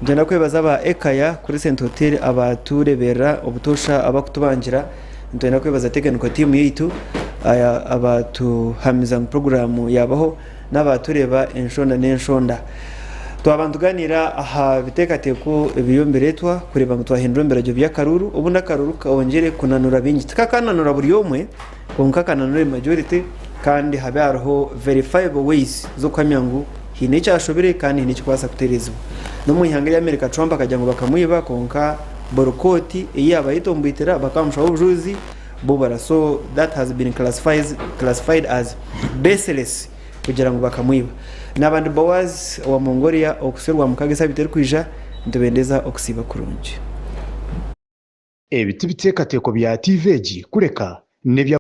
Nitwenda kwebaza aba Ekaya kuri Saint Hotel abatureberera obutosha abakutubangira. Nitwenda kwebaza technical team yaitu aya abatuhamiza ngu programu yabaho n'abatureba enshonda n'enshonda. Twaba nituganira aha biteekateeko ebiriyo nibireetwa kureba ngu twahindura ebiragiro by'akaruru obundi akaruru kongere kunanura bingi tikakananura buri omwe kwonka kananure majority kandi habe hariho verifiable ways z'okuhamya ngu hiine ekyashobire kandi hiine ekikubaasa kutereezibwa. N'omu ihanga ry'Amerika Trump akagira ngu bakamwiba kwonka borokoti ei yaaba yetombwitira bakamushaho obujuzi bubara, so that has been classified as baseless kugira ngu bakamwiba. N'abandi Boaz wa Mongolia okuserwa mukaga esabiti erikwija nitubendeza okusiiba kurungi. Ebi tibiteekateeko bya TV egi kureka n'ebya